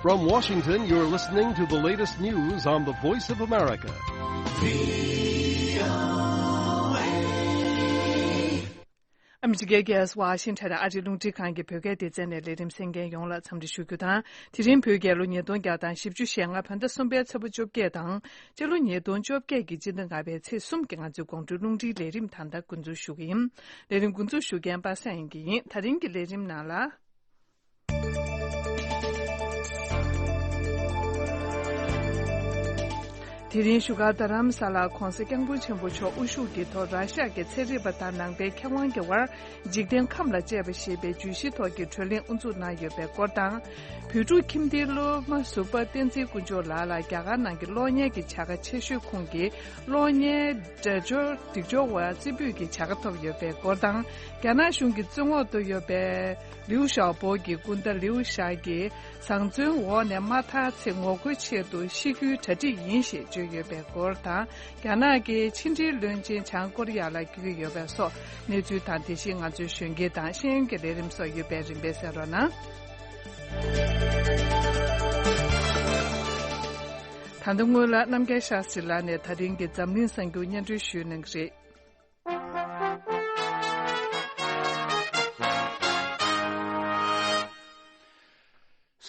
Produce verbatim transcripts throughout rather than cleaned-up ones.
From Washington, you're listening to the latest news on the Voice of America. ཨ་མི་རི་ཀའི་རྒྱལ་ས་ཝ་ཤིང་ཊོན་ཨ་རིའི་རླུང་འཕྲིན་ཁང་གི་བོད་སྐད་སྡེ་ཚན་ནས་ལས་རིམ་གསན་མཁན་ཡོངས་ལ་འཚམས་འདྲི་ཞུ་རྒྱུ་དང་། དེ་རིང་བོད་རྒྱལ་ལོ་ཉིས་སྟོང་བརྒྱ་དང་བཞི་བཅུ་ཞེ་ལྔ་བོད་ཟླ་གསུམ་པའི་ཚེས་པ་བཅོ་བརྒྱད་དང་། སྤྱི་ལོ་ཉིས་སྟོང་བཅོ་བརྒྱད་ཀྱི་སྤྱི་ཟླ་ལྔ་པའི་ཚེས་གསུམ་གྱི་ང་ཚོའི་དགོང་དྲོའི་རླུང་འཕྲིན་ལས་རིམ་ད་ལྟ་འགོ་འཛུགས་ཞུ་གི་ཡིན། ལས་རིམ་འགོ་འཛུགས་ཞུ་མཁན་པ་སངས་དབྱངས་སྐྱིད་ཡིན། ད་རིང་གི་ལས་རིམ་ནང་ལ། དེ་རིང་བཞུགས་སྒར་རྡ་རམ་ས་ལར་༧གོང་ས་སྐྱབས་མགོན་ཆེན་པོ་མཆོག་དབུ་བཞུགས་ཀྱི་ཐོག་ར་ཤ་གི་ཚན་རིག་པ་དང་ནང་པའི་མཁས་དབང་གི་དབར་འཇིག་རྟེན་ཁམས་ལ་དཔྱད་པ་ཞེས་པའི་བརྗོད་གཞིའི་ཐོག་གི་གྲོས་གླེང་དབུ་འཛུགས་གནང་ཡོད་པའི་སྐོར་དང་། བོད་ཕྲུག་ཁྱིམ་སྡེའི་སློབ་མ་ཟུར་པ་བསྟན་འཛིན་དཀོན་མཆོག་ལགས་ལ་རྒྱ་གར་ནང་གི་གློག་བརྙན་གྱི་བྱ་དགའ་ཆེ་ཤོས་ཁོངས་ཀྱི་གློག་བརྙན་སྒྲ་སྦྱོར་སྒྲིག་སྦྱོར་བ་རྩེ་ཕུད་ཀྱི་བྱ་དགའ་ཐོབ་ཡོད་པའི་སྐོར་དང་། རྒྱ་ནག་གཞུང་གི་བཙོན་འོག་ཏུ་ཡོད་པའི་ལིའུ་ཞའོ་པོ་གི་སྐུ་ཟླ་ལིའུ་ཞའོ་གིས་བཟང་བཙོན་འོག་ནས་མ་ཐར་ཚེ་ངོ་རྒོལ་ཆེད་དུ་ཤི་རྒྱུའི་གྲ་སྒྲིག་ཡིན་ཞེས་བརྗོད་ཡོད་པའི་སྐོར་དང་། རྒྱ་ནག་གི་ཕྱི་འབྲེལ་བློན་ཆེན་བྱང་ཀོ་རི་ཡ་ལ་བསྐྱོད་ཀྱི་ཡོད་པ་སོགས་གནས་ཚུལ་དང་། དེ་བཞིན་ང་ཚོའི་གཞོན་སྐྱེས་དང་ཤེས་ཡོན་གྱི་ལས་རིམ་སོགས་ཡོད་པའི་རིམ་པས་གསན་རོགས་གནང་། ད་ལྟ་སྔོན་ལ་རྣམ་རྒྱལ་ཤཱ་སྟྲི་ལགས་ནས་ད་རིང་གི་འཛམ་གླིང་གསར་འགྱུར་སྙན་སྒྲོན་ཞུ་གནང་གི་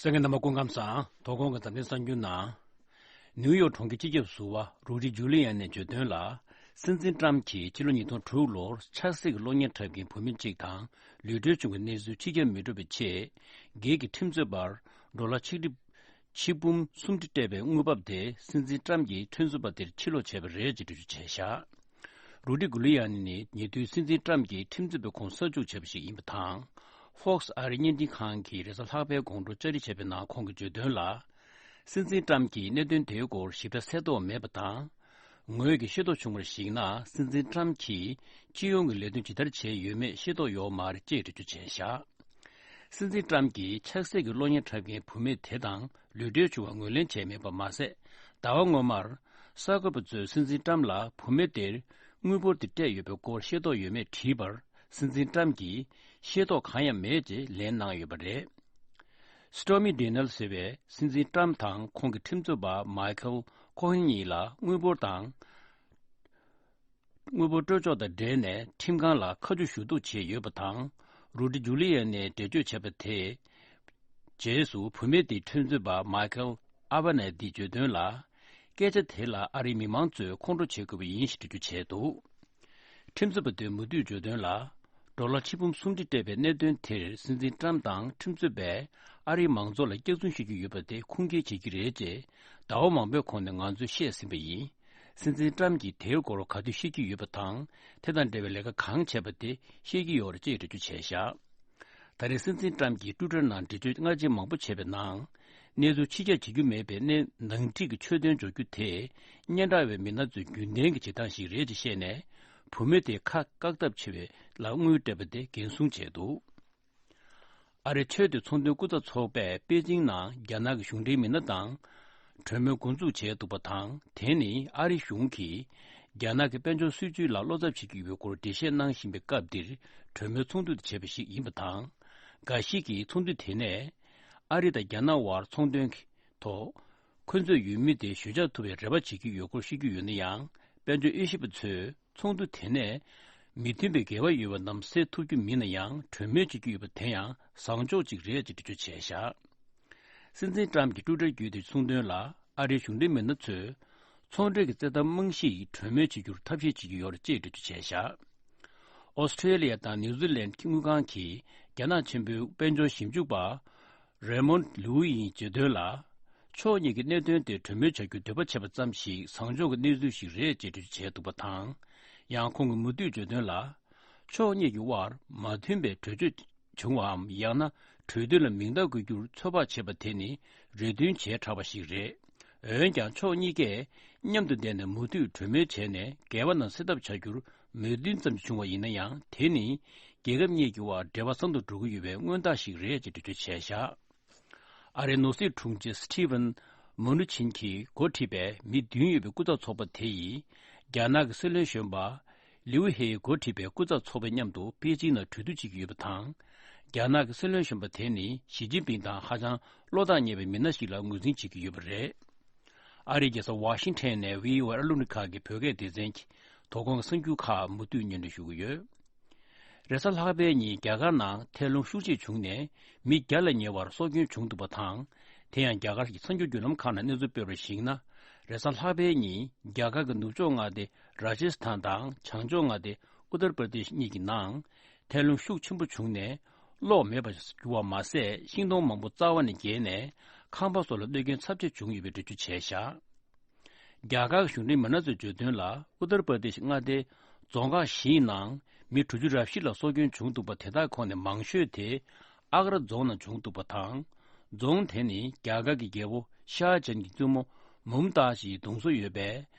རེད། གསན་མཁན་རྣམ་པ་སྐུ་ཁམས་བཟང་། དོ་དགོང་གི་འཛམ་གླིང་གསར་འགྱུར་ནང་། ནིའུ་ཡོག་གྲོང་ཁྱེར་སྤྱི་ཁྱབ་ཟུར་པ་རུ་ཌི་ཇུ་ལི་ཡན་ནས་བརྗོད་དོན་ལ། སྲིད་འཛིན་ཀྲམ་གྱིས་ཕྱི་ལོ་ཉིས་སྟོང་དྲུག་ལོར་ཆགས་སྲེད་ཀྱི་གློག་བརྙན་འཁྲབ་མཁན་བུད་མེད་ཅིག་དང་ལུས་འབྲེལ་བྱུང་བའི་གནས་ཚུལ་ཕྱི་ཁྱབ་མི་འགྲོ་བའི་ཆེད། སྒེར་གྱི་ཁྲིམས་རྩོད་པར་ཌོ་ལར་ཆིག་ཁྲི། ཆིག་འབུམ་སུམ་ཁྲི་སྤྲད་པའི་དངུལ་འབབ་དེ་སྲིད་འཛིན་ཀྲམ་གྱིས་ཁྲིམས་རྩོད་པ་དེར་ཕྱིར་སློག་བྱས་པ་རེད་ཅེས་འགྲེལ་བརྗོད་བྱས་བཞག་རུ་ཌི་གུ་ལི་ཡ་ནི་ནི་ཉེ་དུས་སྲིད་འཛིན་ཀྲམ་གྱིས་ཁྲིམས་རྩོད་པའི་ཁོངས་གསར་འཇུག་བྱས་པ་ཞིག་ཡིན་པ་དང་། Fox་ཨ་རིའི་བརྙན་འཕྲིན་ཁང་གིས་རེས་གཟའ་ལྷག་པའི་དགོང་དྲོ་བཅར་འདྲི་བྱས་པའི་ནང་ཁོང་གིས་བརྗོད་དོན་ལ། སྲིད་འཛིན་ཀྲམ་གྱིས་གནད་དོན་དེའི་སྐོར་ཞིབ་ཕྲ་གསལ་རྟོགས་མེད་པ་དང་། ངོས་ཀྱིས་ཤེས་རྟོགས་བྱུང་བར་གཞིགས་ན། སྲིད་འཛིན་ཀྲམ་གྱིས་སྤྱི་ཡོངས་ཀྱི་ལས་དོན་ཇི་ལྟར་བྱས་ཡོད་མེད་ཤེས་རྟོགས་ཡོད་མ་རེད་ཅེས་འགྲེལ་བརྗོད་བྱས་བཞག་སྲིད་འཛིན་ཀྲམ་གྱིས་ཆགས་སྲེད་ཀྱི་གློག་བརྙན་འཁྲབ་མཁན་བུད་མེད་དེ་དང་ལུས་འབྲེལ་བྱུང་བ་ངོས་ལེན་བྱས་མེད་པ་མ་ཟད། ཟླ་བ་སྔོན་མར། གསར་འགོད་པ་ཚོས་སྲིད་འཛིན་ཀྲམ་ལ་བུད་མེད་དེར་དངུལ་འབོར་དེ་སྤྲད་ཡོད་པའི་སྐོར་ཤེས་རྟོགས་ཡོད་མེད་དྲིས་པར། སྲིད་འཛིན་ཀྲམ་གྱིས་ཤེས་རྟོགས་གང་ཡང་མེད་ཅེས་ལན་གནང་ཡོད་པ་རེད། Stormy Daniels་ཟེར་བས་སྲིད་འཛིན་ཀྲམ་དང་ཁོང་གི་ཁྲིམས་རྩོད་པ་མའི་ཁལ་ཁོ་ཧན་གཉིས་ལ་དངུལ་འབོར་དང་། དངུལ་འབོར་སྤྲོད་ཕྱོགས་དང་འབྲེལ་ནས་ཁྲིམས་ཁང་ལ་ཁ་མཆུ་ཞུ་གཏུག་བྱས་ཡོད་པ་དང་། རུ་ཌི་ཇུ་ལི་ཡ་ནས་འགྲེལ་བརྗོད་བྱས་པ་དེས། རྗེས་སུ་བུད་མེད་དེའི་ཁྲིམས་རྩོད་པ་མའི་ཁལ་ཨ་བ་ནེ་ཏིས་བརྗོད་དོན་ལ། སྐད་ཆ་དེ་ལ་ཨ་རིའི་མི་མང་ཚོས་ཁོང་ཁྲོ་བྱེད་དགོས་པ་ཡིན་ཞེས་འགྲེལ་བརྗོད་བྱས་འདུག་ཁྲིམས་རྩོད་པ་དེས་མུ་མཐུད་བརྗོད་དོན་ལ། ཌོ་ལར་ཆིག་འབུམ་སུམ་ཁྲི་སྤྲད་པའི་གནད་དོན་དེར་སྲིད་འཛིན་ཀྲམ་དང་ཁྲིམས་རྩོད་པས་ཨ་རིའི་མང་ཚོགས་ལ་སྐྱག་རྫུན་བཤད་ཀྱི་ཡོད་པ་དེ་ཁུངས་སྐྱེལ་བྱེད་ཀྱི་རེད་ཅེས་ཟླ་བ་མང་པོའི་གོང་ནས་ང་ཚོས་བཤད་ཟིན་པ་ཡིན། སྲིད་འཛིན་ཀྲམ་གྱིས་དེའི་སྐོར་ག་དུས་ཤེས་ཀྱི་ཡོད་པ་དང་། དེ་དང་འབྲེལ་བའི་ལས་ཀ་གང་བྱས་པ་དེ་ཤེས་ཀྱི་ཡོད་རེད་ཅེས་འགྲེལ་བརྗོད་བྱས་བཞག་ད་རེས་སྲིད་འཛིན་ཀྲམ་གྱིས་ཊུའི་ཊར་ནང་འགྲེལ་བརྗོད་སྔ་རྗེས་མང་པོ་བྱས་པའི་ནང་། གནས་ཚུལ་ཕྱི་གྱར་བྱེད་རྒྱུ་མེད་པའི་གནས་ནང་འཁྲིས་ཀྱི་ཆོད་དོན་འཇོག་རྒྱུ་དེ། སྙན་གྲགས་པའི་མི་སྣ་ཚོའི་རྒྱུན་ལྡན་གྱི་བྱེད་སྟངས་ཤིག་རེད་ཅེས་བཤད་ནས། བུད་མེད་དེ་ཁ་བཀག་ཐབས་ཆེ་བའི་ལ་དངུལ་སྤྲད་པ་དེ་འགན་སྲུང་བྱས་འདུག་ཨ་རིའི་ཆོས་དད་ཚོང་དོན་སྐུ་ཚབ་ཚོགས་པས་པེ་ཅིང་ནང་རྒྱ་ནག་གི་གཞུང་འབྲེལ་མི་སྣ་དང་། གྲོས་མོལ་འགོ་འཛུགས་བྱས་འདུག་པ་དང་། དེ་ནི་ཨ་རི་གཞུང་གིས་རྒྱ་ནག་གི་དཔལ་འབྱོར་སྲིད་ཇུས་ལ་བློ་འཚབ་བྱེད་ཀྱི་ཡོད་སྐོར་འགྲེལ་བཤད་གནང་བཞིན་པའི་སྐབས་འདིར་གྲོས་མོལ་ཚོགས་འདུ་དེ་བྱས་པ་ཞིག་ཡིན་པ་དང་། འགའ་ཞིག་གིས་ཚོགས་འདུ་དེ་ནས་ཨ་རི་དང་རྒྱ་ནག་དབར་ཚོང་དོན་གྱི་ཐོག་འཁོན་རྩོད་ཡོད་མུས་དེ་ཞི་འཇགས་ཐུབ་པའི་རེ་བ་བྱེད་ཀྱི་ཡོད་སྐོར་བཤད་ཀྱི་ཡོད་ན་ཡང་། དཔལ་འབྱོར་དབྱེ་ཞིབ་པ་ཚོས། ཚོགས་འདུ་དེ་ནས་མི་མཐུན་པའི་འགལ་བ་ཡོད་པ་རྣམས་སེལ་ཐུབ་རྒྱུ་མིན་ན་ཡང་གྲོས་མོལ་བྱེད་རྒྱུ་ཡོད་པ་དེ་ཡང་བཟང་ཕྱོགས་ཅིག་རེད་ཅེས་འགྲེལ་བརྗོད་བྱས་བཞག་སྲིད་འཛིན་ཀྲམ་གྱིས་ཊུའི་ཊར་བརྒྱུད་དེ་གསུངས་དོན་ལ། ཨ་རིའི་གཞུང་འབྲེལ་མི་སྣ་ཚོས་ཚོང་འབྲེལ་གྱི་རྩེད་ཐང་རྨང་གཞིའི་གྲོས་མོལ་བྱེད་རྒྱུར་ཐབས་ཤེས་བྱེད་ཀྱི་ཡོད་རེད་ཅེས་འགྲེལ་བརྗོད་བྱས་བཞག་ཨོ་སི་ཁྲེ་ལི་ཡ་དང་ནིའུ་ཛི་ལན་དངུལ་ཁང་གིས་རྒྱ་ནག་ཆེན་པོའི་དཔལ་འབྱོར་ཞིབ་འཇུག་པ། རེ་མོན་ལུའུ་ཡིས་བརྗོད་དོན་ལ། ཕྱོགས་གཉིས་ཀྱི་གནད་དོན་དེ་གྲོས་མོལ་བྱ་རྒྱུར་འདོད་པ་བྱས་པ་ཙམ་ཞིག་བཟང་ཕྱོགས་ཀྱི་གནས་ཚུལ་ཞིག་རེད་ཅེས་འགྲེལ་བརྗོད་བྱས་འདུག་པ་དང་། ཡང་ཁོང་གིས་མུ་མཐུད་བརྗོད་དོན་ལ། ཕྱོགས་གཉིས་ཀྱི་དབར་མ་མཐུན་པའི་གྲོས་ཆོད་བྱུང་བའམ། ཡང་ན་གྲོས་མཐུན་ལ་མིང་རྟགས་འགོད་རྒྱུར་ཚོད་དཔག་བྱས་པ་དེ་ནི་རེ་འདུན་བྱས་དྲགས་པ་ཞིག་རེད། འོན་ཀྱང་ཕྱོགས་གཉིས་ཀས་མཉམ་དུ་བསྡད་ནས་མུ་མཐུད་གྲོས་མོལ་བྱས་ནས་འགལ་བ་རྣམས་སེལ་ཐབས་བྱ་རྒྱུར་མོས་མཐུན་ཙམ་བྱུང་བ་ཡིན་ན་ཡང་། དེ་ནི་རྒྱལ་ཁབ་གཉིས་ཀྱི་དབར་འབྲེལ་བ་བཟང་དུ་འགྲོ་གི་ཡོད་པའི་མངོན་རྟགས་ཤིག་རེད་ཅེས་འགྲེལ་བརྗོད་བྱས་བཞག་ཨ་རིའི་ནོར་སྲིད་དྲུང་ཆེ་སི་ཊི་ཝན་མུ་ནུ་ཆིན་གྱིས་འགོ་ཁྲིད་པའི་མི་བདུན་ཡོད་པའི་སྐུ་ཚབ་ཚོགས་པ་དེ་ཡིས། རྒྱ་ནག་གི་སྲིད་བློན་གཞོན་པ་ལིའུ་ཧེ་འགོ་ཁྲིད་པའི་སྐུ་ཚབ་ཚོགས་པའི་མཉམ་དུ་པེ་ཅིང་ནང་གྲོས་བསྡུར་བྱེད་ཀྱི་ཡོད་པ་དང་། རྒྱ་ནག་གི་སྲིད་བློན་གཞོན་པ་དེ་ནི་ཞི་ཅིན་ཕིང་དང་ཧ་ཅང་བློ་ཐག་ཉེ་བའི་མི་སྣ་ཞིག་ལ་ངོས་འཛིན་བྱེད་ཀྱི་ཡོད་པ་རེད། ཨ་རིའི་རྒྱལ་ས་ཝ་ཤིང་ཊོན་ནས་བྷི་ཨོ་ཨེ་ཨ་རླུང་འཕྲིན་ཁང་གི་བོད་སྐད་སྡེ་ཚན་གྱི་དོ་དགོང་གི་གསར་འགྱུར་ཁག་མུ་མཐུད་སྙན་སྒྲོན་ཞུ་གི་ཡོད། རེས་གཟའ་ལྷག་པའི་ཉིན་རྒྱ་གར་ནང་ཐལ་རླུང་ཤུགས་ཆེ་བྱུང་ནས་མི་བརྒྱ་ལ་ཉེ་བར་སྲོག་སྐྱོན་བྱུང་འདུག་པ་དང་། དེ་ཡང་རྒྱ་གར་གྱི་གསར་འགྱུར་བརྒྱུད་ལམ་ཁག་ནང་གནས་ཚུལ་སྤེལ་བར་གཞིགས་ན། རེས་གཟའ་ལྷག་པའི་ཉིན་རྒྱ་གར་གྱི་ནུབ་ཕྱོགས་མངའ་སྡེ་ར་ཇེ་སི་ཐན་དང་བྱང་ཕྱོགས་མངའ་སྡེ་ཨུ་ཏར་པར་དེཤ་གཉིས་ཀྱི་ནང་ཐལ་རླུང་ཤུགས་ཆེན་པོ་བྱུང་ནས་གློག་མེད་པར་གྱུར་བ་མ་ཟད། ཤིང་སྡོང་མང་པོ་རྩ་བ་ནས་འགྱེལ་ནས་ཁང་པ་སོགས་ལ་གནོད་སྐྱོན་ཚབས་ཆེ་བྱུང་ཡོད་པའི་འགྲེལ་བརྗོད་བྱས་བཞག་རྒྱ་གར་གཞུང་འབྲེལ་མི་སྣ་ཚོས་བརྗོད་དོན་ལ། ཨུ་ཏར་པར་དེཤ་མངའ་སྡེའི་རྫོང་ཁག་བཞིའི་ནང་མི་དྲུག་ཅུ་རེ་བཞི་ལ་སྲོག་སྐྱོན་བྱུང་འདུག་པ། དེ་དག་ཁོངས་ནས་མང་ཤོས་དེ་ཨག་ར་རྫོང་ནང་བྱུང་འདུག་པ་དང་། རྫོང་དེ་ནི་རྒྱ་གར་གྱི་རྒྱལ་པོ་ཤཱ་ཇཱན་གྱི་བཙུན་མོ་མུམ་ཏཱ་ཇི་ཡི་གདུང་སྲོལ་ཡོད་པའི་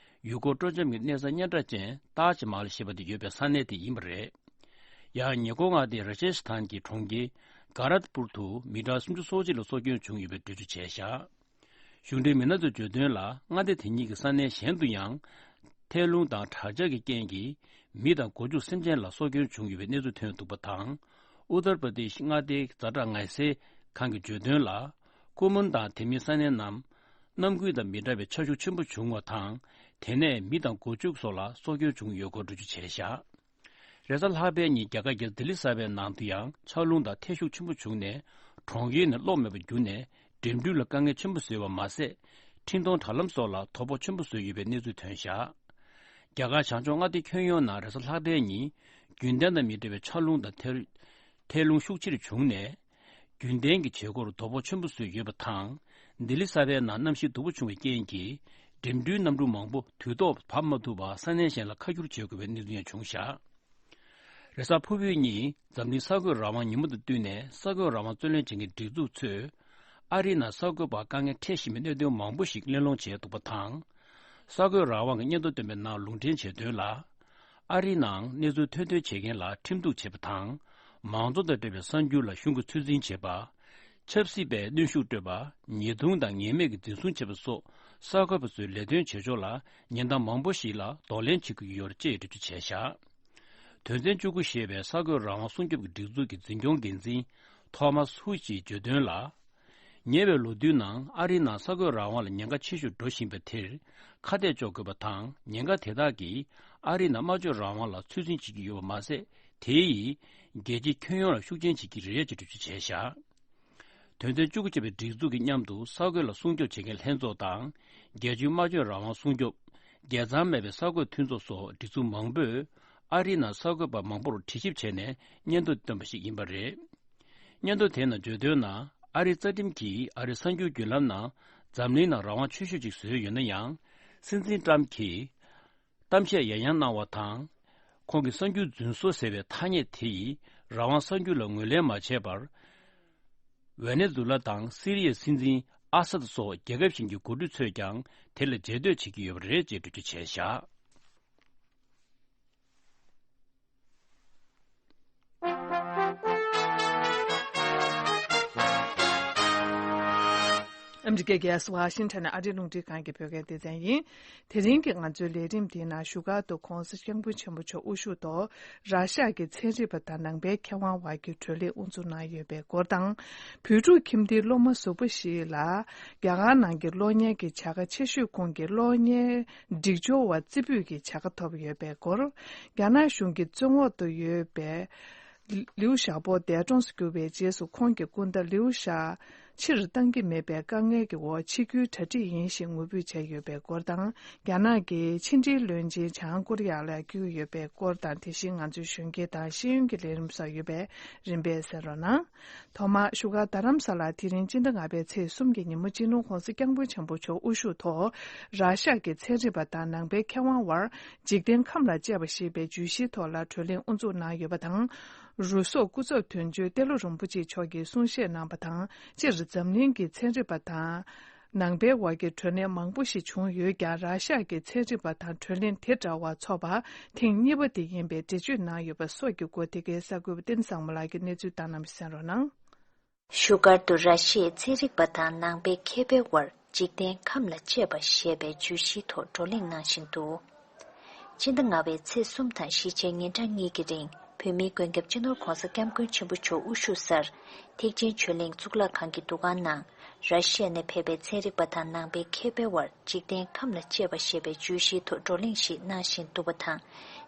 ཡུལ་སྐོར་སྤྲོ་འཆམ་གྱི་གནས་ས་སྙན་གྲགས་ཅན་ཏཱ་ཇི་མ་ཧལ་ཞེས་པ་དེ་ཡོད་པའི་ས་གནས་དེ་ཡིན་པ་རེད། ཡང་ཉེ་འཁོར་མངའ་སྡེ་ར་ཇེ་སི་ཐན་གྱི་གྲོང་ཁྱེར་ག་རད་པུར་དུ་མི་གྲངས་སུམ་ཅུ་སོ་གཅིག་ལ་སྲོག་སྐྱོན་བྱུང་ཡོད་པའི་འགྲེལ་བརྗོད་བྱས་བཞག་གཞུང་འབྲེལ་མི་སྣ་ཚོས་བརྗོད་དོན་ལ། མངའ་སྡེ་དེ་གཉིས་ཀྱི་ས་གནས་གཞན་དུ་ཡང་ཐལ་རླུང་དང་དྲག་ཆར་གྱི་རྐྱེན་གྱིས་མི་དང་སྒོ་ཕྱུགས་སེམས་ཅན་ལ་སྲོག་སྐྱོན་བྱུང་ཡོད་པའི་གནས་ཚུལ་ཐོན་འདུག་པ་དང་། ཨུ་ཏར་པར་དེཤ་མངའ་སྡེའི་ཛ་དྲག་ངལ་སེལ་ཁང་གིས་བརྗོད་དོན་ལ། ཀུ་མུན་དང་དེ་མིན་ས་གནས་རྣམས་གནམ་དགུན་དང་མི་འདྲ་བའི་ཆར་ཤུགས་ཆེན་པོ་བྱུང་བ་དང་། དེ་ནས་མི་དང་སྒོ་ཕྱུགས་སོགས་ལ་སྲོག་སྐྱོན་བྱུང་ཡོད་སྐོར་འགྲེལ་བརྗོད་བྱས་བཞག་རེས་གཟའ་ལྷག་པའི་ཉིན་རྒྱ་གར་རྒྱལ་ས་ལྡི་ལི་གསར་པའི་ནང་དུ་ཡང་ཆར་རླུང་དང་ཐལ་ཤུགས་ཆེན་པོ་བྱུང་ནས་གྲོང་ཁྱེར་ནས་གློག་མེད་པར་གྱུར་ནས་འགྲིམ་འགྲུལ་ལ་དཀའ་ངལ་ཆེན་པོ་བཟོས་པ་མ་ཟད། འཕྲིན་གཏོང་དྲ་ལམ་སོགས་ལ་དོ་ཕོག་ཆེན་པོ་བཟོས་ཡོད་པའི་གནས་ཚུལ་ཐོན་བཞག་རྒྱ་གར་བྱང་ཕྱོགས་མངའ་སྡེ་ཁྱོན་ཡོངས་ནང་རེས་གཟའ་ལྷག་པའི་ཉིན་རྒྱུན་ལྡན་དང་མི་འདྲ་བའི་ཆར་རླུང་དང་ཐལ་ཐལ་རླུང་ཤུགས་ཆེར་བྱུང་ནས། རྒྱུན་ལྡན་གྱི་བྱེད་སྒོར་དོ་ཕོག་ཆེན་པོ་བཟོས་ཡོད་པ་དང་། ལྡི་ལི་གསར་པའི་ནང་གནམ་གཤིས་སྡུག་པོ་བྱུང་བའི་རྐྱེན་གྱིས། འགྲིམ་འགྲུལ་གནམ་གྲུ་མང་པོ་དུས་ཐོག་བབས་མ་ཐུབ་པར་ས་གནས་གཞན་ལ་ཁ་བསྒྱུར་བྱེད་དགོས་པའི་གནས་ཚུལ་ཡང་བྱུང་བཞག་རེས་གཟའ་ཕུར་བུའི་ཉིན་འཛམ་གླིང་གསར་འགོད་རང་དབང་ཉིན་མོ་དང་བསྟུན་ནས་གསར་འགོད་རང་དབང་རྩོད་ལེན་བྱེད་མཁན་སྒྲིག་འཛུགས་ཚོས། ཨ་རིའི་ནང་གསར་འགོད་པར་དཀའ་ངལ་འཕྲད་བཞིན་པའི་གནད་དོན་མང་པོ་ཞིག་གླེང་སློང་བྱས་འདུག་པ་དང་། གསར་འགོད་རང་དབང་གི་སྙན་ཐོ་བཏོན་པའི་ནང་ལུང་འདྲེན་བྱས་དོན་ལ། ཨ་རིའི་ནང་གནས་ཚུལ་ཐོན་ཐོན་བྱེད་མཁན་ལ་ཁྲིམས་གཏུག་བྱེད་པ་དང་། མང་གཙོ་དང་འབྲེལ་བའི་གསར་འགྱུར་ལ་གཞུང་གིས་ཚོད་འཛིན་བྱེད་པ། ཆབ་སྲིད་པས་གནོན་ཤུགས་སྤྲོད་པ། ཉེས་རྡུང་དང་ངེས་མེད་ཀྱི་འཛིན་བཟུང་བྱེད་པ་སོགས་གསར་འགོད་པ་ཚོའི་ལས་དོན་བྱེད་ཕྱོགས་ལ་ཉེན་བརྡ་མང་པོ་ཞིག་ལ་གདོང་ལེན་བྱེད་དགོས་ཀྱི་ཡོད་རེད་ཅེས་འགྲེལ་བརྗོད་བྱས་བཞག་དོན་ཚན་བཅུ་དགུ་ཞེས་པའི་གསར་འགོད་རང་དབང་སྲུང་སྐྱོབ་ཀྱི་སྒྲིག་འཛུགས་ཀྱི་འཛིན་སྐྱོང་འགན་འཛིན་ཐོ་མཱས་ཧུ་ཅིས་བརྗོད་དོན་ལ། ཉེ་བའི་ལོ་བསྟུད་ནང་ཨ་རིའི་ནང་གསར་འགོད་རང་དབང་ལ་ཉེན་ཁ་ཆེ་ཤོས་འགྲོ་བཞིན་པ་དེར་ཁ་གཏད་གཅོག་དགོས་པ་དང་། ཉེན་ཁ་དེ་དག་གིས་ཨ་རིའི་ནང་སྨྲ་བརྗོད་རང་དབང་ལ་ཚོད་འཛིན་བྱེད་ཀྱི་ཡོད་པ་མ་ཟད། དེ་ཡིས་རྒྱལ་སྤྱིའི་ཁྱོན་ཡོངས་ལ་ཤུགས་རྐྱེན་བྱེད་ཀྱི་རེད་ཅེས་འགྲེལ་བརྗོད་བྱས་བཞག་དོན་ཚན་བཅུ་དགུ་ཅེས་པའི་སྒྲིག་འཛུགས་ཀྱི་མཉམ་དུ་གསར་འགོད་ལ་སྲུང་སྐྱོབ་བྱེད་མཁན་ལྷན་ཚོགས་དང་། རྒྱལ་སྤྱིའི་སྨྲ་བརྗོད་རང་དབང་སྲུང་སྐྱོབ། རྒྱལ་མཚམས་མེད་པའི་གསར་འགོད་མཐུན་ཚོགས་སོགས་སྒྲིག་འཛུགས་མང་པོས་ཨ་རིའི་ནང་གསར་འགོད་པ་མང་པོར་དྲི་ཞིབ་བྱས་ནས་སྙན་ཐོ་བཏོན་པ་ཞིག་ཡིན་པ་རེད། སྙན་ཐོ་དེའི་ནང་བརྗོད་དོན་ནང་། ཨ་རིའི་རྩ་ཁྲིམས་ཀྱིས་ཨ་རིའི་གསར་འགྱུར་བརྒྱུད་ལམ་ནང་འཛམ་གླིང་ནང་རང་དབང་ཆེ་ཤོས་ཅིག་བཟོས་ཡོད་ན་ཡང་། སྲིད་འཛིན་ཏྲམ་གྱིས་གཏམ་བཤད་ཡང་ཡང་གནང་བ་དང་། ཁོང་གིས་གསར་འགྱུར་རྫུན་བཟོ་ཟེར་བའི་ཐ་སྙད་དེ་ཡིས་རང་དབང་གསར་འགྱུར་ལ་ངོས་ལེན་མ་བྱས་པར། ཝེ་ནེ་ཛུ་ལ་དང་སི་རི་ཡའི་སྲིད་འཛིན་ཨ་སད་སོགས་རྒྱལ་ཁབ་གཞན་གྱི་འགོ་ཁྲིད་ཚོས་ཀྱང་དེ་ལ་རྗེས་ཟློས་བྱེད་ཀྱི་ཡོད་པ་རེད་ཅེས་འགྲེལ་བརྗོད་བྱས་བཞག་ཨ་མི་རི་ཀའི་རྒྱལ་ས་ཝ་ཤིང་ཊོན་ནས་ཨ་རིའི་རླུང་འཕྲིན་ཁང་གི་བོད་སྐད་སྡེ་ཚན་ཡིན། དེ་རིང་གི་ང་ཚོའི་ལས་རིམ་འདིའི་ནང་བཞུགས་སྒར་དུ་༧གོང་ས་སྐྱབས་མགོན་ཆེན་པོ་མཆོག་དབུ་བཞུགས་ཐོག་ར་ཤ་གི་ཚན་རིག་པ་དང་ནང་པའི་མཁས་དབང་བར་གྱི་གྲོས་གླེང་དབུ་འཛུགས་གནང་ཡོད་པའི་སྐོར་དང་། བོད་ཕྲུག་ཁྱིམ་སྡེའི་སློབ་མ་གཟུགས་པོ་ཞིག་ལ་རྒྱ་གར་ནང་གི་གློག་བརྙན་གྱི་བྱ་དགའ་ཆེ་ཤོས་ཁོངས་ཀྱི་གློག་བརྙན་སྒྲིག་སྦྱོར་བ་རྩེ་ཕུད་ཀྱི་བྱ་དགའ་ཐོབ་ཡོད་པའི་སྐོར། རྒྱ་ནག་གཞུང་གི་བཙོན་འོག་ཏུ་ཡོད་པའི་ལིའུ་ཞའོ་པོ་འདས་གྲོངས་སུ་གྱུར་བའི་རྗེས་སུ་ཁོང་གི་སྐུ་ཟླ་ལིའུ་ཞའོ་ཕྱིར་བཏང་གི་མེད་པའི་དཀའ་ངལ་གྱི་འོག་ཕྱི་འགྱུར་གྲ་སྒྲིག་ཡིན་ཞེས་ངོ་སྤྲོད་བྱས་ཡོད་པའི་སྐོར་དང་། རྒྱ་ནག་གི་ཕྱི་འབྲེལ་བློན་ཆེན་བྱང་ཀོ་རི་ཡ་ལ་བསྐྱོད་ཡོད་པའི་སྐོར་དང་། དེ་བཞིན་ང་ཚོའི་གཞོན་སྐྱེས་དང་ཤེས་ཡོན་གྱི་ལས་རིམ་སོགས་ཡོད་པས་རིམ་པས་གསན་རོགས་གནང་། ཐོག་མར་བཞུགས་སྒར་རྡ་རམ་ས་ལར་དེ་རིང་སྤྱི་ཟླ་ལྔ་པའི་ཚེས་གསུམ་གྱི་ཉིན་མོ་སྤྱི་ནོར་༧གོང་ས་༧སྐྱབས་མགོན་ཆེན་པོ་མཆོག་དབུ་བཞུགས་ཐོག་ར་ཤ་གི་ཚན་རིག་པ་དང་ནང་པའི་མཁས་དབང་བར་འཇིག་རྟེན་ཁམས་ལ་གཅེས་པ་ཞེས་པའི་བརྗོད་གཞིའི་ཐོག་ལ་གྲོས་གླེང་དབུ་འཛུགས་གནང་ཡོད་པ་དང་། རུ་སོག་སྐུ་ཚབ་དོན་གཅོད་ཏེ་ལོ་རིན་པོ་ཆེ་མཆོག་གིས་གསུང་བཤད་གནང་བ་དང་། སྤྱིར་འཛམ་གླིང་གི་ཚན་རིག་པ་དང་ནང་པའི་བར་གྱི་གྲོས་གླེང་མང་པོ་ཞིག་བྱུང་ཡོད་ཀྱང་། ར་ཤ་གི་ཚན་རིག་པ་དང་གྲོས་གླེང་དེ་འདྲ་བ་ཚོགས་པ་ཐེངས་གཉིས་པ་དེ་ཡིན་པའི་འགྲེལ་བརྗོད་གནང་ཡོད་པ་སོགས་ཀྱི་སྐོར། དེ་གའི་གསར་འགོད་པ་བསྟན་བཟང་མོ་ལགས་ཀྱིས་གནས་ཚུལ་བཏང་གནང་བ་གསན་རོགས་གནང་། བཞུགས་སྒར་དུ་ར་ཤི་ཡའི་ཚན་རིག་པ་དང་ནང་པའི་མཁས་པའི་དབར་འཇིག་རྟེན་ཁམས་ལ་གཅེས་པ་ཞེས་པའི་བརྗོད་གཞིའི་ཐོག་བགྲོ་གླེང་གནང་བཞིན་འདུག་སྤྱི་ཟླ་ལྔ་པའི་ཚེས་གསུམ་དང་བཞི་ཆའི་ཉིན་གྲངས་གཉིས་ཀྱི་རིང་ བོད་མིའི་མགོན་སྐྱབས་སྤྱི་ནོར་༧གོང་ས་༧སྐྱབས་མགོན་ཆེན་པོ་མཆོག་དབུ་བཞུགས་སར། ཐེག་ཆེན་ཆོས་གླིང་གཙུག་ལག་ཁང་གི་འདུ་ཁང་ནང་། ར་ཤི་ཡ་ནས་ཕེབས་པའི་ཚན་རིག་པ་དང་ནང་པའི་མཁས་པའི་དབར་འཇིག་རྟེན་ཁམས་ལ་གཅེས་པ་ཞེས་པའི་བརྗོད་གཞིའི་ཐོག་བགྲོ་གླེང་ཞིག་གནང་བཞིན་འདུག་པ་དང་།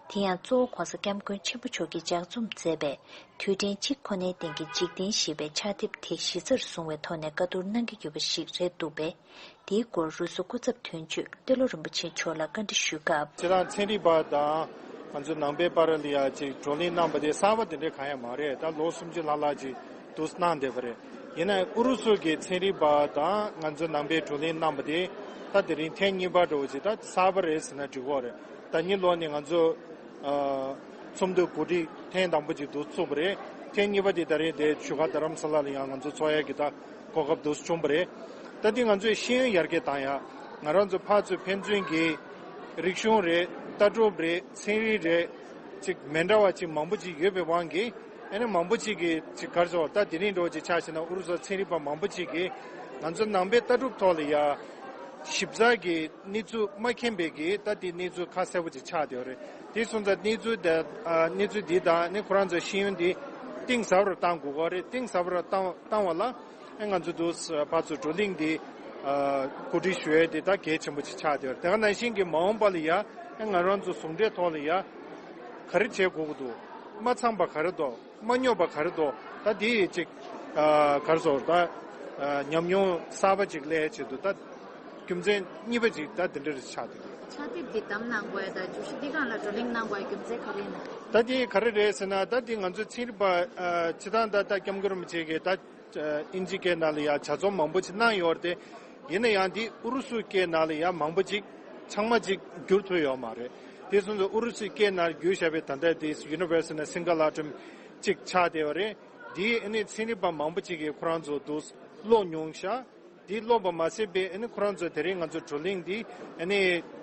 དེ་ཡང་གཙོ་བོ་༧གོང་ས་༧སྐྱབས་མགོན་ཆེན་པོ་མཆོག་གིས་ལྗགས་རྩོམ་མཛད་པའི་དུས་དྲན་གཅིག་ཁོ་ནའི་སྟེང་གི་འཇིག་རྟེན་ཞེས་པའི་ཕྱག་དེབ་དེ་གཞི་རྩར་བཟུང་བའི་ཐོག་ནས་བཀའ་བསྡུར་གནང་གི་ཡོད་པ་ཞིག་རེད་འདུག་པས། དེའི་སྐོར་རུ་སུ་སྐུ་ཚབ་དོན་གཅོད་ཏེ་ལོ་རིན་པོ་ཆེ་མཆོག་ལ་བཀའ་འདྲི་ཞུས་སྐབས། སྤྱིར་བཏང་ཚན་རིག་པ་དང་ང་ཚོ་ནང་པའི་བར་ལ་ཡ་ཅིག་བགྲོ་གླེང་གནང་པ་དེ་གསར་པ་དེ་འདྲ་གང་ཡང་མ་རེད། ད་ལོ་སུམ་ཅུ་ལྷག་ལྷག་ཅིག་འདུག་གནང་བསྡད་པ་རེད། ཡིན་ནའི་ཨུ་རུ་སུ་གི་ཚན་རིག་པ་དང་ང་ཚོ་ནང་པའི་བགྲོ་གླེང་གནང་པ་དེ་ད་དེ་རིང་ཐེངས་གཉིས་པ་འདྲ་བོ་ཅིག་ད་གསར་པ་རེད་ཟེར་ན་འགྲིག་གི་རེད། ད་ཉིན་ལོག་ནས་ང་ཚོ་ཨ་ཚོགས་འདུ་གོ་སྒྲིག་ཐེངས་དང་པོ་ཅིག་འདུག་ཚུགས་པ་རེད། ཐེངས་གཉིས་པ་དེ་ད་རེས་དེ་བཞུགས་སྒར་རྡ་རམ་ས་ལ་ལ་ཡང་ང་ཚོ་ཚོགས་ཡ་གི་ད་གོ་སྐབས་འདུག་བྱུང་བ་རེད། ད་འདི་ང་ཚོས་ཤེས་ཡོན་ཡར་རྒྱས་བཏང་ཡ། ང་རང་ཚོ་ཕར་ཚུར་ཕན་ཚུན་གྱི་རིག་གཞུང་རེད། ལྟ་གྲུབ་རེད། ཚན་རིག་རེད། ཅིག་མི་འདྲ་བ་ཅིག་མང་པོ་ཅིག་ཡོད་པའི་དབང་གིས། ཨ་ནི་མང་པོ་ཅིག་གིས་ཅིག་ག་རེ་ཟེར། ད་དེ་རིང་འདྲ་བོ་ཅིག་ཆ་བཞག་ན་ཨུ་རུ་སུ་ཚན་རིག་པ་མང་པོ་ཅིག་གིས་ང་ཚོ་ནང་པའི་ལྟ་གྲུབ་ཐོག་ལ་ཡ་ཞིབ་ཚགས་ཀྱི་གནས་ཚུལ་མ་མཁྱེན་པའི་གི་ད་དེ་གནས་ཚུལ་ཁ་གསལ་པོ་ཅིག་ཆགས་བསྡད་ཡོད་རེད། དེ་སོང་ཙང་གནས་ཚུལ་དེ་ཨ་གནས་ཚུལ་འདི་དང་ནི་ཁོ་རང་ཚོའི་ཤེས་ཡོན་འདི་གཏིང་ཟབ་རུ་གཏང་དགོས་ཀྱི་རེད། གཏིང་ཟབ་རུ་བཏང་བཏང་བ་ལ། ཨེ་ང་ཚོ་འདུག་ཕར་ཚུར་བགྲོ་གླེང་འདི་ཨ་གོ་སྒྲིག་ཞུ་ཡས་འདི་ད་གལ་ཆེན་པོ་ཅིག་ཆགས་བསྡད་ཡོད་རེད། དེ་ག་ནང་བཞིན་གྱི་མ་འོངས་པ་ལ་ཡ་ཨེ་ང་རང་ཚོ་ཟུང་འབྲེལ་ཐོག་ལ་ཡ་ག་རེ་བྱེད་དགོས་ཀྱི་འདུག་མ་ཚང་པ་ག་རེ་འདུག་མ་སྙོབ་པ་ག་རེ་འདུག་ད་འདི་ཅིག་ཨ་ག་རེ་ཟེར། ད་ཨ་ཉམས་མྱོང་གསར་པ་ཅིག་སླེབས་ཆེད་དུ་ད་རྒྱུ་མཚན་གཉིས་པ་ཅིག་ད་འདི་འདྲ་རེ་ཆགས་འདུག་ཕྱག་དེབ་འདི་བདམས་གནང་དགོས་ཡ་དང་བརྗོད་གཞི་འདི་སྒང་ལ་བགྲོ་གླེང་གནང་དགོས་ཡ་རྒྱུ་མཚན་ག་རེ་ཡིན་ན། ད་འདི་ག་རེ་རེད་ཟེར་ན། ད་འདི་ང་ཚོ་ཚན་རིག་པ་ཨ་སྤྱིར་བཏང་ད་ད་སྐྱབས་མགོན་རིན་པོ་ཆེ་གིས་ད་ཨིན་ཇི་སྐད་ནང་ལ་ཡང་ལྗགས་རྩོམ་མང་པོ་ཅིག་གནང་ཡོད་རེད་དེ། ཡིན་ན་ཡང་འདི་ཨུ་རུ་སུ་སྐད་ནང་ལ་ཡང་མང་པོ་ཅིག་ཚང་མ་ཅིག་བསྒྱུར་ཐུབ་ཡོད་མ་རེད། དེ་སོང་ཙང་ཨུ་རུ་སུའི་སྐད་ནང་བསྒྱུར་བཞག་པའི་ད་ལྟ་དེ་University of Sinhala་ཅིག་ཆགས་བསྡད་ཡོད་རེད། འདི་ཨ་ནི་ཚན་རིག་པ་མང་པོ་ཅིག་གིས་ཁོ་རང་ཚོ་འདུག་ཀློག་མྱོང་ཤག་འདི་ཀློག་པ་མ་ཟད་པའི་ཨ་ནི་ཁོ་རང་ཚོ་དེ་རིང་ང་ཚོ་བགྲོ་གླེང་འདི་ཨ་ནི་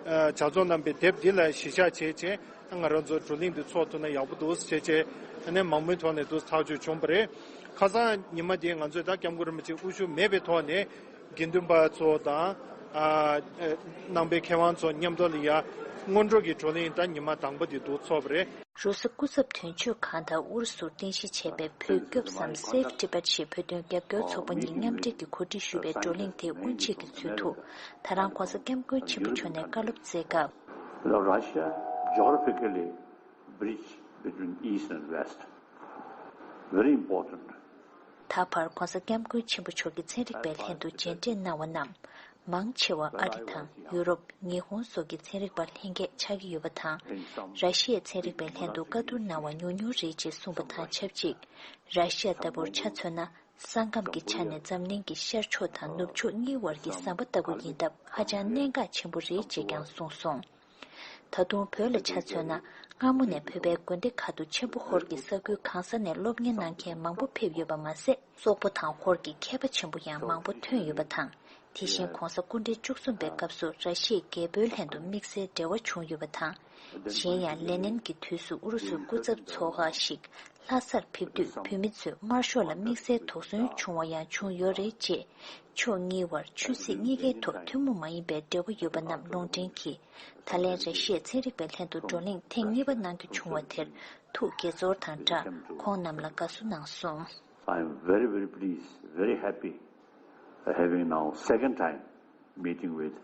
ཨ་ལྗགས་རྩོམ་གནང་པའི་དེབ་འདི་ལ་གཞི་བཞག་བྱས་བྱས། ང་རང་ཚོ་བགྲོ་གླེང་འདི་ཚོགས་ཐུབ་ན་ཡག་པོ་འདུག་ཟེར་བྱས་ཨ་ནི་མང་མོས་ཐོག་ནས་འདུག་ཐག་གཅོད་བྱུང་བ་རེད། ཁ་སང་ཉི་མ་དེ་ང་ཚོས་ད་སྐྱབས་མགོན་རིན་པོ་ཆེ་དབུ་བཞུགས་མེད་པའི་ཐོག་ནས་དགེ་འདུན་པ་ཚོ་དང་ཨ་ནང་པའི་མཁས་དབང་ཚོ་མཉམ་དུ་ལ་ཡ་སྔོན་འགྲོ་གི་བགྲོ་གླེང་ད་ཉི་མ་དང་པོ་དེ་འདུག་ཚོགས་པ་རེད། རུ་སུ་སྐུ་ཚབ་དོན་གཅོད་ཁང་དང་ཨུ་རུ་སུར་རྟེན་གཞི་བྱས་པའི་བོད་སྐྱོབ་སམ་Save Tibet་ཞེས་བོད་དོན་རྒྱབ་སྐྱོར་ཚོགས་པ་གཉིས་མཉམ་འབྲེལ་གྱིས་གོ་སྒྲིག་ཞུས་པའི་བགྲོ་གླེང་དེ་དབུ་འབྱེད་ཀྱི་ཚུལ་དུ། ད་རང་༧གོང་ས་༧སྐྱབས་མགོན་ཆེན་པོ་མཆོག་ནས་བཀའ་སློབ་སྩལ་སྐབས། You know, Russia geographically bridge between East and West. Very important. ད་བར་༧གོང་ས་༧སྐྱབས་མགོན་ཆེན་པོ་མཆོག་གིས་ཚན་རིག་པའི་ལྷན་དུ་མཇལ་འཕྲད་གནང་བ་རྣམས། མང་ཆེ་བ་ཨ་རི་དང་ཡུ་རོབ། ཉི་ཧོང་སོགས་ཀྱི་ཚན་རིག་པ་ལྷན་རྒྱས་ཆགས་ཀྱི་ཡོད་པ་དང་། ར་ཤི་ཡའི་ཚན་རིག་པའི་ལྷན་དུ་བཀའ་བསྡུར་གནང་བ་ཉུང་ཉུང་རེད་ཅེས་གསུངས་པ་དང་ཆབས་ཅིག་ར་ཤི་ཡ་ལྟ་བུར་ཆ་མཚོན་ན། ས་ཁམས་ཀྱི་ཆ་ནས་འཛམ་གླིང་གི་ཤར་ཕྱོགས་དང་ནུབ་ཕྱོགས་གཉིས་བར་གྱི་ཟམ་པ་ལྟ་བུ་ཡིན་སྟབས་ཧ་ཅང་གནད་འགག་ཆེན་པོ་རེད་ཅེས་ཀྱང་གསུངས་སོང་། ད་དུང་བོད་ལ་ཆ་མཚོན་ན། སྔ་མོ་ནས་བོད་པའི་དགོན་སྡེ་ཁག་ཏུ་ཆེན་པོ་ཧོར་གྱི་ས་ཁུལ་གང་ས་ནས་སློབ་གཉེར་གནང་མཁན་མང་པོ་ཕེབས་ཡོད་པ་མ་ཟད། སོག་པོ་དང་ཧོར་གྱི་མཁས་པ་ཆེན་པོ་ཡང་མང་པོ་ཐོན་ཡོད་པ་དང་། དེ་བཞིན་༧གོང་ས་སྐུ་ཕྲེང་བཅུ་གསུམ་པའི་སྐབས་སུ་ར་ཤི་ཡའི་རྒྱལ་པོའི་ལྷན་དུ་དམིགས་བསལ་འབྲེལ་བ་བྱུང་ཡོད་པ་དང་། གཞན་ཡང་ལེ་ནིན་གྱི་དུས་སུ་ཨུ་རུ་སུའི་སྐུ་ཚབ་ཚོགས་ཁག་ཞིག་ལྷ་སར་ཕེབས་དུས་བོད་མི་ཚོས་དམར་ཤོག་ལ་དམིགས་བསལ་དོགས་ཟོན་བྱུང་བ་ཡང་བྱུང་ཡོད་རེད་ཅེས། ཕྱོགས་གཉིས་བར་ཆོས་སྲིད་གཉིས་ཀའི་ཐོག་ཐུན་མོང་མ་ཡིན་པའི་འབྲེལ་བ་ཡོད་པ་རྣམས་ལུང་འདྲེན་གྱིས། ད་ལན་ར་ཤི་ཡའི་ཚན་རིག་པའི་ལྷན་དུ་བགྲོ་གླེང་ཐེངས་གཉིས་པ་གནང་རྒྱུ་བྱུང་བ་དེར་ཐུགས་དགྱེས་ཚོར་དང་སྦྲགས་ཁོང་རྣམས་ལ་དགའ་བསུ་གནང་སོང་། I am very, very pleased, very happy, uh, having now second time meeting with,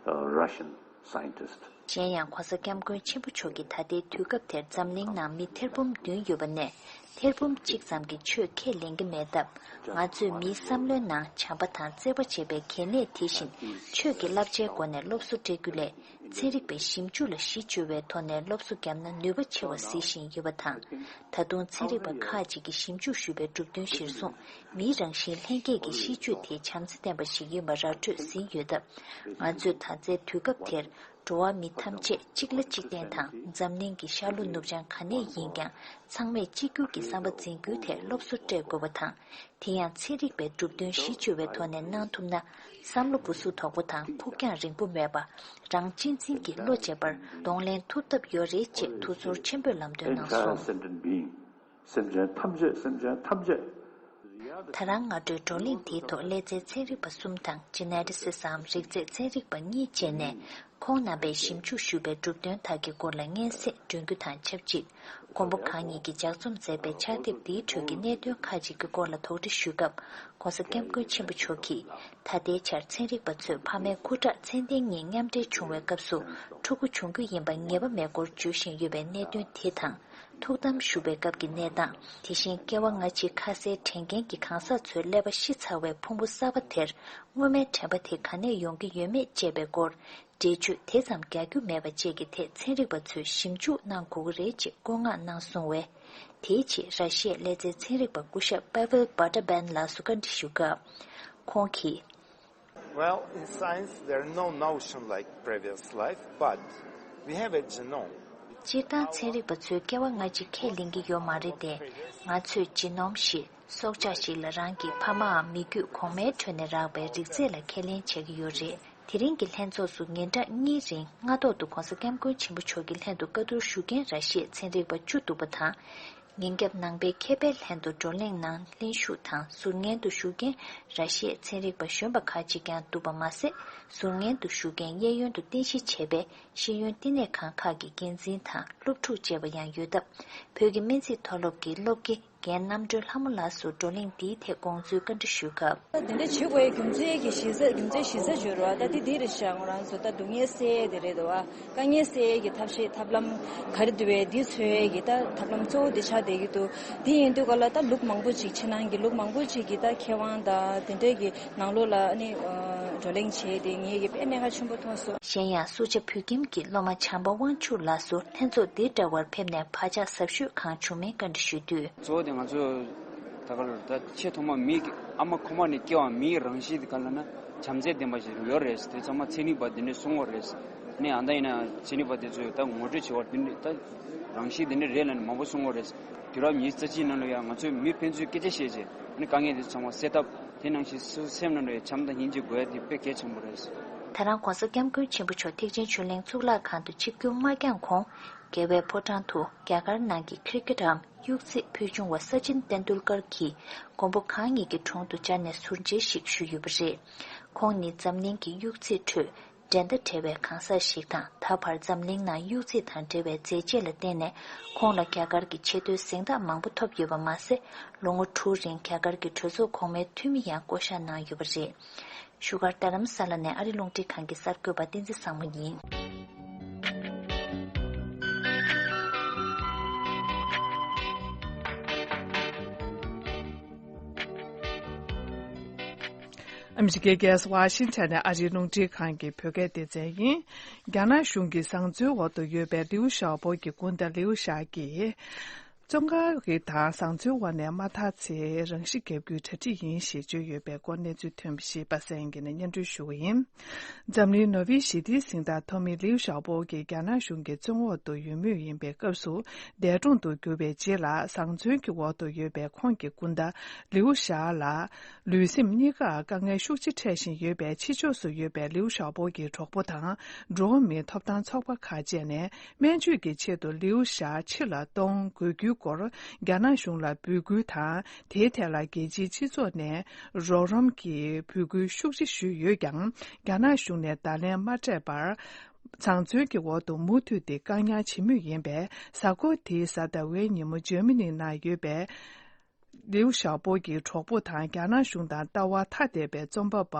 uh, Russian scientist. གཞན་ཡང་༧གོང་ས་༧སྐྱབས་མགོན་ཆེན་པོ་མཆོག་གིས་ད་ལྟའི་དུས་སྐབས་དེར་འཛམ་གླིང་ནང་མི་ཐེར་འབུམ་བདུན་ཡོད་པ་ནས་ཐེར་འབུམ་གཅིག་ཙམ་གྱིས་ཆོས་ཁས་ལེན་གྱི་མེད་སྟབས། ང་ཚོས་མིའི་བསམ་བློའི་ནང་བྱམས་པ་དང་བརྩེ་བ་ཅེས་པའི་གལ་གནད་དེ་བཞིན་ཆོས་ཀྱི་བསླབ་བྱའི་སྒོ་ནས་སློབ་གསོ་སྤྲད་རྒྱུ་ལས། ཚན་རིག་པའི་ཞིབ་འཇུག་ལ་གཞི་བཅོལ་བའི་ཐོག་ནས་སློབ་གསོ་བརྒྱབ་ན་ནུས་པ་ཆེ་བ་གཟིགས་བཞིན་ཡོད་པ་དང་། ད་དུང་ཚན་རིག་པ་ཁག་ཅིག་གིས་ཞིབ་འཇུག་ཞུས་པའི་གྲུབ་དོན་གཞིར་བཟུང་མིའི་རང་བཞིན་ལྷན་སྐྱེས་ཀྱི་གཤིས་སྤྱོད་དེ་བྱམས་བརྩེ་ལྡན་པ་ཞིག་ཡིན་པ་ར་འཕྲོད་ཟིན་ཡོད་སྟབས། ང་ཚོས་ད་ལྟའི་དུས་སྐབས་དེར་འགྲོ་བ་མི་ཐམས་ཅད་གཅིག་ལ་གཅིག་བརྟེན་དང་འཛམ་གླིང་གི་ཤར་ལྷོ་ནུབ་བྱང་ག་ནས་ཡིན་ཀྱང་ཚང་མས་གཅིག་གྱུར་གྱི་བསམ་པ་འཛིན་རྒྱུའི་ཐད་སློབ་གསོ་སྤྲད་དགོས་པ་དང་། དེ་ཡང་ཚན་རིག་པའི་གྲུབ་དོན་གཞི་བཅོལ་བའི་ཐོག་ནས་གནང་ཐུབ་ན། བསམ་བློ་འབུ་སུ་དོག་པོ་དང་ཁུག་ཀྱང་རིང་པོ་མེད་པ། རང་གཅེས་འཛིན་གྱི་བློ་བྱེད་པར་གདོང་ལེན་ཐུབ་ཐབས་ཡོད་རེད་ཅེས་ཐུགས་ཚོར་ཆེན་པོས་ལམ་སྟོན་གནང་སོང་། Entire sentient being, སེམས་ཅན་ཐམས་ཅད། སེམས་ཅན་ཐམས་ཅད། ད་རང་སྔ་དྲོའི་བགྲོ་གླེང་དེའི་ཐོག་སླེ་ཚན་ཚན་རིག་པ་གསུམ་དང་ཇི་ནེ་ཊི་སི་སམ་རིགས་རྫས་ཚན་རིག་པ་གཉིས་བཅས་ནས་ཁོང་རྣམ་པས་ཞིབ་འཇུག་ཞུས་པའི་གྲུབ་དོན་དག་གི་སྐོར་ལ་སྙན་སེང་སྒྲོན་རྒྱུ་དང་ཆབས་ཅིག་མགོན་པོ་གང་ཉིད་ཀྱིས་ལྗགས་རྩོམ་མཛད་པའི་ཕྱག་དེབ་འདིའི་ཁྲོད་ཀྱི་གནད་དོན་ཁག་ཅིག་གི་སྐོར་ལ་དོགས་འདྲི་ཞུས་སྐབས་༧གོང་ས་༧སྐྱབས་མགོན་ཆེན་པོ་མཆོག་གིས། ད་ལྟའི་ཆར་ཚན་རིག་པ་ཚོས་ཕ་མའི་སྐུ་དྲག་མཚན་ལྡན་གཉིས་མཉམ་འབྲེལ་བྱུང་བའི་སྐབས་སུ་ཕྲུ་གུ་འབྱུང་རྒྱུ་ཡིན་པ་ངེས་པ་མེད་སྐོར་བརྗོད་བཞིན་ཡོད་པའི་གནད་དོན་དེ་དང་། ཐུགས་དམ་བཞུགས་པའི་སྐབས་ཀྱི་གནས་སྟངས། དེ་བཞིན་སྐྱེ་བ་སྔ་ཕྱི་ཁ་གསལ་དྲན་མཁན་གྱི་གང་ཟག་ཚོའི་ཀླད་པ་ཤི་ཚར་བའི་ཕུང་པོ་གསར་པ་དེར་སྔོན་མའི་དྲན་པ་དེ་ག་ནས་ཡོང་གི་ཡོད་མེད་བཅས་པའི་སྐོར། འགྲེལ་བརྗོད་དེ་ཙམ་རྒྱག་རྒྱུ་མེད་པ་བཅས་ཀྱི་ཐད་ཚན་རིག་པ་ཚོས་ཞིབ་འཇུག་གནང་དགོས་ཀྱི་རེད་ཅེས་བཀོད་མངགས་གནང་སོང་བས། དེའི་ཆེད་ར་ཤི་ཡའི་ཀླད་རྩའི་ཚན་རིག་པ་སྐུ་ཞབས་པ་ཝེལ་བྷ་ཏ་བན་ལགས་སུ་བཀའ་འདྲི་ཞུས་སྐབས། ཁོང་གིས། Well, in science, there are no notion like previous life, but we have a genome. སྤྱིར་བཏང་ཚན་རིག་པ་ཚོས་སྐྱེ་བ་སྔ་ཕྱི་ཁས་ལེན་གྱི་ཡོད་མ་རེད་དེ། ང་ཚོས་ཇི་ནོམ་ཞེས་སྲོག་ཆགས་ཤིག་ལ་རང་གི་ཕ་མའམ་མི་རྒྱུད་གོང་མའི་ཁྲོད་ནས་རག་པའི་རིགས་རྫས་ལ་ཁས་ལེན་བྱེད་ཀྱི་ཡོད་རེད། དེ་རིང་གི་ལྷན་ཚོགས་སུ་ཉིན་གྲངས་གཉིས་རིང་སྔ་ཐོག་ཏུ་༧གོང་ས་༧སྐྱབས་མགོན་ཆེན་པོ་མཆོག་གི་ལྷན་དུ་བཀའ་བསྡུར་ཞུ་མཁན་ར་ཤི་ཡའི་ཚན་རིག་པ་བཅུ་འདུག་པ་དང་། ཉིན་རྒྱབ་ནང་པའི་མཁས་པའི་ལྷན་དུ་བགྲོ་གླེང་ནང་ལྷན་ཞུགས་དང་ཟུར་ཉན་དུ་ཞུགས་མཁན་ར་ཤི་ཡའི་ཚན་རིག་པ་གཞོན་པ་ཁག་ཅིག་ཀྱང་འདུག་པ་མ་ཟད། ཟུར་ཉན་དུ་ཞུགས་མཁན་གཡས་གཡོན་དུ་རྟེན་གཞི་བྱས་པའི་ཤེས་ཡོན་བསྟི་གནས་ཁང་ཁག་གི་འགན་འཛིན་དང་སློབ་ཕྲུག་བཅས་པ་ཡང་ཡོད་སྟབས། བོད་ཀྱི་སྨན་རྩིས་མཐོ་སློབ་ཀྱི་སློབ་དགེ་རྒན་རྣམ་གྲོལ་ལྷ་མོ་ལགས་སུ་བགྲོ་གླེང་འདིའི་ཐད་དགོངས་ཚུལ་བཀའ་འདྲི་ཞུས་སྐབས། ད་དེ་འདྲ་བྱེད་དགོས་ཡའི་རྒྱུ་མཚན་གྱི་གཞི་རྩ་རྒྱུ་མཚན་གཞི་རྩ་བརྗོད་རོགས། ད་དེ་འདི་རེད་ཤག་ང་རང་ཚོ་ད་སྡུག་བསྔལ་སེལ་ཡས་དེ་རེད་འདུག་བ། དཀའ་ངལ་སེལ་ཡས་ཀྱི་ཐབས་ཤེས་ཐབས་ལམ་ག་རེ་འདུག་བས་འདི་འཚོལ་ཡས་ཀྱི་ད་ཐབས་ལམ་གཙོ་བོ་འདི་ཆགས་བསྡད་ཀྱི་འདུག་དེ་ཡིན་དུས་ག་ལ་ད་ལུགས་མང་པོ་ཅིག་ཕྱི་ནང་གི་ལུགས་མང་པོ་ཅིག་གི་ད་མཁས་དབང་དང་དེ་འདྲས་ཀྱི་ནང་ལོགས་ལ་ཨ་ནི་བགྲོ་གླེང་བྱས་ཏེ་ངེད་ཀྱི་དཔེ་གནད་འགག་ཆེན་པོ་མཐོང་སོང་། གཞན་ཡང་སུ་ཇཱ་བོད་ཁྱིམ་གྱི་སློབ་མ་བྱམས་པ་དབང་ཕྱུག་ལགས་སུ་ལྷན་ཚོགས་འདི་འདྲ་བར་ཕེབས་ནས་བག་ཆགས་ཟབ་ཤོས་གང་བྱུང་མིན་བཀའ་འདྲི་ཞུས་དུས། གཙོ་བོ་དེ་ང་ཚོ་ད་ག་ལ་ད་ཆེས་ཐོག་མ་མི་ཨ་མ་ཁོག་མ་ནས་སྐྱེ་བ་མིའི་རང་གཤིས་དེ་ག་ལ་ན་བྱམས་བརྩེ་ལྡན་པ་ཞིག་ཡོད་རེད། དེ་ཚང་མ་ཚན་རིག་པ་འདི་འདྲས་གསུང་བ་རེད། ནས་ཨ་ད་ཡིན་ན་ཚན་རིག་པ་དེ་ཚོས་ད་ངོ་སྤྲོད་བྱེད་པར་འདི་འདྲས་ད་རང་གཤིས་འདི་འདྲས་རེད་ལབ་ནས་མང་པོ་གསུང་བ་རེད། དུས་རབས་ཉི་ཤུ་རྩ་གཅིག་ནང་ལ་ཡང་ང་ཚོས་མི་ཕན་ཚུན་སྐད་ཆ་བཤད་བྱས་ཨ་ནི་དཀའ་ངལ་དེ་ཚང་མ་སེལ་ཐབས། དེ་ནང་བཞིན་སོ་སོའི་སེམས་ནང་ལ་ཡང་བྱམས་དང་སྙིང་རྗེ་དགོས་ཡ་དེ་དཔེ་གལ་ཆེན་པོ་རེད། ད་རང་༧གོང་ས་༧སྐྱབས་མགོན་ཆེན་པོ་མཆོག་ཐེག་ཆེན་ཆོས་གླིང་གཙུག་ལག་ཁང་དུ་ཆིབས་བསྒྱུར་མ་བསྐྱངས་གོང་། རྒྱལ་བའི་ཕོ་བྲང་དུ་རྒྱ་གར་ནང་གི་ཁིར་ཀེཊ་འམ་གཡུག་རྩེད་ཕུལ་བྱུང་བ་སཅིན་ཏེན་དུལ་ཀར་གྱིས་མགོན་པོ་གང་ཉིད་ཀྱི་དྲུང་དུ་བཅར་ནས་ཟུར་མཇལ་ཞིག་ཞུས་ཡོད་པ་རེད། ཁོང་ནི་འཛམ་གླིང་གི་གཡུག་རྩེད་ཁྲོད་འགྲན་ཟླ་བྲལ་བའི་གང་ཟག་ཞིག་དང་། ད་བར་འཛམ་གླིང་ནང་གཡུག་རྩེད་དང་འབྲེལ་བའི་མཛད་རྗེས་ལ་བརྟེན་ནས་ཁོང་ལ་རྒྱ་གར་གྱི་ཆེས་མཐོའི་གཟེངས་རྟགས་མང་པོ་ཐོབ་ཡོད་པ་མ་ཟད། ལོ་ངོ་དྲུག་རིང་རྒྱ་གར་གྱི་གྲོས་ཚོགས་གོང་མའི་འཐུས་མི་ཡང་བསྐོ་གཞག་གནང་ཡོད་པ་རེད། བཞུགས་སྒར་རྡ་རམ་ས་ལ་ནས་ཨ་རི་རླུང་འཕྲིན་ཁང་གི་གསར་འགོད་པ་བསྟན་འཛིན་བཟང་མོ་ཡིན། ཨ་མི་རི་ཀའི་རྒྱལ་ས་ཝ་ཤིང་ཊོན་ནས་ཨ་རིའི་རླུང་འཕྲིན་ཁང་གི་བོད་སྐད་སྡེ་ཚན་ཡིན། རྒྱ་ནག་གཞུང་གི་བཟང་བཙོན་འོག་ཏུ་ཡོད་པའི་ལིའུ་ཞའོ་པོ་གི་སྐུ་ཟླ་ལིའུ་ཞའོ་གིས། བཙོན་ཁང་གི་དང་བཟང་བཙོན་འོག་ནས་མ་ཐར་ཚེ་རང་ཤི་བརྒྱབ་རྒྱུའི་གྲ་སྒྲིག་ཡིན་ཞེས་བརྗོད་ཡོད་པའི་སྐོར་གནས་ཚུལ་ཐོན་པ་ཞིག་པ་སངས་སྐྱིད་ནས་སྙན་སྒྲོན་ཞུ་བ་ཡིན། འཛམ་གླིང་ནོ་བེལ་ཞི་བདེའི་གཟེངས་རྟགས་ཐོབ་མི་ལིའུ་ཞའོ་པོ་གིས་རྒྱ་ནག་གཞུང་གི་བཙོན་འོག་ཏུ་ཡོད་མུས་ཡིན་པའི་སྐབས་སུ་འདས་གྲོངས་སུ་གྱུར་བའི་རྗེས་ལ་བཟང་བཙོན་གྱི་འོག་ཏུ་ཡོད་པའི་ཁོང་གི་སྐུ་ཟླ་ལིའུ་ཞའོ་ལ་ལུས་སེམས་གཉིས་ཀར་དཀའ་ངལ་ཤུགས་ཆེ་འཕྲད་བཞིན་ཡོད་པའི་ཕྱི་ཕྱོགས་སུ་ཡོད་པའི་ལིའུ་ཞའོ་པོ་གི་གྲོགས་པོ་དང་འགྲོ་བ་མིའི་ཐོབ་ཐང་ཚོགས་པ་ཁག་བཅས་ནས། སྨན་བཅོས་ཀྱི་ཆེད་དུ་ལིའུ་ཞའོ་ཕྱིར་ལ་གཏོང་དགོས་རྒྱུའི་སྐོར་རྒྱ་ནག་གཞུང་ལ་འབོད་སྐུལ་དང་། དེའི་ཐད་ལ་རྒྱལ་སྤྱིའི་སྤྱི་ཚོགས་ནས་རོགས་རམ་གྱི་འབོད་སྐུལ་ཤུགས་ཆེ་ཞུས་ཡོད་ཀྱང་། རྒྱ་ནག་གཞུང་ནས་བརྡ་ལན་མ་སྤྲད་པར། བཟང་བཙོན་གྱི་འོག་ཏུ་མུ་མཐུད་དེ་བཀག་ཉར་བྱེད་མུས་ཡིན་པས། གཟའ་འཁོར་འདིའི་གཟའ་ཟླ་བའི་ཉིན་མོ་འཇར་མ་ནི་ནང་ཡོད་པའི་ལིའུ་ཞའོ་པོ་གི་གྲོགས་པོ་དང་རྒྱ་ནག་གཞུང་དང་ལྟ་བ་ཐ་དད་པའི་རྩོམ་པ་པ་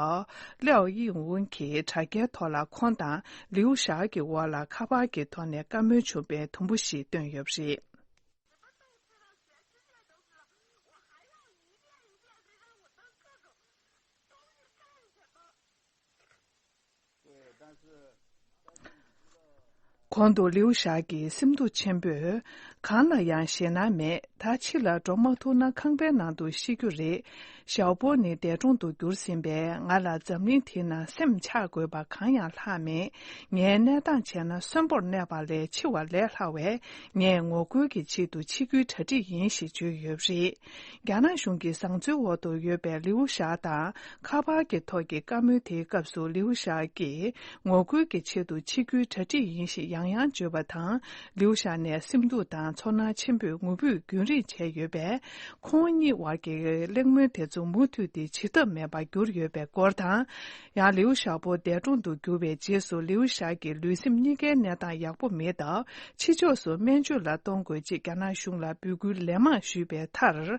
ལེའོ་དབྱིང་ཝུན་གྱིས་དྲ་རྒྱའི་ཐོག་ལ་ཁོང་དང་ལིའུ་ཞའོ་གི་དབར་ལ་ཁ་པར་གྱི་ཐོག་ནས་བཀའ་མོལ་བྱུང་བའི་དུམ་བུ་ཞིག་བཏོན་ཡོད་པ་རེད། གོང་དུ་ལིའུ་ཞའོ་གིས་སེམས་སྡུག་ཆེན་པོས། གང་ལ་ཡང་ཞེད་སྣང་མེད། ད་ཕྱི་ལ་འགྲོ་མ་ཐུབ་ན་ཁང་པའི་ནང་དུ་ཤི་རྒྱུ་རེད། ཞའོ་པོ་ནི་འདས་གྲོངས་སུ་གྱུར་ཟིན་པས། ང་ལ་འཛམ་གླིང་འདི་ན་སེམས་ཆགས་དགོས་པ་གང་ཡང་ལྷག་མེད། ངའི་གནས་སྟངས་བྱས་ན་གསོན་པོར་གནས་པ་ལས་འཆི་བ་ལས་སླ་བས། ངས་ངོ་རྒོལ་གྱི་ཆེད་དུ་འཆི་རྒྱུའི་གྲ་སྒྲིག་ཡིན་ཞེས་བརྗོད་ཡོད་པ་རེད། རྒྱ་ནག་གཞུང་གི་བཟང་བཙོན་འོག་ཏུ་ཡོད་པའི་ལིའུ་ཞའོ་དང་ཁ་པར་གྱི་ཐོག་གི་བཀའ་མོལ་དེའི་སྐབས་སུ་ལིའུ་ཞའོ་གིས་ངོ་རྒོལ་གྱི་ཆེད་དུ་འཆི་རྒྱུའི་གྲ་སྒྲིག་ཡིན་ཞེས་ཡང་ ཡང་ཡང་བརྗོད་པ་དང་། ལིའུ་ཞའོ་ནས་སེམས་སྡུག་དང་ཚོར་སྣང་ཆེན་པོས་ངུ་འབོད་རྒྱུན་རིང་བྱས་ཡོད་པས། ཁོང་གཉིས་བར་གྱི་གླེང་མོལ་དེ་ཚོ་མུ་མཐུད་དེ་བྱེད་ཐབས་མེད་པར་གྱུར་ཡོད་པའི་སྐོར་དང་། ཡང་ལིའུ་ཞའོ་པོ་འདས་གྲོངས་དུ་གྱུར་བའི་རྗེས་སུ་ལིའུ་ཞའོ་གི་ལུས་སེམས་གཉིས་ཀའི་གནས་སྟངས་ཡག་པོ་མེད་སྟབས། ཕྱི་ཕྱོགས་སུ་སྨན་བཅོས་ལ་གཏོང་དགོས་ཅེས་རྒྱ་ནག་གཞུང་ལ་འབོད་སྐུལ་ལན་མང་ཞུས་པའི་མཐར།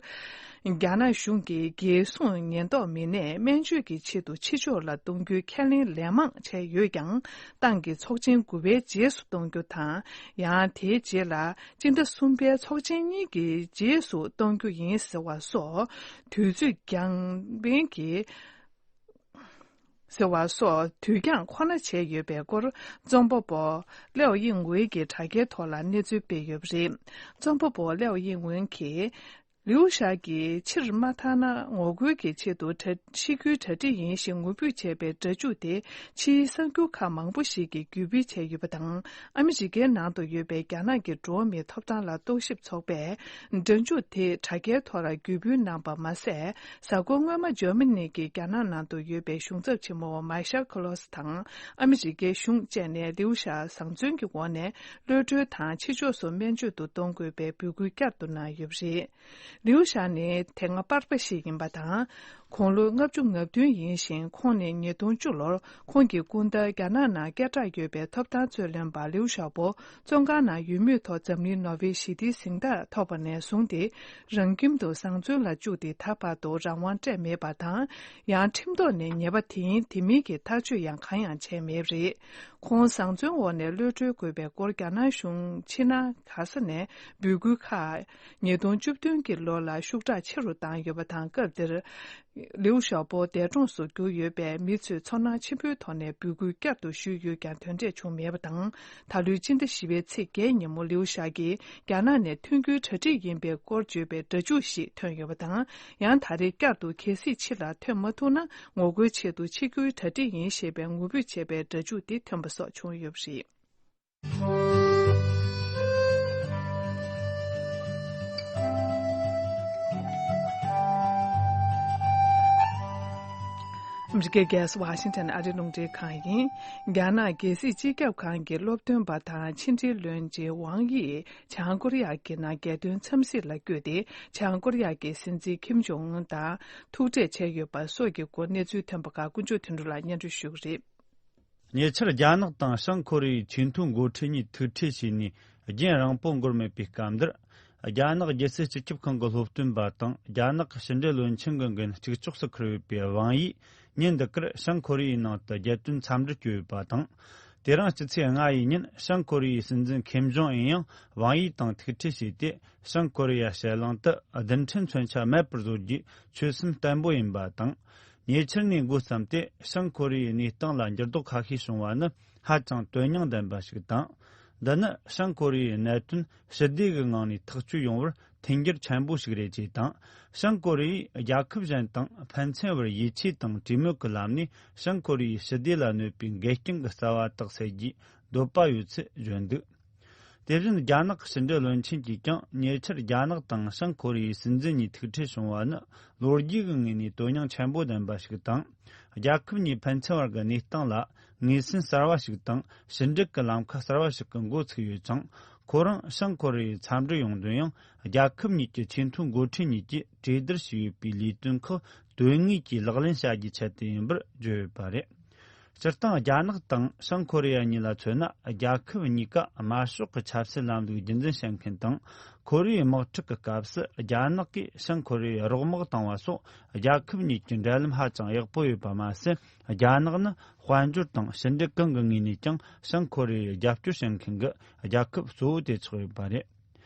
རྒྱ་ནག་གཞུང་གིས་རྒྱལ་སྲུང་ཉེན་རྟོག་མི་སྣས་སྨན་བཅོས་ཀྱི་ཆེད་དུ་ཕྱི་ཕྱོགས་ལ་གཏོང་རྒྱུའི་ཁས་ལེན་ལན་མང་བྱས་ཡོད་ཀྱང་། ཏང་གི་ཚོགས་ཆེན་དགུ་པའི་རྗེས་སུ་གཏོང་རྒྱུ་དང་། ཡང་དེའི་རྗེས་ལ་སྤྱི་ཟླ་གསུམ་པའི་ཚོགས་ཆེན་གཉིས་ཀྱི་རྗེས་སུ་གཏོང་རྒྱུ་ཡིན་ཟེར་བ་སོགས། དུས་ཚོད་འགྱངས་ཕན་གྱི། ཟེར་བ་སོགས་དུས་འགྱངས་ཁོ་ན་བྱས་ཡོད་པའི་སྐོར། རྩོམ་པ་པོ་ལེའོ་དབྱིང་ཝེ་གིས་དྲ་རྒྱའི་ཐོག་ལ་གནས་ཚུལ་སྤེལ་ཡོད་པ་རེད། རྩོམ་པ་པོ་ལེའོ་དབྱིང་ཝེ་གིས། ལིའུ་ཞའོ་གིས་ཕྱིར་མ་ཐར་ན་ངོ་རྒོལ་གྱི་ཆེད་དུ་གྲ་ཤི་རྒྱུའི་གྲ་སྒྲིག་ཡིན་ཞེས་ངུ་འབོད་བྱས་པའི་སྒྲ་འཇུག་དེ། ཕྱིའི་གསར་འགྱུར་ཁག་མང་པོ་ཞིག་གིས་བརྒྱུད་སྤེལ་བྱས་ཡོད་པ་དང་། ཨ་མི་རི་ཀའི་ནང་དུ་ཡོད་པའི་རྒྱ་ནག་གི་འགྲོ་བ་མིའི་ཐོབ་ཐང་ལ་རྟོག་ཞིབ་ཚོགས་པས། སྒྲ་འཇུག་དེ་དྲ་རྒྱའི་ཐོག་ལ་བརྒྱུད་སྤེལ་གནང་པ་མ་ཟད། གཟའ་འཁོར་སྔོན་མ་འཇར་མ་ནི་གི་རྒྱ་ནག་ནང་དུ་ཡོད་པའི་གཞུང་ཚབ་ཆེན་མོ་མཱ་ཤལ་ཁ་ལོ་སི་དང་ཨ་མི་རི་ཀའི་གཞུང་བཅས་ནས་ལིའུ་ཞའོ་བཟང་བཙོན་གྱི་འོག་ནས་གློད་གྲོལ་དང་ཕྱི་ཕྱོགས་སུ་སྨན་བཅོས་དུ་གཏོང་དགོས་པའི་འབོད་སྐུལ་བསྐྱར་དུ་གནང་ཡོད་པ་རེད། ལིའུ་ཞའོ་ནི་དེ་སྔ་པར་པ་ཞིག་ཡིན་པ་དང་། དགུང་ལོ་ལྔ་བཅུ་ང་བདུན་ཡིན་ཞིང་། ཁོང་ནི་ཉིས་སྟོང་བཅུ་ལོར་ཁོང་གི་སྐུ་ཟླ་རྒྱ་ནག་ནང་སྐད་གྲགས་ཡོད་པའི་ཐོབ་ཐང་རྩོད་ལེན་པ་ལིའུ་ཞའོ་པོ་བཙོན་ཁང་ནང་ཡོད་མུས་ཐོག་འཛམ་གླིང་ནོ་བེལ་ཞི་བདེའི་གཟེངས་རྟགས་ཐོབ་པ་ནས་བཟུང་སྟེ། རང་ཁྱིམ་དུ་བཟང་བཙོན་ལ་བཅུག་སྟེ་ད་བར་དུ་རང་དབང་སྤྲད་མེད་པ་དང་། ཡང་ཁྲིམས་ཐོག་ནས་ཉེས་པ་དེ་ཡིན་དེ་མིན་གྱི་ཐག་གཅོད་ཡང་གང་ཡང་བྱས་མེད་པ་རེད། ཁོང་བཟང་བཙོན་འོག་ནས་གློད་གྲོལ་དགོས་པའི་སྐོར་རྒྱ་ནག་གཞུང་ཕྱི་ནང་ག་ས་ནས་འབོད་སྐུལ་ཁག་ཉིས་སྟོང་བཅུ་བདུན་གྱི་ལོ་ལ་ཤུགས་དྲག་ཆེ་རུ་བཏང་ཡོད་པ་དང་། སྐབས་དེར། ལིའུ་ཞའོ་པོ་འདས་གྲོངས་སུ་གྱུར་ཡོད་པས། མི་ཚོས་ཚོར་སྣང་ཆེན་པོའི་ཐོག་ནས་འབོད་སྐུལ་བསྐྱར་དུ་ཞུས་ཡོད་ཀྱང་དོན་འབྲས་བྱུང་མེད་པ་དང་། ད་ལོའི་སྤྱི་ཟླ་བཞི་པའི་ཚེས་བརྒྱད་ཉིན་མོ་ལིའུ་ཞའོ་གིས་རྒྱ་ནག་ནས་ཐོན་རྒྱུའི་གྲ་སྒྲིག་ཡིན་པའི་སྐོར་བརྗོད་པའི་སྒྲ་འཇུག་ཞིག་ཐོན་ཡོད་པ་དང་། ཡང་ད་རེས་བསྐྱར་དུ་གལ་སྲིད་ཕྱི་ལ་ཐོན་མ་ཐུབ་ན། ངོ་རྒོལ་ཆེད་དུ་ཕྱི་རྒྱུའི་གྲ་སྒྲིག་ཡིན་ཞེས་པའི་ངུ་འབོད་བྱས་པའི་སྒྲ་འཇུག་དེ་ཐོན་པ་སོགས་བྱུང་ཡོད་པ་རེད། ཨ་མི་རི་ཀའི་རྒྱལ་ས་ཝ་ཤིང་ཊོན་ཨ་རིའི་རླུང་འཕྲིན་ཁང་ཡིན། རྒྱ་ནག་རྒྱལ་སྲིད་སྤྱི་ཁྱབ་ཁང་གི་སློབ་སྟོན་པ་དང་ཕྱི་འབྲེལ་བློན་ཆེན་ཝང་ཡི་བྱང་ཀོ་རི་ཡ་གི་ནང་རྒྱལ་དོན་འཚམས་གཟིགས་ལ་བསྐྱོད་དེ། བྱང་ཀོ་རི་ཡ་གི་སྲིད་འཛིན་ཁིམ་ཇོང་ཨུན་དང་ཐུག་འཕྲད་བྱས་ཡོད་པ་སོགས་ཀྱི་སྐོར་གནས་ཚུལ་ཐོན་པ་ཁག་ཀུན་སྤྱོད་དོན་གྲུབ་ལགས་སྙན་སྒྲོན་ཞུ་གི་རེད། ཉེ་ཆར་རྒྱ་ནག་དང་བྱང་ཁོ་རེ་ཡའི་ཆེས་མཐོའི་འགོ་ཁྲིད་གཉིས་ཐུག་འཕྲད་བྱས་ནས་རྒྱུན་རིང་པོ་འགོར་མེད་པའི་སྐབས་འདིར། རྒྱ་ནག་རྒྱལ་སྲིད་སྤྱི་ཁྱབ་ཁང་གི་སློབ་སྟོན་པ་དང་རྒྱ་ནག་གི་ཕྱི་འབྲེལ་བློན་ཆེན་གྱི་འགན་གཅིག་ལྕོགས་སུ་འཁུར་ཡོད་པའི་ཝང་ཡིས་ཉིན་འདི་གར་བྱང་ཁོ་རེ་ཡའི་ནང་དུ་རྒྱལ་དོན་འཚམས་འདྲིར་བསྐྱོད་ཡོད་པ་དང་། དེ་རིང་སྤྱི་ཚེས་ལྔ་ཡི་ཉིན་བྱང་ཁོ་རེ་ཡའི་སྲིད་འཛིན་ཁེམ་ཇོང་ཨིན་ཡང་ཝང་ཡི་དང་ཐུག་འཕྲད་བྱས་ཏེ། བྱང་ཁོ་རེ་ཡ་ཕྱེད་གླིང་དུ་རྡུལ་ཕྲན་མཚོན་ཆ་མེད་པར་བཟོ་རྒྱུའི་ཆོད་སེམས་བརྟན་པོ་ཡིན་པ་དང་། ཉེ་ཆར་ནས་འགོ་བརྩམས་ཏེ་བྱང་ཁོ་རེ་ཡའི་གནས་སྟངས་ལ་འགྱུར་ལྡོག་ཁ་ཤས་བྱུང་བ་ནི་ཧ་ཅང་དོན་སྙིང་ལྡན་པ་ཞིག་དང་། འདི་ནི་བྱང་ཁོ་རེ་ཡའི་གནད་དོན་ཞི་བདེ་གི་ངང་ནས་ཐག་གཅོད་ཡོང་བར་མཐུན་འགྱུར་ཆེན་པོ་ཞིག་རེད་ཅེས་དང་། བྱང་ཁོ་རེ་ཡིས་རྒྱལ་ཁབ་གཞན་དང་ཕན་ཚུན་བར་ཡིད་ཆེས་དང་གྲོས་མོལ་གྱི་ལམ་ནས་བྱང་ཁོ་རེ་ཡའི་ཞི་བདེ་ལ་གནོད་པའི་འགལ་རྐྱེན་གྱི་རྩ་བ་དག་སེལ་རྒྱུའི་འདོད་པ་ཡོད་ཚུལ་བརྗོད་འདུག། དེ་བཞིན་རྒྱ་ནག་གི་ཕྱི་འབྲེལ་བློན་ཆེན་གྱིས་ཀྱང་ཉེ་ཆར་རྒྱ་ནག་དང་བྱང་ཁོ་རེ་ཡའི་སྲིད་འཛིན་གཉིས་ཐུག་འཕྲད་བྱུང་བ་ནི་ལོ་རྒྱུས་ཀྱི་ངོས་ནས་དོན་སྙིང་ཆེན་པོ་ལྡན་པ་ཞིག་དང་། རྒྱལ་ཁབ་གཉིས་ཕན་ཚུན་བར་གྱི་གནས་སྟངས་ལ་ངོས་ཟིན་གསར་བ་ཞིག་དང་ཕྱི་འབྲེལ་གྱི་ལམ་ཁ་གསར་བ་ཞིག་གི་འགོ་ཚུགས་ཡོད་ཅིང་། ཁོ་རང་བྱང་ཁོ་རེ་ཡའི་འཚམས་འདྲིར་ཡོང་དོན་ཡང་རྒྱལ་ཁབ་གཉིས་ཀྱི་ཆེས་མཐོའི་འགོ་ཁྲིད་གཉིས་ཀྱིས་གྲོས་བསྡུར་བྱས་ཡོད་པའི་ལས་དོན་ཁག་དོན་དངོས་ཀྱིས་ལག་ལེན་བྱ་རྒྱུའི་ཆེད་དུ་ཡིན་པར་བརྗོད་ཡོད་པ་རེད། སྤྱིར་བཏང་རྒྱ་ནག་དང་བྱང་ཁོ་རེ་ཡ་གཉིས་ལ་མཚོན་ན། རྒྱལ་ཁབ་གཉིས་ཀ་དམར་ཤོག་གི་ཆབ་སྲིད་ལམ་ལུགས་རྒྱུན་འཛིན་བྱེད་མཁན་དང་། ཁོར་ཡུག་དམག་འཁྲུག་གི་སྐབས་སུ་རྒྱ་ནག་གིས་བྱང་ཁོ་རེ་ཡའི་རོགས་དམག་བཏང་བ་སོགས། རྒྱལ་ཁབ་གཉིས་ཀྱི་འབྲེལ་ལམ་ཧ་ཅང་ཡག་པོ་ཡོད་པ་མ་ཟད། རྒྱ་ནག་ནི་དཔལ་འབྱོར་དང་ཕྱི་འབྲེལ་གང་གི་ངོས་ནས་ཀྱང་བྱང་ཁོ་རེ་ཡའི་རྒྱབ་སྐྱོར་བྱེད་མཁན་གྱི་རྒྱལ་ཁབ་གཙོ་བོ་དེ་ཆགས་ཡོད་པ་རེད།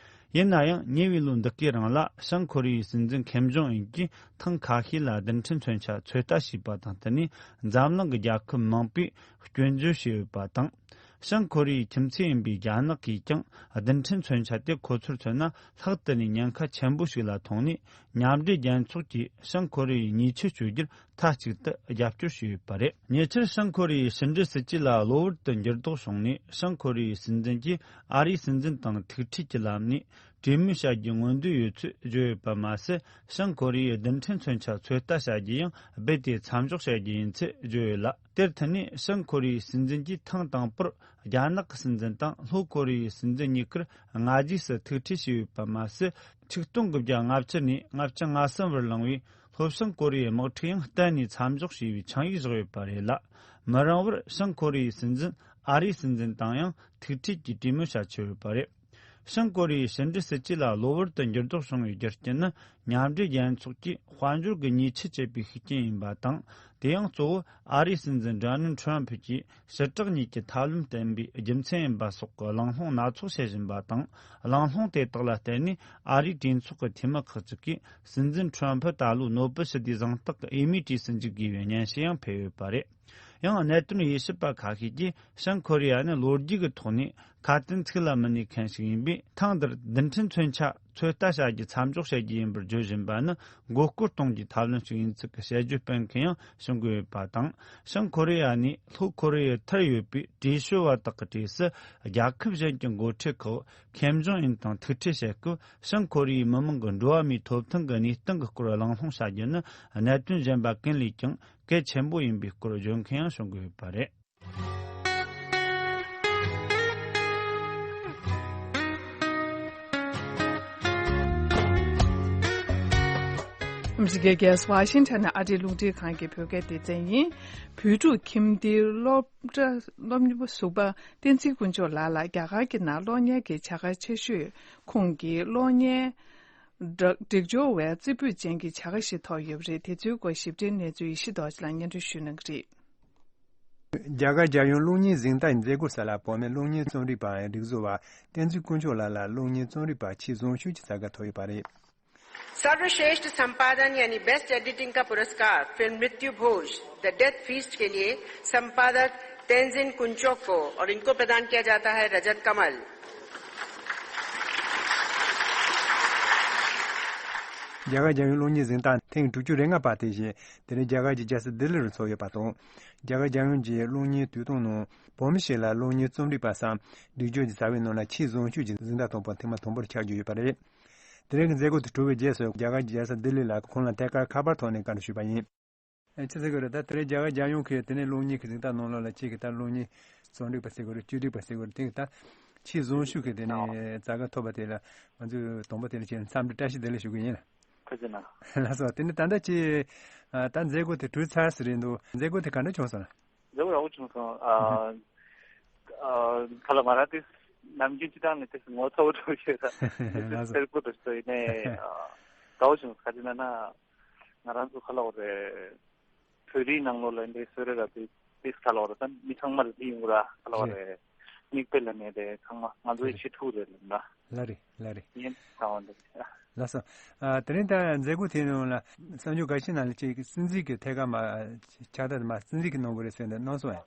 ཡིན་ན་ཡང་ཉེ་བའི་ལོ་འདི་གའི་རིང་ལ་བྱང་ཁོ་རེ་ཡའི་སྲིད་འཛིན་ཁེམ་ཇོང་ཨིན་གྱིས་ཐེངས་ཁ་ཤས་ལ་རྡུལ་ཕྲན་མཚོན་ཆ་ཚོད་ལྟ་བྱས་པ་དང་བསྟུན་ནས། འཛམ་གླིང་གི་རྒྱལ་ཁབ་མང་པོས་སྐྱོན་བརྗོད་བྱས་ཡོད་པ་དང་། བྱང་ཁོ་རེ་ཡའི་ཁྱིམ་མཚེས་ཡིན་པའི་རྒྱ་ནག་གིས་ཀྱང་རྡུལ་ཕྲན་མཚོན་ཆ་དེ་ཁོ་ཚོར་མཚོན་ན་ལྷག་ཏུ་ནས་ཉེན་ཁ་ཆེན་པོ་ཞིག་ལ་མཐོང་ནས། མཉམ་འབྲེལ་རྒྱལ་ཚོགས་ཀྱིས་བྱང་ཁོ་རེ་ཡའི་ཉེས་ཆད་གཅོད་རྒྱུར་མཐའ་གཅིག་ཏུ་རྒྱབ་སྐྱོར་བྱས་ཡོད་པ་རེད། ཉེ་ཆར་བྱང་ཁོ་རེ་ཡའི་ཕྱི་འབྲེལ་སྲིད་ཇུས་ལ་གློ་བུར་དུ་འགྱུར་ལྡོག་བྱུང་ནས། བྱང་ཁོ་རེ་ཡའི་སྲིད་འཛིན་གྱིས་ཨ་རིའི་སྲིད་འཛིན་དང་ཐུག་འཕྲད་ཀྱི་ལམ་ནས་ གྲོས་མོལ་བྱ་རྒྱུའི་མངོན་འདོད་ཡོད་ཚུལ་བརྗོད་ཡོད་པ་མ་ཟད། བྱང་ཁོ་རེ་ཡའི་རྡུལ་ཕྲན་མཚོན་ཆ་ཚོད་ལྟ་བྱ་རྒྱུ་ཡང་རྦད་དེ་མཚམས་འཇོག་བྱ་རྒྱུ་ཡིན་ཚུལ་བརྗོད་ཡོད་ལ། དེར་མཐུད་ནས་བྱང་ཁོ་རེ་ཡའི་སྲིད་འཛིན་གྱིས་ཐེངས་དང་པོར་རྒྱ་ནག་གི་སྲིད་འཛིན་དང་ལྷོ་ཁོ་རེ་ཡའི་སྲིད་འཛིན་གཉིས་ཀར་སྔ་རྗེས་སུ་ཐུག་འཕྲད་བྱས་ཡོད་པ་མ་ཟད། ཆིག་སྟོང་དགུ་བརྒྱ་ལྔ་བཅུ་ནས་ལྔ་བཅུ་ང་གསུམ་བར་གླེང་བའི་ལྷོ་བྱང་ཁོ་རེ་ཡའི་དམག་འཁྲུག་ཡང་གཏན་ནས་མཚམས་འཇོག་བྱས་པའི་ཆིངས་ཡིག་བཞག་ཡོད་པ་རེད་ལ། མི་རིང་བར་བྱང་ཁོ་རེ་ཡའི་སྲིད་འཛིན་ཨ་རིའི་སྲིད་འཛིན་དང་ཡང་ཐུག་འཕྲད་ཀྱིས་གྲོས་མོལ་བྱ་ཆེད་ཡོད་པ་རེད། བྱང་ཁོ་རེ་ཡའི་ཕྱི་འབྲེལ་སྲིད་ཇུས་ལ་གློ་བུར་དུ་འགྱུར་ལྡོག་བྱུང་བའི་རྒྱུ་རྐྱེན་ནི། མཉམ་འབྲེལ་རྒྱལ་ཚོགས་ཀྱིས་དཔལ་འབྱོར་གྱི་ཉེས་ཆད་བཅད་པའི་ཤུགས་རྐྱེན་ཡིན་པ་དང་། དེ་ཡང་གཙོ་བོ་ཨ་རིའི་སྲིད་འཛིན་ཌོ་ནལ་ཁྲམ་ཕུ་གྱིས་ཕྱི་དྲག་གཉིས་ཀྱི་ཐབས་ལམ་བསྟེན་པའི་རྒྱུ་མཚན་ཡིན་པ་སོགས་ཀྱི་གླེང་སློང་སྣ་ཚོགས་བྱེད་བཞིན་པ་དང་། གླེང་སློང་དེ་དག་ལ་བརྟེན་ནས་ཨ་རིའི་གྲོས་ཚོགས་ཀྱི་འཐུས་མི་ཁག་ཅིག་གིས་སྲིད་འཛིན་ཁྲམ་ཕུ་ད་ལོའི་ནོ་བེལ་ཞི་བདེའི་གཟེངས་རྟགས་ཀྱི་འོས་མིའི་གྲས་སུ་འཇུག་དགོས་པའི་སྙན་ཞུ་ཡང་ཕུལ་ཡོད་པ་རེད། ཡང་གནད་དོན་དབྱེ་ཞིབ་པ་ཁ་ཤས་ཀྱིས། བྱང་ཁོ་རེ་ཡ་ནི་ལོ་རྒྱུས་ཀྱི་ཐོག་ནས་ཁ་དན་ཚིག་ལ་མི་གནས་མཁན་ཞིག་ཡིན་པས། ཐེངས་འདིར་རྡུལ་ཕྲན་མཚོན་ཆ་ཚོད་ལྟ་བྱ་རྒྱུ་མཚམས་འཇོག་བྱེད་རྒྱུ་ཡིན་པར་བརྗོད་བཞིན་པ་ནི་མགོ་སྐོར་གཏོང་རྒྱུའི་ཐབས་ལམ་ཞིག་ཡིན་ཚུལ་གྱི་དཔྱད་བརྗོད་སྤེལ་མཁན་ཡང་བྱུང་གི་ཡོད་པ་དང་། བྱང་ཁོ་རེ་ཡ་ནས་ལྷོ་ཁོ་རེ་ཡའི་མཐར་ཡོད་པའི་བྲེ་ཤོ་བ་དག་གི་གྲས་སུ། རྒྱལ་ཁབ་གཞན་གྱི་འགོ་ཁྲིད་ཁག་ཁེམ་ཇོང་ཨུན་དང་ཐུག་འཕྲད་བྱེད་སྐབས། བྱང་ཁོ་རེ་ཡའི་མི་མང་གི་འགྲོ་བ་མིའི་ཐོབ་ཐང་གི་གནས་སྟངས་ཀྱི་སྐོར་གླེང་སློང་བྱ་རྒྱུ་ནི། གནད་དོན་གཞན་པ་ཀུན་ལས་ཀྱང་གལ་ཆེན་པོ་ཡིན་པའི་སྐོར་བརྗོད་མཁན་ཡང་བྱུང་གི་ཡོད་པ་རེད། ཨ་མི་རི་ཀའི་རྒྱལ་ས་ཝ་ཤིང་ཊོན་ནས་ཨ་རིའི་རླུང་འཕྲིན་ཁང་གི་བོད་སྐད་སྡེ་ཚན་ཡིན། བོད་ཕྲུག་ཁྱིམ་སྡེའི་སློབ་གྲྭ་སློབ་གཉེར་པ་ཟུར་པ་བསྟན་འཛིན་དཀོན་མཆོག་ལགས་ལ་རྒྱ་གར་གྱི་ནང་གློག་བརྙན་གྱི་བྱ་དགའ་ཆེ་ཤོས་ཁོངས་ཀྱི་གློག་བརྙན་སྒྲིག་སྦྱོར་བའི་རྩེ་ཕུད་ཅན་གྱི་བྱ་དགའ་ཞིག་ཐོབ་ཡོད་པ་རེད། དེ་ཚོའི་སྐོར་ཞིབ་ཕྲའི་གནས་ཚུལ་ཡེ་ཤེས་རྡོ་རྗེ་ལགས་སྙན་སྒྲོན་ཞུ་གནང་གི་རེད། རྒྱ་གར་རྒྱལ་ཡོངས་གློག་བརྙན་གཟེངས་རྟགས་མཛད་སྒོ་ས་ལ་བོད་མི་གློག་བརྙན་རྩོམ་རིག་པ་ཡང་སྒྲིག་བཟོ་བ་བསྟན་འཛིན་དཀོན་མཆོག་ལགས་ལ་གློག་བརྙན་རྩོམ་རིག་པ་ཆེས་བཟང་ཤོས་ཀྱི་བྱ་དགའ་ཐོབ་ཡོད་པ་རེད། सर्वश्रेष्ठ संपादन यानी best editing का पुरस्कार फिल्म मृत्यु भोज the death feast के लिए संपादक तेंजिन कुंचोक को और इनको प्रदान किया जाता है रजत कमल। རྒྱ་གར་རྒྱལ་ཡོངས་གློག་བརྙན་གཟེངས་རྟགས་ཐེངས་དྲུག་ཅུ་རེ་ལྔ་པ་དེ་བཞིན་དེ་རིང་རྒྱ་གར་གྱི་རྒྱལ་ས་ལྡི་ལིར་འཚོགས་ཡོད་པ་དང་། རྒྱ་གར་རྒྱལ་ཡོངས་ཀྱི་གློག་བརྙན་དུས་སྟོན་ནང་བོད་མི་ཞིག་ལ་གློག་བརྙན་རྩོམ་སྒྲིག་པ་སམ་སྒྲིག་སྦྱོར་གྱི་བྱ་བའི་ནང་ལ་ཆེས་བཟང་ཤོས་ཀྱི་གཟེངས་རྟགས་ཐོབ་པ་ཐེངས་མ་དང་པོར་ཆགས་ཀྱི་ཡོད་པ་རེད། དེ་རིང་གི་མཛད་སྒོ་དེ་གྲུབ་པའི་རྗེས་སུ་རྒྱ་གར་གྱི་རྒྱལ་ས་ལྡི་ལི་ལ་ཁོང་ལ་ཐད་ཀར་ཁ་པར་ཐོག་ནས་བཀའ་འདྲི་ཞུས་པ་ཡིན། ཨེ་ཅི་ཟེར་གི་རེད། ད་དེ་རིང་རྒྱ་གར་རྒྱལ་ཡོངས་ཀྱི་དེ་ནས་གློག་བརྙན་གྱི་གཟེངས་རྟགས་ནང་ལོགས་ལ་ཁྱེད་ཀྱིས་ད་གློག་བརྙན་རྩོམ་སྒྲིག་པ་ཟེར་གི་རེད། བཅོས་སྒྲིག་པ་ཟེར་གི་རེད། དེ་གི་ད་ཆེས་བཟང་ཤོས་ཀྱི་དེ་ནས་བྱ་དགའ་ཐོབ་པ་དེ་ལ་ང་ཚོས་དང་པོ་དེ་ལ་ཁྱེད་འཚམས་འདྲི་བཀྲ་ཤིས་བདེ་ལེགས་ཞུ་གི་ཡིན། ཁ་ཅིག་ན། ལགས་སོ། དེ་ནས་ད་ལྟ་ཁྱེད་ད་མཛད་སྒོ་དེ་གྲོལ་ཚར་ཟིན་རེད་འདུག་མཛད་སྒོ་དེ་ག་འདྲ་བྱུང་སོང་། མཛད་སྒོ་ཡག་པོ་བྱུང་སོང་། ཨ་ཨ་ཁ་ལ་ང་རང་དེ་ནམ་རྒྱུན་སྤྱི་བཏང་ནས་དེ་ངོ་ཚ་བོ་འགྲོ་ཤེས་ད་དེ་ལགས་སོ། སེར་པོ་འགྲོ་ཤེས་ཡིན་ནའི་ཨ་དགའ་བོ་བྱུང་སོང་། ག་ཅི་ན་ན་ང་རང་ཚོ་ཁ་ལ་འོ་རེད། བོད་རིགས་ནང་ལོགས་ལ་འདི་སོ་རེ་ར་དེ་དེ་ཁ་ལ་འོ་རེད། ད་མི་ཚང་མ་ལ་དེ་ཡོང་གི་ར་ཁ་ལ་འོ་རེད། མིག་དཔེ་ལ་ནས་དེ་ཚང་མ་ང་ཚོའི་ཕྱི་ཕྲུག་རེད་ལ་ན། ལ་རེད་ལ་རེད། ཡིན་ད་འོ་འདི། ལགས་སོ། ཨ་དེ་རིང་ད་མཛད་སྒོ་དེའི་ནང་ལ་གསར་འགྱུར་འགའ་ཤས་ནང་ལ་ཅིག་སྲིད་འཛིན་གྱི་ཐད་ཀར་མ་ཕྱག་རྟགས་མ་སྲིད་འཛིན་གྱི་གནང་དགོས་རེད་ཟེར་ནས་གནང་སོང་ཡ།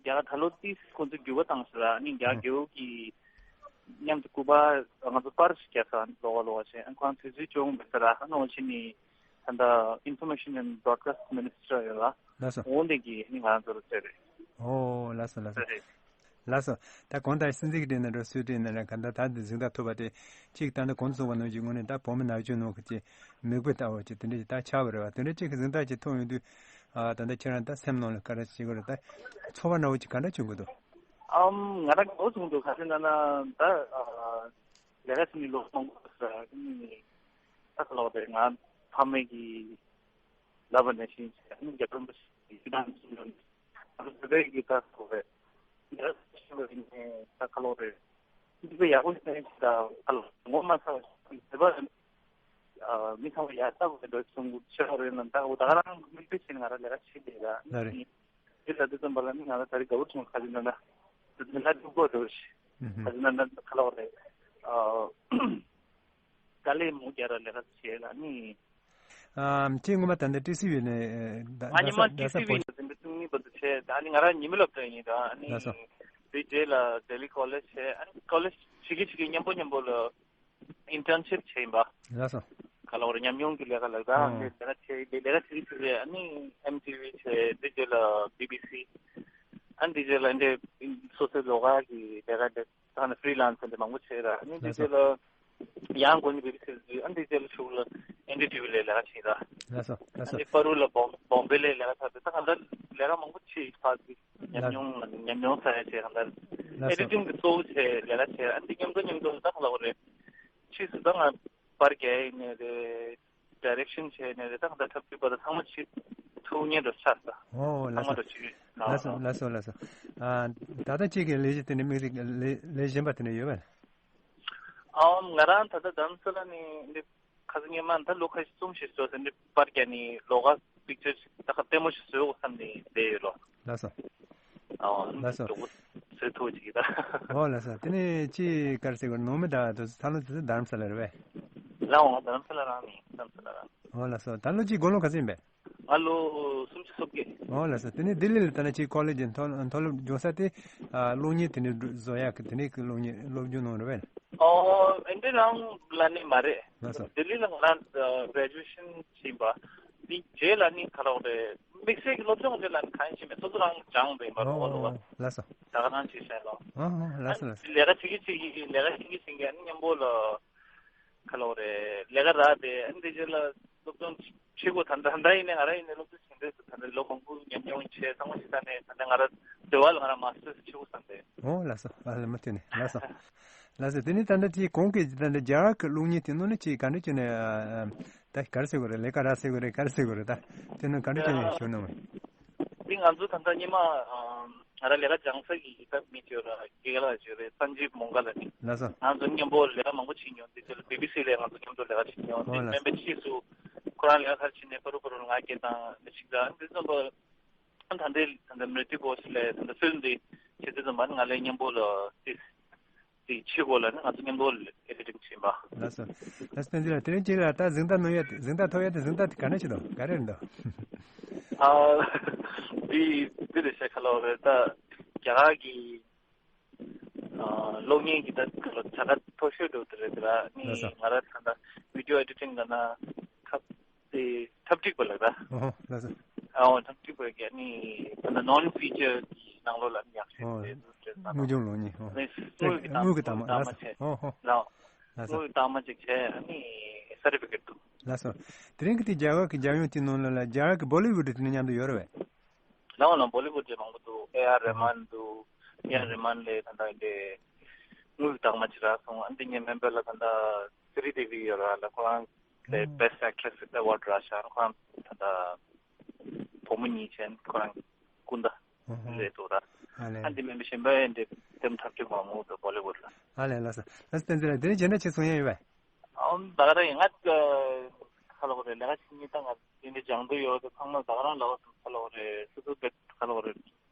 རྒྱ་གར་ད་ལོ་ཏིས་ཁོང་ཚོས་འགྱུར་བ་བཏང་ཟེར་ཨ་ནི་རྒྱ་གར་རྒྱལ་པོ་གི་མཉམ་དུ་སྐུ་པར་ང་ཚོ་པར་ཞིག་བརྒྱབ་ས་ལོག་པ་ལོག་པ་བྱས་ཨ་ཁོང་དུས་ཚོད་ཅུང་མེད་ས་ར་ཨ་ནོ་ཕྱི་ནི་ད་ལྟ་Information and Broadcast Minister ཡོད་ལ། ལགས་སོ། འོང་དེ་གི་ནི་ང་ཚོར་ཟེར་རེད། ཨོ་ལགས་སོ་ལགས་སོ། ཟེར་རེད། ལགས་སོ། ད་གང་ལྟར་སྲིད་འཛིན་གྱི་སྒྲས་ན་འགྲོ་སུའི་སྒྲས་ན་ར་ག་ད་ད་འདི་གཟེངས་རྟགས་ཐོབ་པ་དེ་གཅིག་ད་ནི་གོང་དུ་གསུངས་པ་ནང་བཞིན་དངོས་གནས་ད་བོད་མི་ནག་ཆུ་ནང་གི་ཅིག་མིག་དཔེ་ལྟ་བུ་ཅིག་དེ་འདྲ་ཞིག་ད་ཆགས་པ་རེད་བ། དེ་འདྲ་གཅིག་གི་གཟེངས་རྟགས་ཅིག་ཐོབ་ཡོང་དུས་ཨ་ད་ལྟ་ཁྱེད་རང་ད་སེམས་ནང་ལ་ག་རེ་བྱེད་དགོས་རེད། ད་ཚོར་བ་འདྲ་བོ་ཅིག་ག་འདྲ་བྱུང་གི་འདུག་ཨམ་ང་རང་གོ་བྱུང་འདུག་ག་ཚོད་ན་ན་ད་ཨ་ལས་ཀ་བྱེད་ནི་ལོ་མང་པོ་ཟ་ནི་ད་ག་ལོག་རེད། ང་ཕ་མེས་ཀྱི་ལབ་པ་ནས་བཞིན་བྱས་ནི་རྒྱ་གར་པ་ཞིག་ཡིན་ནམ་བཟུང་ཡོད་ནི་ང་ཚོ་བོད་པའི་གི་ད་ག་ལོག་རེད། རྒྱ་གར་ཞིག་ལ་ཡིན་ནའི་ད་ག་ལོག་རེད། འདི་པའི་ཡག་པོ་ཞིག་ད་ག་ལོག་ངོ་མ་ཚ་བ་ཞིག་བོད་པ་མི་ཚང་མ་ཡག་ལྟ་བུ་འདྲ་གསུང་གི་ཆེ་བ་རེད་ན་ད་འོ་ད་ག་རང་མིག་དཔེ་བྱས་ནས་ང་རང་ལས་ཀ་བྱེད་བསྡད་ཡ། ལགས་རེད། འདི་ལ་དུས་ཙམ་པ་ལ་ནི་ང་ལ་ད་རེས་དགའ་བོ་བྱུང་། ག་ཅི་ན་ན་དེ་ལ་སྡུག་པོ་འགྲོ་ཞིག་ག་ཅི་ན་ན་ག་ལ་བ་རེད། དཀའ་ལས་མོ་རྒྱ་ར་ལས་ཀ་བྱས་ལ་ནི། ཨམ་ཁྱེད་སྔོན་མ་ད་ལྟ་ཏི་སི་ཝི་ནས་ང་ཉི་མ་ཏི་སི་ཝི་ནས་འཛིན་གྲྭ་བཅུ་གཉིས་བར་དུ་བྱས། ད་ནི་ང་རང་ཉི་མ་སློབ་གྲྭ་ཡིན་ད། ནི་ལགས་སོ། དེ་རྗེས་ལ་ལྡི་ལི་ཀོ་ལེཇ་བྱས། ཨ་ནི་ཀོ་ལེཇ་བྱེད་ཀྱི་བྱེད་ཀྱི་མཉམ་པོ་མཉམ་པོ་ལ་ཨིན་ཊརན་ཤིབ་བྱས་ཡིན་པ། ལགས་སོ། ག་ལ་བར་ཉམས་མྱོང་གི་ལས་ཀ་ལགས་ད། ཨོ། ལས་ལས་ཀ་བྱེད་ལས་ཀ་བྱེད་ཀྱི་བྱེད་ཀྱི་ཨ་ནི་ཨེམ་ཊི་ཝི་བྱས། དེ་རྗེས་ལ་བི་བི་སི། ཨ་ནི་དེ་རྗེས་ལ་འདི་སོ་སོའི་ལོགས་ཀ་གི་ལས་ཀ་འདི་ད་ནི་ཧྥི་རི་ལན་སི་འདི་མང་པོ་བྱས་ར། ཨ་ནི་དེ་རྗེས་ལ་ ཡང་དགོན་པའི་བི་བི་སི་ལ་འཛུལ། ཨ་འདི་རྗེས་ལ་གཞུག་ལ་ཨེན་ཌི་ཊི་ཝི་ལ་ལས་ཀ་བྱེད་ད། ལགས་སོ། ལགས་ཨ་སོ། འདི་པ་རུ་ལ་བོམ་བོམ་བེ་ལ་ལས་ཀ་བྱས་ཏེ། ད་གང་ལྟར་ལས་ཀ་མང་པོ་བྱས། ཕར་ཉམས་མྱོང་ཉམས་མྱོང་ཚར་ཡ་བྱས། གང་ལྟར་ལགས་སོ། ཨེ་ཌི་ཊིང་གི་གཙོ་བོ་བྱས་ལས་ཀ་བྱས། ཨ་འདི་མཉམ་དུ་མཉམ་དུ་ད་ག་ལ་བ་རེད། ཕྱིས་སུ་ད་ང་པར་རྒྱག་ཡིན་ནའི་རེད། ཌའི་རེག་ཤན་བྱས་ནའི་རེད། ད་གང་ལྟར་འཁྲབ་ཁྲིད་པ་དང་ཚང་མ་བྱེད་ཐུབ་མཁན་འདྲ་ཆགས་སོང་། ཨོ་ལགས་ཚང་མ་སོ། འདྲ་བྱེད་ཀྱི། ལགས་སོ། ལགས་སོ། ལགས་སོ། ཨ་ད་ལྟ་ཁྱེད་ཀྱི་ལས་གཞི་དེ་ནི་དམིགས་བསལ་ལས་ལས་གཞན་པ་དེ་འདྲ་ཡོད་པས། ཨའོ། ང་རང་ད་ལྟ་རྡ་རམ་ས་ལ་ནས་འདི་ཁ་སང་སྔོན་མ་ད་ལོ་ཁ་ཤས་གསུམ་ཞིག་བཟོས་ཟིན། འདི་པར་རྒྱག་ནས་ལོགས་ཀ་པིག་ཅར་ཞིག་ད་ཁ་ལྟད་མོ་ཞིག་བཟོས་འོ་བསམ་ནས་བསྡད་ཡོད་ལོ། ལགས་སོ། ཨའོ། ལགས་སོ། འདི་འགྲོ་བཟོས་ཐུབ་ཅིག་ད། ཨོ་ལགས་སོ། དེ་ནས་ཅི་ག་རེ་ཟེར་དགོས། ནང་མི་དང་དུ་ས་ལོ་དུ་རྡ་རམ་ས་ལ་རེད་པས། ལགས་འོང་། རྡ་རམ་ས་ལ་རང་ནས་རྡ་རམ་ས་ལ་རང་། ཨོ་ལགས་སོ། ད་ལོ་ཅི་དགུང་ལོ་ག་ཚོད་ཡིན་པས། ང་ལོ་སུམ་ཅུ་སོ་བརྒྱད། ཨོ་ལགས་སོ། དེ་ནས་ལྡི་ལི་ལ་ད་ནི་ཅིག་ཀོ་ལེ་ཇི་མཐོ་མཐོ་སློབ་སྦྱོང་ས་དེ། ཨ་གློག་བརྙན་དེ་ནས་བཟོ་ཡག་གི་དེ་ནས་ཀྱི་གློག་བརྙན་སློབ་སྦྱོང་གནང་རེད་པས། ཨོ། ཨེ་འདྲ་རང་ལ་ནི་མ་རེད། ལགས་སོ། ལྡི་ལི་ལ་ང་རང་གྲེ་ཇུ་ཨེ་ཤན་བྱིན་པ། དེ་རྗེས་ལ་ནི་ག་རེ་རེད། དམིགས་བསལ་གྱི་སློབ་སྦྱོང་རྗེས་ལ་ནི་གང་ཡང་བྱིན་མེད། སོ་སོ་རང་སྦྱངས་པ་ཡིན་པ་རེད། ཨོ་ལོ། ལགས་སོ། ད་ག་རང་བྱེད་ཤག་ལོ། ཨོ་ལགས་སོ། ལགས་སོ། ལས་ཀ་བྱེད་ཀྱི་བྱེད་ཀྱི་ལས་ཀ་བྱེད་ཀྱི་བྱེད་ཀྱི་ཨ་ནི་མཉམ་པོ་ལ། ག་ལོ་རེད། ལས་ཀ་རག་དེ་ཨ་ནི་དེ་རྗེས་ལ་སློབ་སྦྱོང་བྱེད་དགོས། ད་ལྟ་ད་ལྟ་ཡིན་ནའི་ང་རང་ཡིན་ནའི་སློབ་སྦྱོང་བྱེད་འདོད་འདུག་ད་ལྟ་ལོ་མང་པོ་ཉམས་མྱོང་བྱས་ཚང་མ་ཞིག་ད་ནས་ད་ལྟ་ང་རང་འདོད་པ་ལ་ང་རང་མ་སི་ཊར་སི་བྱེད་དགོས་བསམ་པས། ཨོ་ལགས་སོ། ལགས་སོ། མུ་མཐུད་ནས་ལགས་སོ། ལགས་སོ། དེ་ནས་ད་ལྟ་དེའི་གོང་གི་ད་ལྟ་རྒྱ་གར་གྱི་གློག་བརྙན་དེ་ནང་ནས་ཅིག་ག་འདྲ་བྱས་ནས་ཨ་ད་ག་རེ་ཟེར་དགོས་རེད། ལས་ཀ་རག་ཟེར་དགོས་རེད། ག་རེ་ཟེར་དགོས་རེད། ད་དེ་ནང་ག་འདྲ་བྱས་ནས་ཞུགས་གནང་བས། འདི་ང་ཚོ་ད་ལྟ་སྔོན་མ་ཨ་ང་རང་ལས་ཀ་སྦྱང་ས་གི་ད་མི་ཅིག་ཡོད་ར། རྒན་ལགས་ཅིག་ཡོད་རེད། སན་ཇིབ་མོང་ག་ལབ་ནི། ལགས་སོ། ང་ཚོ་མཉམ་པོ་ལས་ཀ་མང་པོ་བྱེད་མྱོང་། དེ་ཚོ་ལ་བི་བི་སི་ལ་ང་ཚོ་མཉམ་དུ་ལས་ཀ་བྱེད་མྱོང་། ཨོ་ལགས། དེ་སྨན་པ་ཕྱིས་སུ་ཁོ་རང་ལས་ཀ་ག་རེ་བྱེད་ནས་པ་རུ་པ་རུ་ང་སྐད་བཏང་ནས་ཞིག་ད་འདི་ཚོ་ལ་ད་ལྟའི་ད་ལྟ་མི་ཏི་གོ་སི་ལས་ད་ལྟ་ཕིལམ་འདི་བྱེད་དུས་ཙམ་པ་ནི་ང་ལས་མཉམ་པོ་ལ་ཏི་ཏི་ཕྱི་གོ་ལ་ནི་ང་ཚོ་མཉམ་དུ་ཨེ་ཌི་ཊིང་བྱེད་པ། ལགས་སོ། ལགས་སོ། བསྟན་འཛིན་ལགས། དེ་རིང་ཅིག་ལ་ད་གཟེངས་རྟགས་གནང་ཡ་དེ་གཟེངས་རྟགས་ཐོབ་ཡ་དེ་གཟེངས་རྟགས་དེ་ག་འདྲ་ཞིག་འདུག་ག་རེ་རེད་འདུག་ཨ་འདི་འདི་རེད་ཤག་ཁ་ལོ་རེད། ད་རྒྱ་གར་གྱི་ཨ་གློག་བརྙན་གྱི་ད་ཁ་ལོ་བྱ་དགའ་མཐོ་ཤོས་འགྲོ་དེ་རེད། དེ་ལ་ནི་ལགས་སོ། ང་རང་ད་ལྟ་བི་ཌི་ཡོ་ཨེ་ཌི་ཊིང་ག་ན་ཁ་དེ་འཁྲབ་ཁྲིད་པ་ལ་ར། ཨོ་ལགས་སོ། ཨོ་འཁྲབ་ཁྲིད་པ་གི་ནི་ད་ནོན་ཕི་ཅར་གྱི་ནང་ལོགས་ལ་ནི་ཡག་ཤོས་ཨོ་དེ་ཚོ་དེ་ན་དངུལ་ལྗོངས་གློག་བརྙན། ཨོ་ནི་དངུལ་གྱི་དངུལ་གྱི་རྟགས་མ། རྟགས་མ་ལགས་སོ། བྱས་ཨོ་ཧོ། ལའོ་ལགས་སོ། དངུལ་གྱི་རྟགས་མ་ཅིག་བྱས་ཨ་ནི་སར་ཊི་ཕི་ཀེཊ་འདུག་ལགས་སོ། དེ་རིང་གི་དེ་རྒྱ་གར་གྱི་རྒྱལ་ཡོངས་དེ་ནང་ལ་ལ་རྒྱ་གར་གྱི་བོ་ལི་ཝུཌ་དེ་ནི་མཉམ་དུ་ཡོད་རེད་པས། ལའོ་ལའོ་བོ་ལི་ཝུཌ་ཅིག་མང་པོ་འདུག་ཨེ་ཨར་རེ་མན་འདུག་ཨེ་ཨར་རེ་མན་ལས་ད་ལྟ་དེ་དངུལ་གྱི་རྟགས་མ་ཅིག་རག་སོང་། ཨ་འདི་ངའི་སྨན་པ་ལ་ད་ལྟ་སི་རི་དེ་བི་ཡོད་ར། ལ་ཁོ་རང་ལས་ཨོ་Best Actress Award་རག་ཤག་ཁོ་རང་ད་ལྟ་བུ་མོ་གཉིས་བྱས་ཁོ་རང་སྐུ་ཟླ་ཨོ་ཧོ་རེད་འདུག་ར། ཨ་ལས། ཨ་འདི་མིན་པ་གཞན་པ་ཡང་འདི་དེམ་འཁྲབ་ཁྲིད་མང་པོ་འདུག་བོ་ལི་ཝུཌ་ལ། ཨ་ལས། ལགས་སོ། ལགས་སོ། བསྟན་འཛིན་ལགས། དེ་རིང་རྗེས་འདྲ་ཅིག་གསུང་ཡ་ཡོད་པས། ཨོ་ད་ག་རང་ཡིན། ང་ཁ་ལོ་རེད། ལས་ཀ་བྱེད་མཁན་ད་ང་འདི་འདྲ་སྦྱང་འདོད་ཡོད་དེ་ཚང་མ་ད་ག་རང་ལ་བ་ཁ་ལོ་རེད། སོ་སོ་བེད་ཁ་ལོ་རེད།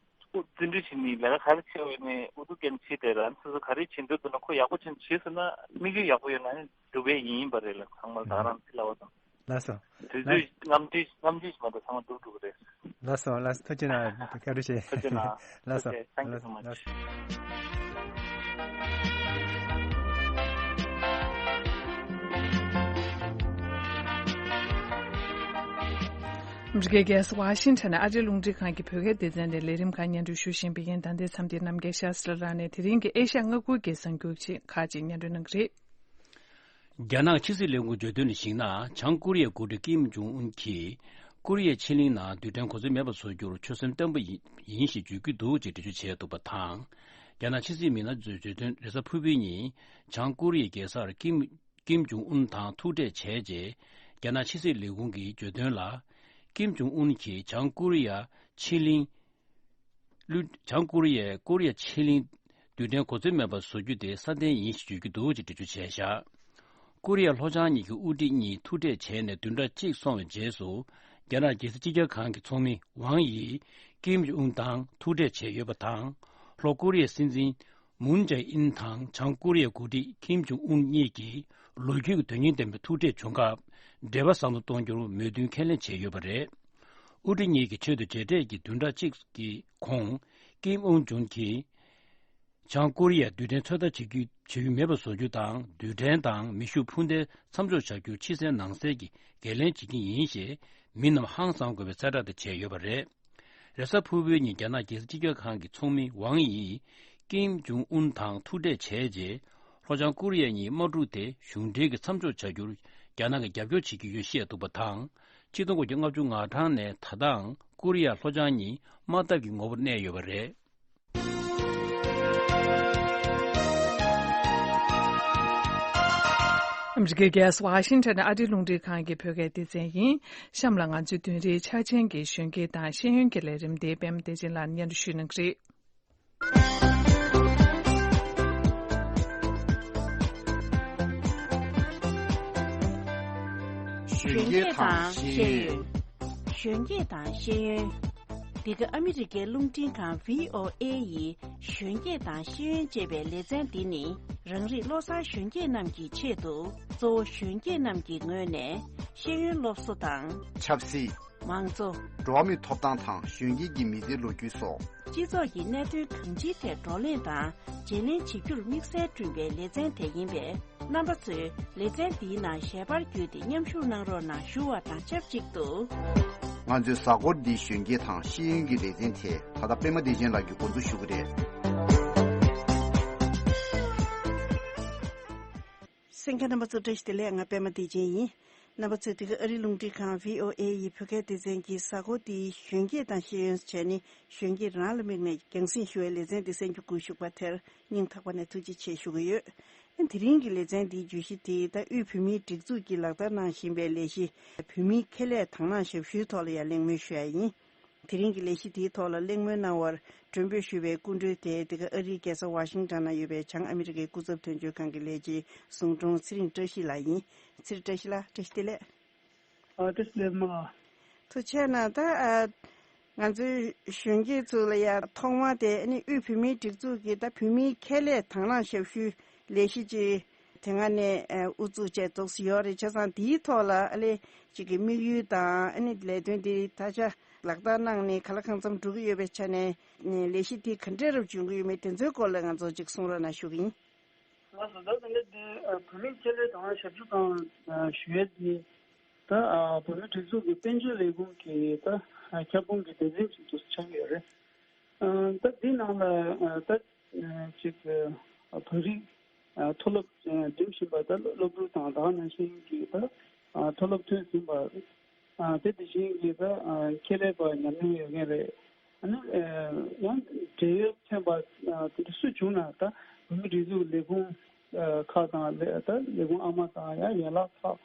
ཁོ་རྩིས་འགྲུལ་བྱེད་ནི་ལས་ཀ་ག་རེ་བྱེད་འོས་ནས་ཨུ་ཐུག་རྒྱན་བྱེད་དེ་ར། སོ་སོ་ག་རེ་བྱེད་འདོད་འདུག་ན་ཁོ་ཡག་པོ་བྱེད་བྱེད་ཟེར་ན་དམིགས་ཡུལ་ཡག་པོ་ཡོད་ན་ནི་འགྲུབ་པའི་ཡིན་ཡིན་པ་རེད་ལ། ཚང་མ་ད་ག་རང་ཚི་ལ་བ་དང་། ལགས་སོ། དུས་ཚོད་རྔམ་བརྗིད་རྔམ་བརྗིད་མ་གཏོགས་ཚང་མ་འགྲུབ་འགྲུབ་རེད། ལགས་སོ། ལགས་སོ། ཐུགས་རྗེ་གནང་། བཀའ་དྲིན་ཆེ། ཐུགས་རྗེ་གནང་། ལགས་སོ། Okay, thank you so much. ལགས་སོ། ཨ་མི་རི་ཀའི་རྒྱལ་ས་ཝ་ཤིང་ཊོན་ནས་ཨ་རིའི་རླུང་འཕྲིན་ཁང་གི་བོད་སྐད་སྡེ་ཚན་ནས་ལས་རིམ་ཁག་སྙན་སྒྲོན་ཞུ་བཞིན་པའི་ཡིན། ད་ལྟའི་མཚམས་འདིར་རྣམ་རྒྱལ་ཤཱ་སི་ལགས་ནས་དེ་རིང་གི་ཨེ་ཤ་ཡ་མངའ་ཁུལ་གྱི་གསར་འགྱུར་ཆེད་ཁག་ཅིག་སྙན་སྒྲོན་གནང་གི་རེད། རྒྱ་ནག་ཕྱི་སྲིད་ལས་ཁུངས་བརྗོད་དོན་ནང་གཞིགས་ན། བྱང་ཀོ་རི་ཡའི་འགོ་ཁྲིད་ཀིམ་ཇོང་ཨུན་གྱིས་ཀོ་རི་ཡའི་ཕྱེད་གླིང་ནང་རྡུལ་ཕྲན་གོ་མཚོན་མེད་པར་བཟོ་རྒྱུར་ཆོད་སེམས་བརྟན་པོ་ཡིན་ཞེས་བརྗོད་ཀྱི་འདུག་ཅེས་འགྲེལ་བརྗོད་བྱས་འདུག་པ་དང་། རྒྱ་ནག་ཕྱི་སྲིད་མི་སྣ་ཚོས་བརྗོད་དོན་རེས་གཟའ་ཕུར་བུའི་ཉིན་བྱང་ཀོ་རི་ཡའི་རྒྱལ་སར་ཀིམ་ཀིམ་ཇོང་ཨུན་དང་ཐུག་འཕྲད་བྱས་རྗེས། རྒྱ་ནག་ཕྱི་སྲིད་ལས་ཁུངས་ཀྱིས་བརྗོད་དོན་ལ། ཀིམ་ཇོང་ཨུན་གྱིས་བྱང་ཀོ་རི་ཡ་ཕྱེད་གླིང་། བྱང་ཀོ་རི་ཡས་ཀོ་རི་ཡ་ཕྱེད་གླིང་རྡུལ་ཕྲན་གོ་མཚོན་མེད་པར་བཟོ་རྒྱུ་དེ་སྲ་བརྟན་ཡིན་ཞེས་བརྗོད་ཀྱི་འདུག་ཅེས་འགྲེལ་བརྗོད་བྱས་བཞག་ཀོ་རི་ཡ་ལྷོ་བྱང་གཉིས་ཀྱི་དབུ་ཁྲིད་གཉིས་ཐུག་འཕྲད་བྱས་ནས་བདུན་ཕྲག་གཅིག་སོང་བའི་རྗེས་སུ། རྒྱ་ནག་རྒྱལ་སྲིད་སྤྱི་ཁྱབ་ཁང་གི་ཚོགས་མི་ཝང་ཡིས་ཀིམ་ཇོང་ཨུན་དང་ཐུག་འཕྲད་བྱས་ཡོད་པ་དང་། ལྷོ་ཀོ་རི་ཡའི་སྲིད་འཛིན་མུན་ཇེ་ཨིན་དང་བྱང་ཀོ་རི་ཡའི་འགོ་ཁྲིད་ཀིམ་ཇོང་ཨུན་གཉིས་ཀྱིས་ལོ་རྒྱུས་ཀྱི་དོན་སྙིང་ལྡན་པའི་ཐུག་འཕྲད་བྱུང་སྐབས། འབྲེལ་བ་ཟབ་ཏུ་གཏོང་རྒྱུར་མོས་མཐུན་ཁས་ལེན་བྱས་ཡོད་པ་རེད། དབུ་ཁྲིད་གཉིས་ཀྱི་ཆེད་དུ་མཇལ་འཕྲད་ཀྱི་བདུན་ཕྲག་གཅིག་གི་གོང་། ཀིམ་ཨུན་ཇོང་གིས། བྱང་ཀོ་རི་ཡས་རྡུལ་ཕྲན་ཚོད་ལྟ་བྱེད་རྒྱུ་བྱེད་རྒྱུ་མེད་པར་བཟོ་རྒྱུ་དང་། རྡུལ་ཕྲན་དང་མེ་ཤུགས་འཕུར་མདེལ་མཚམས་འཇོག་བྱ་རྒྱུར་ཕྱི་གསལ་ནང་གསལ་གྱི་འགན་ལེན་བྱེད་ཀྱི་ཡིན་ཞེས་མི་རྣམས་ཧང་སང་དགོས་པའི་གསལ་བསྒྲགས་དེ་བྱས་ཡོད་པ་རེད། རེས་གཟའ་ཕུར་བུའི་ཉིན་རྒྱ་ནག་རྒྱལ་སྲིད་སྤྱི་ཁྱབ་ཁང་གི་ཚོགས་མི་ཝང་ཡིས་ཀིམ་ཇུང་ཨུན་དང་ཐུག་འཕྲད་བྱས་རྗེས། ལྷོ་བྱང་ཀོ་རི་ཡ་གཉིས་དམག་འཁྲུག་དེ་གཞུང་འབྲེལ་གྱི་མཚམས་འཇོག་བྱ་རྒྱུར་རྒྱ་ནག་གིས་རྒྱབ་སྐྱོར་བྱེད་ཀྱི་ཡོད་བཤད་འདུག་པ་དང་། ཆིག་སྟོང་དགུ་བརྒྱ་ལྔ་བཅུ་ང་གྲངས་ནས་ད་ལྟའང་ཀོ་རི་ཡ་ལྷོ་བྱང་གཉིས་དམག་འཐབ་ཀྱི་ངོ་བོར་གནས་ཡོད་པ་རེད། ཨ་མི་རི་ཀའི་རྒྱལ་ས་ཝ་ཤིང་ཊོན་ནས་ཨ་རིའི་རླུང་འཕྲིན་ཁང་གི་བོད་སྐད་སྡེ་ཚན་ཡིན། གཤམ་ལ་ང་ཚོའི་བདུན་རེའི་ཆ་ཆེན་གྱི་གཞོན་སྐྱེས་དང་ཤེས་ཡོན་གྱི་ལས་རིམ་དེ་པད་མ་བདེ་ཆེན་ལགས་སྙན་སྒྲོན་ཞུ་གནང་གི་རེད། གཞོན་སྐྱེས་དང་ཤེས་ཡོན། གཞོན་སྐྱེས་དང་ཤེས་ཡོན། འདི་ག་ཨ་མི་རི་ཀའི་རླུང་འཕྲིན་ཁང་བྷི་ཨོ་ཨེ་ཡི་གཞོན་སྐྱེས་དང་ཤེས་ཡོན་ཅེས་པའི་ལེ་ཚན་འདི་ནི། རང་རིགས་བློ་བཟང་གཞོན་སྐྱེས་རྣམས་ཀྱི་ཆེད་དུ། གཙོ་བོ་གཞོན་སྐྱེས་རྣམས་ཀྱི་ངོས་ནས་ཤེས་ཡོན་སློབ་གསོ་དང་། ཆབ་སྲིད། མང་གཙོ། འགྲོ་བ་མིའི་ཐོབ་ཐང་དང་གཞོན་སྐྱེས་ཀྱི་མི་ཚེའི་ལོ་རྒྱུས་སོགས། སྤྱི་ཚོགས་ཀྱི་གནད་དོན་གང་ཅིའི་ཐད་བགྲོ་གླེང་དང་བརྗེ་ལེན་བྱེད་རྒྱུར་དམིགས་བསལ་བསྐྲུན་པའི་ལེ་ཚན་དེ་ཡིན་པས། རྣམ་པ་ཚོས་ལེ་ཚན་འདིའི་ནང་ཞལ་པར་བརྒྱུད་དེ་མཉམ་ཞུགས་གནང་རོགས་གནང་ཞུ་བ་དང་ཆབས་ཅིག་ཏུ། ང་ཚོའི་གཟའ་འཁོར་འདིའི་གཞོན་སྐྱེས་དང་ཤེས་ཡོན་གྱི་ལེ་ཚན་དེ་ད་ལྟ་པད་མ་བདེ་ཆེན་ལགས་ཀྱིས་འགོ་འཛུགས་ཞུ་གི་རེད། གསན་མཁན་རྣམ་པ་ཚོ་བཀྲ་ཤིས་བདེ་ལེགས། ང་པད་མ་བདེ་ཆེན་ཡིན། རྣམ་པ་ཚོས་དེ་ག་ཨ་རིའི་རླུང་འཕྲིན་ཁང་བྷི་ཨོ་ཨེ་ཡི་བོད་སྐད་སྡེ་ཚན་གྱི་གཟའ་འཁོར་འདིའི་གཞོན་སྐྱེས་དང་ཤེས་ཡོན་བྱས་ནས་གཞོན་སྐྱེས་རང་ལ་དམིགས་ནས་རྒྱང་སྲིང་ཞུ་བའི་ལེ་ཚན་འདི་གསན་རྒྱུ་སྒུག་བཞུགས་པ་དེར་སྙིང་ཐག་པ་ནས་ཐུགས་རྗེ་ཆེ་ཞུ་གི་ཡོད། དེ་རིང་གི་ལེ་ཚན་འདིའི་བརྗོད་གཞི་དེ་ད་དབུས་བོད་མིའི་སྒྲིག་འཛུགས་ཀྱིས་ལག་བསྟར་གནང་བཞིན་པའི་ལས་གཞི་བོད་མིའི་ཁེ་ལས་དང་བླངས་ཞབས་ཞུའི་ཐོག་ལ་ཡང་གླེང་མོལ་ཞུ་ཡ་ཡིན། དེ་རིང་གི་ལས་གཞི་དེའི་ཐོག་ལ་གླེང་མོལ་གནང་བར་མགྲོན་འབོད་ཞུས་པའི་སྐུ་མགྲོན་དེ་འདི་ག་ཨ་རིའི་རྒྱལ་ས་ཝ་ཤིང་ཊོན་ན་ཡོད་པའི་བྱང་ཨ་མི་རི་ཀའི་སྐུ་ཚབ་དོན་གཅོད་ཁང་གི་ལས་བྱེད་ཟུང་དྲུང་ཚེ་རིང་བཀྲ་ཤིས་ལགས་ཡིན། ཚེ་རིང་བཀྲ་ཤིས་ལགས་བཀྲ་ཤིས་བདེ་ལེགས། ཨ་བཀྲ་ཤིས་བདེ་ལེགས་མ། ཐུགས་རྗེ་གནང་། ད་ཨ་ང་ཚོའི་གཞོན་སྐྱེས་ཚོ་ལ་ཡང་ཐོག་མ་དེ་ཨ་ནི་དབུས་བོད་མིའི་སྒྲིག་འཛུགས་ཀྱིས་ད་བོད་མིའི་ཁེ་ལས་དང་བླངས་ཞབས་ཞུའི་ལས་གཞི་ཅིག་དེ་སྔ་ནས་ཨ་དབུ་འཛུགས་བྱས་འདུག་སེ་ཡོད་རེད། བྱས་ཙང་དེའི་ཐོག་ལ་ཨ་ལས་ཅིག་གི་དམིགས་ཡུལ་དང་ཨ་ནི་ལས་དོན་དེ་ད་ཆ་ལག་བསྟར་གནང་ནས་ག་ལ་གང་འཚམ་འགྲོ་གི་ཡོད་པའི་ཆ་ནས་ལས་གཞི་དེ་ག་འདྲས་རབ་འབྱུང་གི་ཡོད་མེད་དེ་ཚོའི་སྐོར་ལ་ང་ཚོ་ཅིག་གསུང་རོགས་གནང་ཞུ་གི་ཡིན། ང་ཚོ་ད་ལྟ་འདི་བོད་མིའི་ཁེ་ལས་དང་ཞབས་ཞུ་དང་ཞུ་ཡས་འདི་ད་བོད་མིའི་སྒྲིག་འཛུགས་ཀྱི་དཔལ་འབྱོར་ལས་ཁུངས་ཀྱི་ད་ཁྱབ་ཁོངས་ཀྱི་སྡེ་ཚན་ཞིག་ཏུ་ཆགས་ཀྱི་ཡོད་རེད། ད་འདི་ནང་ལ་ད་ཅིག་བོད་རིགས་མཐོ་སློབ་འགྲིམ་བཞིན་པ་ད་སློབ་ཕྲུག་དང་ད་ག་ནང་བཞིན་གྱི་ད་མཐོ་སློབ་ཐོན་ཟིན་པ། ཨ་དེ་དེ་བཞིན་གྱི་ད་ཨ་ཁེ་ལས་པ་ཉམས་མྱོང་ཡོད་མཁན་རེད། ཨ་ནི་ཨ་ཡང་འབྲེལ་ཡོད་ཚན་པ་ཨ་དེ་འདྲ་སུ་བྱུང་ན་ད་བོད་མིའི་སྒྲིག་འཛུགས་ལས་ཁུངས་ཨ་ཁག་དང་ལས་ད་ལས་ཁུངས་ཨ་མ་དང་ཡང་ཡན་ལག་ཁག་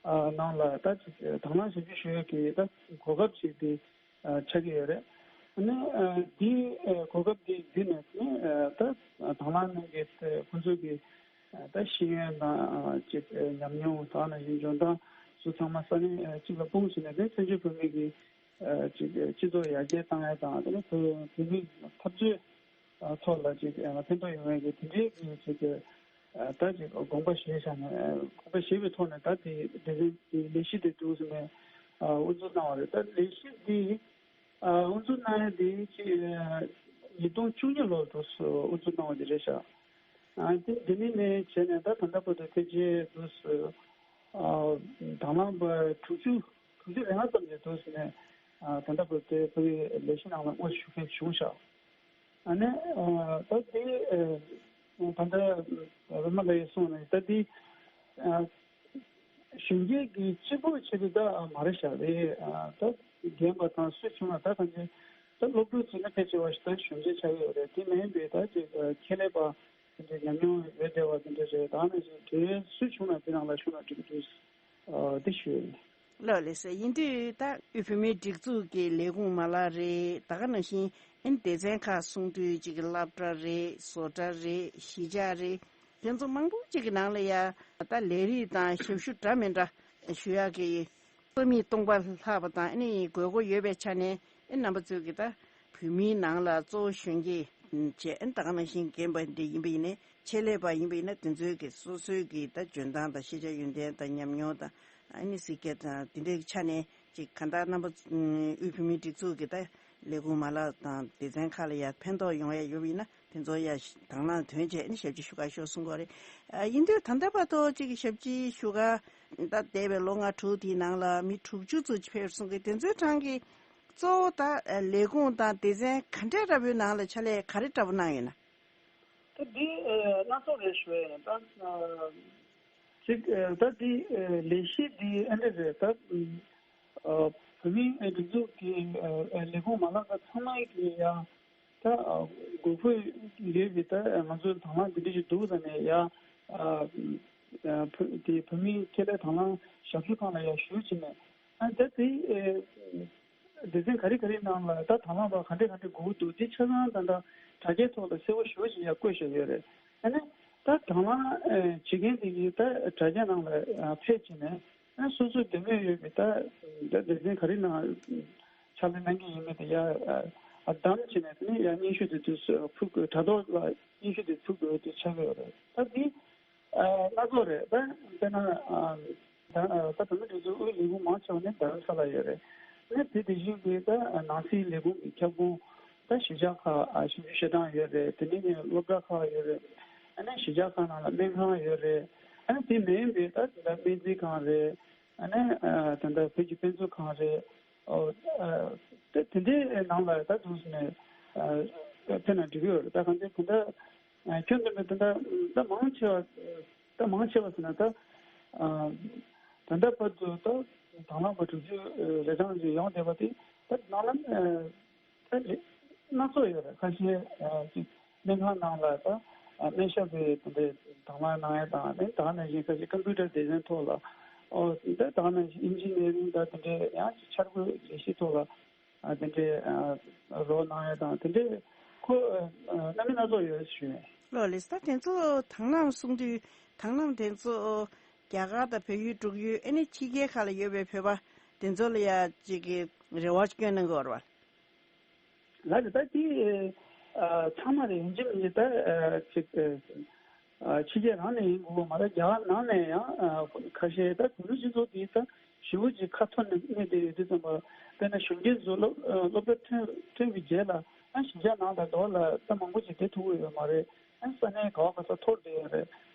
ཨ་ནང་ལ་ད་ཅིག་དང་བླངས་ཞབས་ཞུ་ཞུ་ཡག་གི་ད་གོ་སྐབས་ཤིག་དེ་ཨ་ཆགས་ཀྱི་ཡོད་རེད། ཨ་ནི་ཨ་འདི་ཨ་གོ་སྐབས་འདི་བརྒྱུད་ནས་ཨ་ད་དང་བླངས་གནང་མཁན་ཁོང་ཚོ་གི་ད་ཤེས་ཡོན་དང་ཅིག་ཉམས་མྱོང་དང་ནང་བཞིན་འཇོན་ཐང་སོགས་ཚང་མ་ས་གནས་གཅིག་ལ་སྤུངས་བྱས་ནས་དེ་བཙན་བྱོལ་བོད་མི་གི་ཅིག་སྤྱི་ཚོགས་ཡར་རྒྱས་བཏང་ཡ་དང་དེ་ནས་བོད་བོད་མིའི་འཐབ་རྩོད་ཐོག་ལ་ཅིག་ཕན་ཐོགས་ཡོང་བའི་གི་དེ་འདྲའི་གི་ཅིག་ད་ཅིག་དགོངས་པ་བཞེས་བཞག་ནས་དགོངས་པ་བཞེས་པའི་ཐོག་ནས་ད་དེ་དེ་རིང་དེ་ལས་གཞི་དེ་འདུག་ཟེར་ནས་དབུ་འཛུགས་གནང་བ་རེད། ད་ལས་གཞི་འདི། ཨ་དབུ་འཛུགས་གནང་ཡ་དེ་ཅིག་ཉིས་སྟོང་བཅུ་གཉིས་ལོར་འདུག་སེ་དབུ་འཛུགས་གནང་བ་དེ་རེད་ཤག་ཨ་དེ་དེ་ནས་ནས་བྱས་ནས་ད་ད་ལྟ་བར་དུ་ཕལ་ཆེར་འདུག་སེ་ཨ་དང་བླངས་པ་དྲུག་ཅུ་དྲུག་ཅུ་རེ་ལྔ་ཙམ་ཞིག་འདུག་སེ་ནས་ཨ་ད་ལྟ་བར་དུ་ཕ་གིའི་ལས་གཞི་ནང་ལ་དངོས་སུ་ཞུགས་མཁན་བྱུང་ཤག་ཨ་ནི་ཨ་ད་དེ་ཨ་ད་ལྟ་རོལ་མོ་ལགས་ཀྱིས་གསུངས་ནས་ད་དེ་ཨ་གཞོན་སྐྱེས་ཀྱི་གཅིག་པུ་བྱས་པའི་ད་མ་རེད་ཤག་རེད། ཨ་ད་རྒན་པ་དང་སུ་བྱུང་ན་ད་གང་ཅི་ད་སློབ་ཕྲུག་ཚོ་ནི་ཕལ་ཆེ་བ་ཞིག་ད་གཞོན་སྐྱེས་ཆགས་ཡོད་རེད། དེ་མིན་པའི་ད་ཅིག་ཁྱད་ལས་པ་དེ་འདྲའི་ཉམས་མྱོང་ཡོད་བསྡད་པ་དེ་འདྲ་རེད། ད་ནང་བཞིན་དེ་སུ་བྱུང་ན་དེ་ནང་ལ་ཞུགས་ན་འགྲིག་གི་འདུག་ཨ་དེ་ཞུ་ཡ་ཡིན། ལགས་ལགས་སོ། ཡིན་དུས་ད་དབུས་བོད་མིའི་སྒྲིག་འཛུགས་ཀྱི་ལས་ཁུངས་མ་ལག་རེད། ད་ག་ནང་བཞིན་ཨ་ནི་སྡེ་ཚན་ཁག་གསུང་དུས་གཅིག་གི་སློབ་གྲྭ་རེད། བཟོ་གྲྭ་རེད། གཞིས་ཆགས་རེད། དེ་ཚོ་མང་པོ་གཅིག་གི་ནང་ལ་ཡ་ད་ལས་རིགས་དང་ཞབས་ཞུ་འདྲ་མི་འདྲ་ཞུ་ཡག་གི་རྩོམ་ཡིག་སྟོང་པ་ལྷག་པ་དང་ཨ་ནི་དགོས་མཁོ་ཡོད་པའི་ཆ་ནས་ཨ་རྣམ་པ་ཚོས་ཀྱི་ད་བོད་མིའི་ནང་ལ་གཙོ་བོ་གཞོན་སྐྱེས་བྱས་ཨ་ནི་ད་ག་ནང་བཞིན་རྒན་པ་འདི་ཡིན་པ་ཡིན་ནའི་ཆེད་ལས་པ་ཡིན་པ་ཡིན་ན་དེ་ཚོའི་གི་སོ་སོའི་གི་ད་འཇོན་ཐང་དང་ཤེས་བྱ་ཡོན་ཏན་དང་ཉམས་མྱོང་དང་ཨ་ནི་གཟིགས་རྒྱ་དང་དེ་འདྲའི་ཆ་ནས་ཅིག་གང་ལྟར་རྣམ་པ་དབུས་བོད་མིའི་སྒྲིག་འཛུགས་ཀྱི་ད་ལས་ཁུངས་མ་ལག་དང་སྡེ་ཚན་ཁག་ལ་ཡ་ཕན་ཐོགས་ཡོང་ཡ་ཡོད་པ་ཡིན་ན། དེ་ཚོ་ཡ་དང་བླངས་དོན་བྱས་ནས་ཞབས་ཕྱི་ཞུ་ག་ཤོག་གསུང་གི་རེད། ཨ་ཡིན་དུས་ད་ལྟ་བར་དུ་གཅིག་གི་ཞབས་ཕྱི་ཞུ་ག་ད་འདས་པའི་ལོ་ལྔ་དྲུག་དེའི་ནང་ལ་མི་དྲུག་ཅུ་ཙམ་ཕེབས་སོང་གི། དེ་ཚོའི་གྲས་ཀྱི་གཙོ་བོ་ད་ལས་ཁུངས་དང་སྡེ་ཚན་ག་འདྲ་འདྲ་པོའི་ནང་ལ་ཕྱག་ལས་ག་རེ་འདྲ་པོ་གནང་ཡོད་ན། ད་ འདི་སྣ་ཚོགས་རེད་ཞུ་ཡ་ཡིན། ད་ཅིག་ད་འདི་ལས་གཞི་འདི་ཨ་འདྲ་རེད། ད་བོད་མིའི་སྒྲིག་འཛུགས་ཀྱི་ལས་ཁུངས་མ་ལག་ཚང་མ་གི་ཡ་ད་དགོས་མཁོ་ཡོད་པའི་ད་ང་ཚོའི་དང་བླངས་འདི་འདྲ་ཞིག་འདུག་ད་ནས་ཡ་དེ་བོད་མིའི་ཁེ་ལས་དང་བླངས་ཞབས་ཞུ་ཁང་ལ་ཡ་ཞུས་བྱས་ནས། ཨ་ད་དེ་སྡེ་ཚན་ག་རེ་ག་རེ་ནང་ལ་ད་དང་བླངས་པ་ག་འདྲ་ག་འདྲ་དགོས་འདུག་དེ་ཆ་ཚང་ད་ལྟ་དྲ་རྒྱའི་ཐོག་ལ་གསལ་པོ་ཞེ་པོ་ཅིག་ཡར་བཀོད་བཞག་ཡོད་རེད། ཨ་ནི་ད་དང་བླངས་བྱེད་མཁན་དེ་གིས་ད་དྲ་རྒྱ་ནང་ལ་ཕེབས་བྱས་ནས་ཨ་སོ་སོའི་འདོད་མོས་ཡོད་པའི་ད་ད་སྡེ་ཚན་ག་རེ་ནང་ཕྱག་ལས་གནང་གི་ཡིན་མིན་དེ་ཡར་བདམས་བྱས་ནས་དེ་ནས་ཡར་སྙན་ཞུ་དེ་དུས་སུ་ཕུལ་དགོས། དྲ་ཐོག་ལ་སྙན་ཞུ་དེ་ཕུལ་དགོས་དེ་ཆགས་ཀྱི་ཡོད་རེད། ད་དེ་སྣ་ཚོགས་རེད། ད་དཔེར་ན་ད་ད་བོད་མིའི་སྒྲིག་འཛུགས་དབུས་ལས་ཁུངས་མང་ཆེ་བ་ནི་རྡ་རམ་ས་ལ་ཡོད་རེད། ནི་དེ་དེ་བཞིན་གྱི་ད་ནང་སྲིད་ལས་ཁུངས་ཀྱི་ཁྱབ་ཁོངས་ད་གཞིས་ཆགས་ཁག་ཞིབ་འཇུག་བྱེད་སྟངས་ཡོད་རེད། དེ་ནས་ནི་སློབ་གྲྭ་ཁག་ཡོད་རེད། ཨ་ནི་གཞིས་ཆགས་ཁག་ནང་ལ་སྨན་ཁང་ཡོད་རེད། ཨ་ནི་དེ་མིན་པའི་ད་ད་སྨན་རྩིས་ཁང་རེད། ཨ་ནི་ད་ད་བོད་ཀྱི་དཔེ་མཛོད་ཁང་རེད། ཨོ་དེ་དེ་འདྲའི་ནང་ལ་ད་དུང་ནས་ཕེབས་ན་འགྲིག་གི་ཡོད་རེད། ད་གང་ཅི་དེ་འདྲ། ཁྱོན་བསྡོམས་པའི་དེ་འདྲ་ད་མང་ཆེ་བ་ད་མང་ཆེ་བ་ཟེར་ན་ད་ད་ལྟ་བར་དུ་ད་དང་བླངས་པ་དྲུག་ཅུ་རེ་གྲངས་ཅིག་ཡོང་བསྡད་པ་དེ་ད་ནང་ལ་ད་སྣ་ཚོགས་ཡོད་རེད། ཁ་ཤས་ཅིག་སྨན་ཁང་ནང་ལ་ད་སྨན་ཞབས་པའི་དེ་འདྲའི་དང་བླངས་གནང་ཡ་དང་ཨ་ནི་ད་ག་ནང་བཞིན་ཁ་ཤས་ཀམ་པུ་ཊར་སྡེ་ཚན་ཐོག་ལ་ཨོ་ད་ག་ནང་བཞིན་ཨིན་ཇི་ནི་ཡ་རིང་ད་དེ་འདྲའི་ཡང་ཅིག་འཆར་འགོད་ལས་གཞི་ཐོག་ལ། ཨ་དེ་འདྲའི་ཨ་རོགས་གནང་ཡ་དང་དེ་འདྲའི་ཁོ་ཨ་རྣམ་པ་སྣ་ཚོགས་ཡོད་ཞུ་ཡ། ལགས་ལགས། ད་དེ་ཚོ་དང་བླངས་གསུང་དུས་དང་བླངས་དེ་ཚོ་རྒྱ་གར་དང་བལ་ཡུལ་འབྲུག་ཡུལ་ཨ་ནི་ཕྱི་རྒྱལ་ཁག་ལ་ཡོད་པའི་བོད་པ་དེ་ཚོ་ལ་ཡ་ཅིག་གི་རེ་བ་སྐྱོན་གནང་གི་ཡོད་རེད་བ། ལགས་རེད། ད་དེ་ཨ་ཚང་མ་རེད། ཡིན་གཅིག་མིན་གཅིག་ད་ཨ་ཅིག་ཨ། ཕྱི་རྒྱལ་རང་ནས་ཡིན་དགོས་པ་མ་རེད། རྒྱ་གར་ནང་ནས་ཡང་ཁ་ཤས་ད་བོད་མི་སྤྱི་ཚོགས་དེ་ད་ཞེ་པོ་ཅིག་ཁ་ཐོར་ནས་གནས་བསྡད་ཡོད་དུས་ཙམ་པ། དཔེར་ན་གཞོན་སྐྱེས་ཚོ་སློབ་སློབ་གྲྭ་ཐོན་ཐོན་པའི་རྗེས་ལ་ཨ་གཞིས་ཆགས་ནང་དང་འདྲ་བ་ལ་ད་མང་པོ་ཅིག་བསྡད་ཐུབ་ཀྱི་ཡོད་མ་རེད། ཨ་ས་གནས་ག་བ་ག་ས་འཐོར་བསྡད་ཡོད་རེད།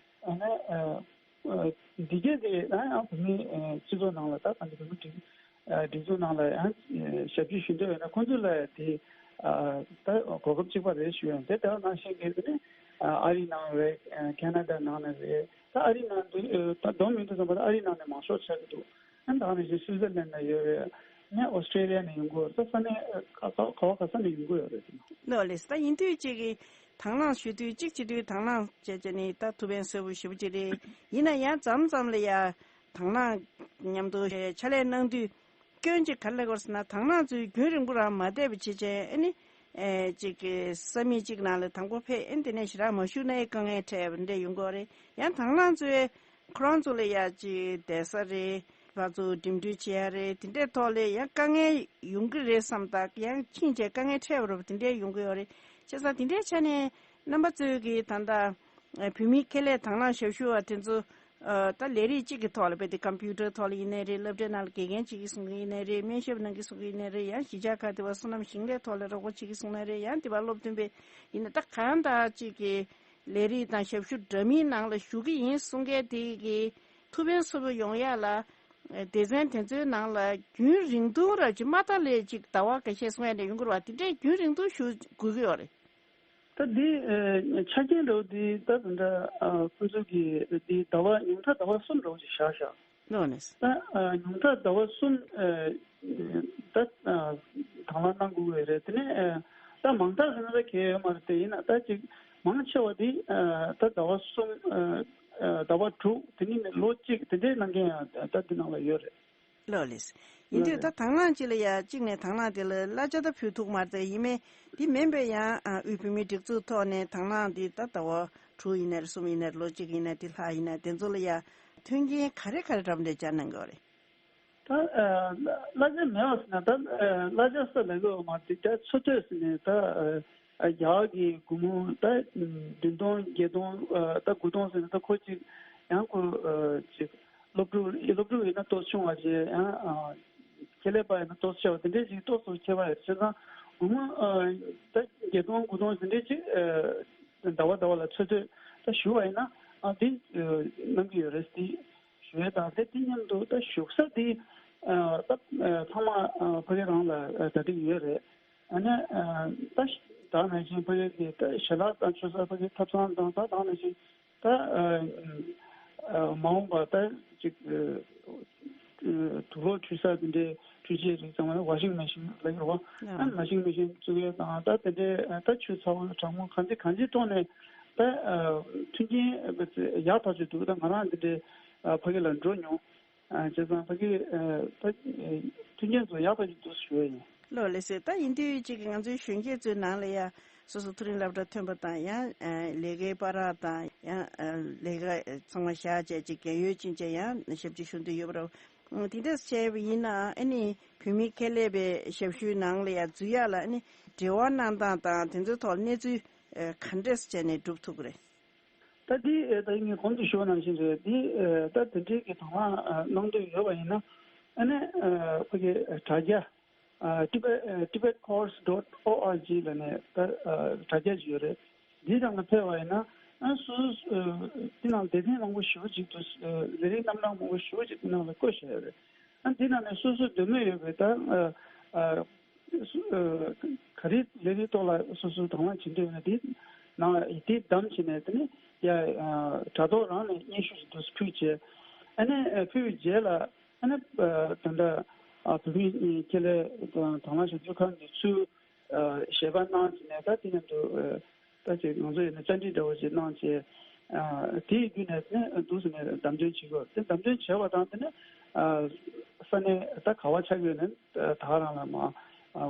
ཨ་ནི་འདི་གས་དེ་ཨ་ཡང་བོད་མི་སྤྱི་ཚོགས་ནང་ལ་ད་གང་ཅི་བོད་མི་སྒྲིག་སྒྲིག་འཛུགས་ནང་ལ་ཡང་ཞབས་ཕྱི་ཞུ་འདོད་ཡོད་ན་ཁོང་ཚོ་ལ་དེ་ད་གོ་སྐབས་གཅིག་པ་རེད་ཞུ་ཡོད། དེ་ལྟར་ནང་བཞིན་གྱི་དེ་ནི་ཨ་རི་ནང་རེད། ཁེ་ན་ཌ་ནང་ནས་རེད། ད་ཨ་རི་ནང་དུ་ད་བསྡོམས་ཡོང་དུས་ཙམ་པ་ད་ཨ་རི་ནང་ནས་མང་ཤོས་ཆགས་ཀྱི་འདུག་ཨ་ནི་ད་ནང་བཞིན་སུའི་ཙར་ལན་ནས་ཡོད་རེད། ནས་ཨོ་སི་ཀྲེ་ལི་ཡ་ནས་ཡོང་གི་ཡོད་རེད། ད་ས་གནས་ག་ག་བ་ག་ས་ནས་ཡོང་གི་ཡོད་རེད། ལགས་ལགས། ད་ཡིན་དུས་གཅིག་གི་དང་བླངས་ཞུ་དུས་གཅིག་བྱེད་དུས་དང་བླངས་བྱས་བྱས་ནས་ད་ཐུགས་ཕན་གསོས་པོ་ཞེ་པོ་ཅིག་རེད། ཡིན་ན་ཡང་མཚམས་མཚམས་ལ་ཡ་དང་བླངས་མཉམ་དུ་ཕྱག་ལས་གནང་དུས་སྐྱོན་གཅིག་ག་རེ་སླེབས་ཀྱི་ཡོད་རེད་ཟེར་ན། དང་བླངས་ཚོས་རྒྱུན་རིང་པོ་རང་མ་བསྡད་པ་བྱས་བྱས་ཨ་ནི་ཨེ་གཅིག་གི་ས་མིག་གཅིག་ནང་ལ་དང་པོ་ཕེབས་ཨ་ནི་དེ་ནས་ཞེ་དྲག་མ་བཞུགས་ན་དཀའ་ངལ་འཕྲད་པ་འདྲ་ཡོང་གི་ཡོད་རེད། ཡང་དང་བླངས་ཚོས་ཁོ་རང་ཚོ་ལ་ཡ་གཅིག་བསྡད་ས་རེད། ཕར་ཚུར་འགྲིམ་འགྲུལ་བྱེད་ཡ་རེད། དེ་འདྲའི་ཐོག་ལ་ཡང་དཀའ་ངལ་ཡོང་གི་རེད་བསམ། ད་ཡང་ཕྱིན་ཆད་དཀའ་ངལ་འཕྲད་པ་རེད་པ། དེ་འདྲའི་ཡོང་གི་ཡོད་རེད། བྱས་ཙང་དེ་འདྲའི་ཆ་ནས་རྣམ་པ་ཚོས་ཀྱིས་ད་ལྟ་བོད་མིའི་ཁེ་ལས་དང་བླངས་ཞབས་ཞུ་བ་དེ་ཚོ་ད་ལས་རིགས་གཅིག་གི་ཐོག་ལ་རྦད་དེ་ཀམ་པུ་ཊར་ཐོག་ལ་ཡིན་ནའི་རེད། སློབ་གྲྭའི་ནང་ལ་དགེ་རྒན་བྱེད་ཀྱི་གསུང་གི་ཡིན་ནའི་རེད། སྨན་ཞབས་གནང་གི་གསུང་གི་ཡིན་ནའི་རེད། ཡང་གཞིས་ཆགས་ཁག་དེ་བ་སོ་ནམ་ཞིང་ལས་ཐོག་ལ་རོགས་པ་བྱེད་ཀྱི་གསུང་ནའི་རེད། ཡང་དེ་བ་སློབ་སྟོན་པའི་ཡིན་ན་ད་གང་ལྟར་གཅིག་གི་ལས་རིགས་དང་ཞབས་ཞུ་འདྲ་མིན་ནང་ལ་ཞུགས་ཀྱི་ཡིན་གསུང་མཁན་དེ་གི་ཐུགས་ཕན་གསོས་པོ་ཡོང་ཡ་ལ། སྡེ་ཚན་དེ་ཚོའི་ནང་ལ་རྒྱུན་རིང་ཐུང་ར་ཅིག་མ་མཐའ་ལས་ཅིག་ཟླ་བ་འགའ་ཤས་སོང་ཡ་འདྲ་ཡོང་གི་རེད་བ། དེ་འདྲའི་རྒྱུན་རིང་ཐུང་ཞུ་དགོས་ཀྱི་ཡོད་རེད། ད་འདི་ཆ་རྐྱེན་འདྲ་བོ་འདི་ད་དེ་འདྲ་ཁོང་ཚོ་གི་འདི་ཟླ་བ་ཉུང་མཐའ་ཟླ་བ་གསུམ་འདྲ་བོ་ཅིག་བཞག་བཞག་ལོ་ནས། ད་ཉུང་མཐའ་ཟླ་བ་གསུམ་ད་དང་བླངས་གནང་དགོས་ཀྱི་རེད། དེ་ནས་ད་མང་མཐའ་ཟེར་ན་ད་གལ་ཡོད་མ་རེད། དེ་ཡིན་ན་ད་ཅིག་མང་ཆེ་བ་འདི་ད་ཟླ་བ་གསུམ་ཟླ་བ་དྲུག་དེ་ནས་ལོ་གཅིག་དེ་འདྲའི་གནང་མཁན་ཡང་ད་འདི་ནང་ལ་ཡོད་རེད། ལགས་ལགས། ཡིན་དུས་ད་དང་བླངས་གཅིག་ལ་ཡ་གཅིག་ནས་དང་བླངས་དེ་ལ་གླ་ཆ་ད་ཕུལ་ཐུབ་མ་རེད། ཡིན་མིན་དེ་མིན་པའི་ཡང་དབུས་བོད་མིའི་སྒྲིག་འཛུགས་ཐོག་ནས་དང་བླངས་དེ་ད་ཟླ་བ་དྲུག་ཡིན་ནའི་རེད། གསུམ་ཡིན་ནའི་རེད། ལོ་གཅིག་ཡིན་ནའི་དེ་ལྷག་ཡིན་ནའི་དེ་ཚོ་ལ་ཡ་མཐུན་རྐྱེན་ག་རེ་ག་རེ་འདྲ་པོ་འདྲ་སྦྱར་གནང་དགོས་རེད། ད་གླ་ཆ་མེད་པ་ཟེར་ན་ད་གླ་ཆ་ས་ལས་གོ་མ་དེ་ད་འཚོ་སྡོད་ཟེར་ནས་ད་རྒྱ་གར་གྱི་སྒོར་མོ་ད་བདུན་སྟོང་བརྒྱད་སྟོང་ད་དགུ་སྟོང་ཟེར་ནས་ད་ཁོ་གཅིག་ཡང་ཁོ་གཅིག་སློབ་ཕྲུག་སློབ་ཕྲུག་ཡིན་ན་ཏོག་ཙམ་ཆུང་བ་བྱས། ཡང་ཁྱད་ལས་པ་ཡིན་ན་ཏོག་ཙམ་ཆེ་བ་དེ་འདྲས་ཅིག་ཏོག་ཙམ་ཁྱད་པར་ཡོད། བྱས་ཙང་སྒོར་མོ་ད་བརྒྱད་སྟོང་དགུ་སྟོང་དེ་འདྲས་ཅིག་ཟླ་བ་ཟླ་བ་ལ་འཚོ་སྡོད་ད་ཞུ་བ་ཡིན་ན་ཨ་དེ་གནང་གི་ཡོད་རེད། དེ་ཞུ་ཡས་དང་དེ་དེ་མཉམ་དུ་ད་བཞུགས་ས་དེ་ད་ཚང་མ་ཕ་གི་རང་ལ་གྲ་སྒྲིག་ཡོད་རེད། ཨ་ནི་ད་ ད་ནང་བཞིན་ཕ་གི་གི་ད་ཞལ་ལག་དང་མཆོད་གསར་ཕ་གི་ཐབ་ཚང་དང་ད་ད་ནང་བཞིན་ད་ཨ་ཨ་མ་འོངས་པ་ད་ཅིག་ཨ་དུག་ལོག་འཁྲུད་ས་དེ་འདྲའི་འཁྲུད་ཆས་རིགས་ཚང་མ་ཝ་ཤིང་མེ་ཤིན་ལབ་ཀྱི་རེད་བ། ཨ་ཝ་ཤིང་མེ་ཤིན་བཙུགས་ཡས་དང་ད་དེ་འདྲའི་ད་ཆུ་ཚ་བོ་གྲང་མོ་གང་ཅི་གང་ཅིའི་ཐོག་ནས་ད་མཐུན་རྐྱེན་ཡག་ཐག་ཆོད་འདུག་ད་ང་རང་དེ་འདྲའི་ཕ་གི་ལ་འགྲོ་མྱོང་། བྱས་ཙང་ཕ་གི་ད་མཐུན་རྐྱེན་ཚོ་ཡག་ཐག་ཆོད་འདུག་ཞུ་ཡས་ཡིན། ལགས་ལགས་སེ། ད་ཡིན་དུས་ཅིག་ང་ཚོའི་གཞོན་སྐྱེས་ཚོའི་ནང་ལ་ཡ་སོ་སོ་མཐོ་རིམ་སློབ་གྲྭ་ཐོན་པ་དང་ཡང་ལས་ཀའི་བར་དང་ཡང་ལས་ཀ་ཚང་མ་བཞག་བྱས་ཅིག་རྒན་ཡོལ་ཕྱིན་བྱས་ཡང་ཞབས་ཕྱི་ཞུ་འདོད་ཡོད་པ་རེད། དེ་འདྲས་བྱས་པ་ཡིན་ན་ཨ་ནི་བུད་མེད་ཁྱད་ལས་པའི་ཞབས་ཞུའི་ནང་ལ་ཡ་འཛུལ་ཡག་ལ་ཨ་ནི་འབྲེལ་བ་གནང་སྟངས་དང་དེ་ཚོའི་ཐོག་གནས་ཚུལ་ག་འདྲས་བྱས་ནས་སྒྲུབ་ཐུབ་ཀྱི་རེད། ད་འདི་ཨེ་ད་ངས་གོང་དུ་ཞུས་པ་ནང་བཞིན་རེད། འདི་ཨེ་ད་དེ་འདྲའི་གི་དང་བླངས་ཨ་གནང་འདོད་ཡོད་པ་ཡིན་ན་ཨ་ནི་ཨ་ཕ་གི་དྲ་རྒྱ་ཨ་Tibet- ཨ་tibetcourse dot org ལབ་ནས་ད་ཨ་དྲ་རྒྱ་ཅིག་ཡོད་རེད། འདི་ནང་ལ་ཕེབས་པ་ཡིན་ན་ཨ་སོ་སོ་ཨ་འདི་ནང་ལ་དེབ་ཐེར་མང་པོ་ཞེ་པོ་ཅིག་འདུག་ཨ་ལས་རིགས་རྣམ་གྲངས་མང་པོ་ཞེ་པོ་ཅིག་འདི་ནང་ལ་བཀོད་བཞག་ཡོད་རེད། ཨ་འདི་ནང་ནས་སོ་སོ་འདོད་མོས་ཡོད་པའི་ད་ཨ་ཨ་སུ་ཨ་ག་རེ་ལས་རིགས་ཐོག་ལ་སོ་སོ་དང་བླངས་བྱེད་འདོད་ཡོད་ན་དེ་ནང་དེ་བདམས་བྱས་ནས་དེ་ནས་ཡ་ཨ་དྲ་ཐོག་རང་ནས་སྙན་ཞུ་ཞིག་འདུག་ཕུལ་བྱས། ཨ་ནི་ཨ་ཕུལ་བའི་རྗེས་ལ་ཨ་ནི་ཨ་ད་ལྟ་ཨ་བོད་མི་ཁྱད་ལས་དང་དང་བླངས་ཞབས་ཞུ་ཁང་གི་ཚུལ་ཨ་ཞལ་པར་གནང་བྱས་ནས་ད་དེ་མཉམ་དུ་ཨ་ད་ཅིག་ང་ཚོ་ཡིན་ན་བཅར་འདྲི་འདྲ་བོ་ཞིག་གནང་བྱས། ཨ་དེའི་བརྒྱུད་ནས་ནི་འདུག་སེ་ནས་བདམས་ཐོན་བྱེད་དགོས། དེ་བདམས་ཐོན་བྱས་པ་དང་དེ་ནི་ཨ་ས་གནས་ད་ག་བ་ཆགས་ཡོད་ནས་ད་ག་རང་ལ་མ་ཨ་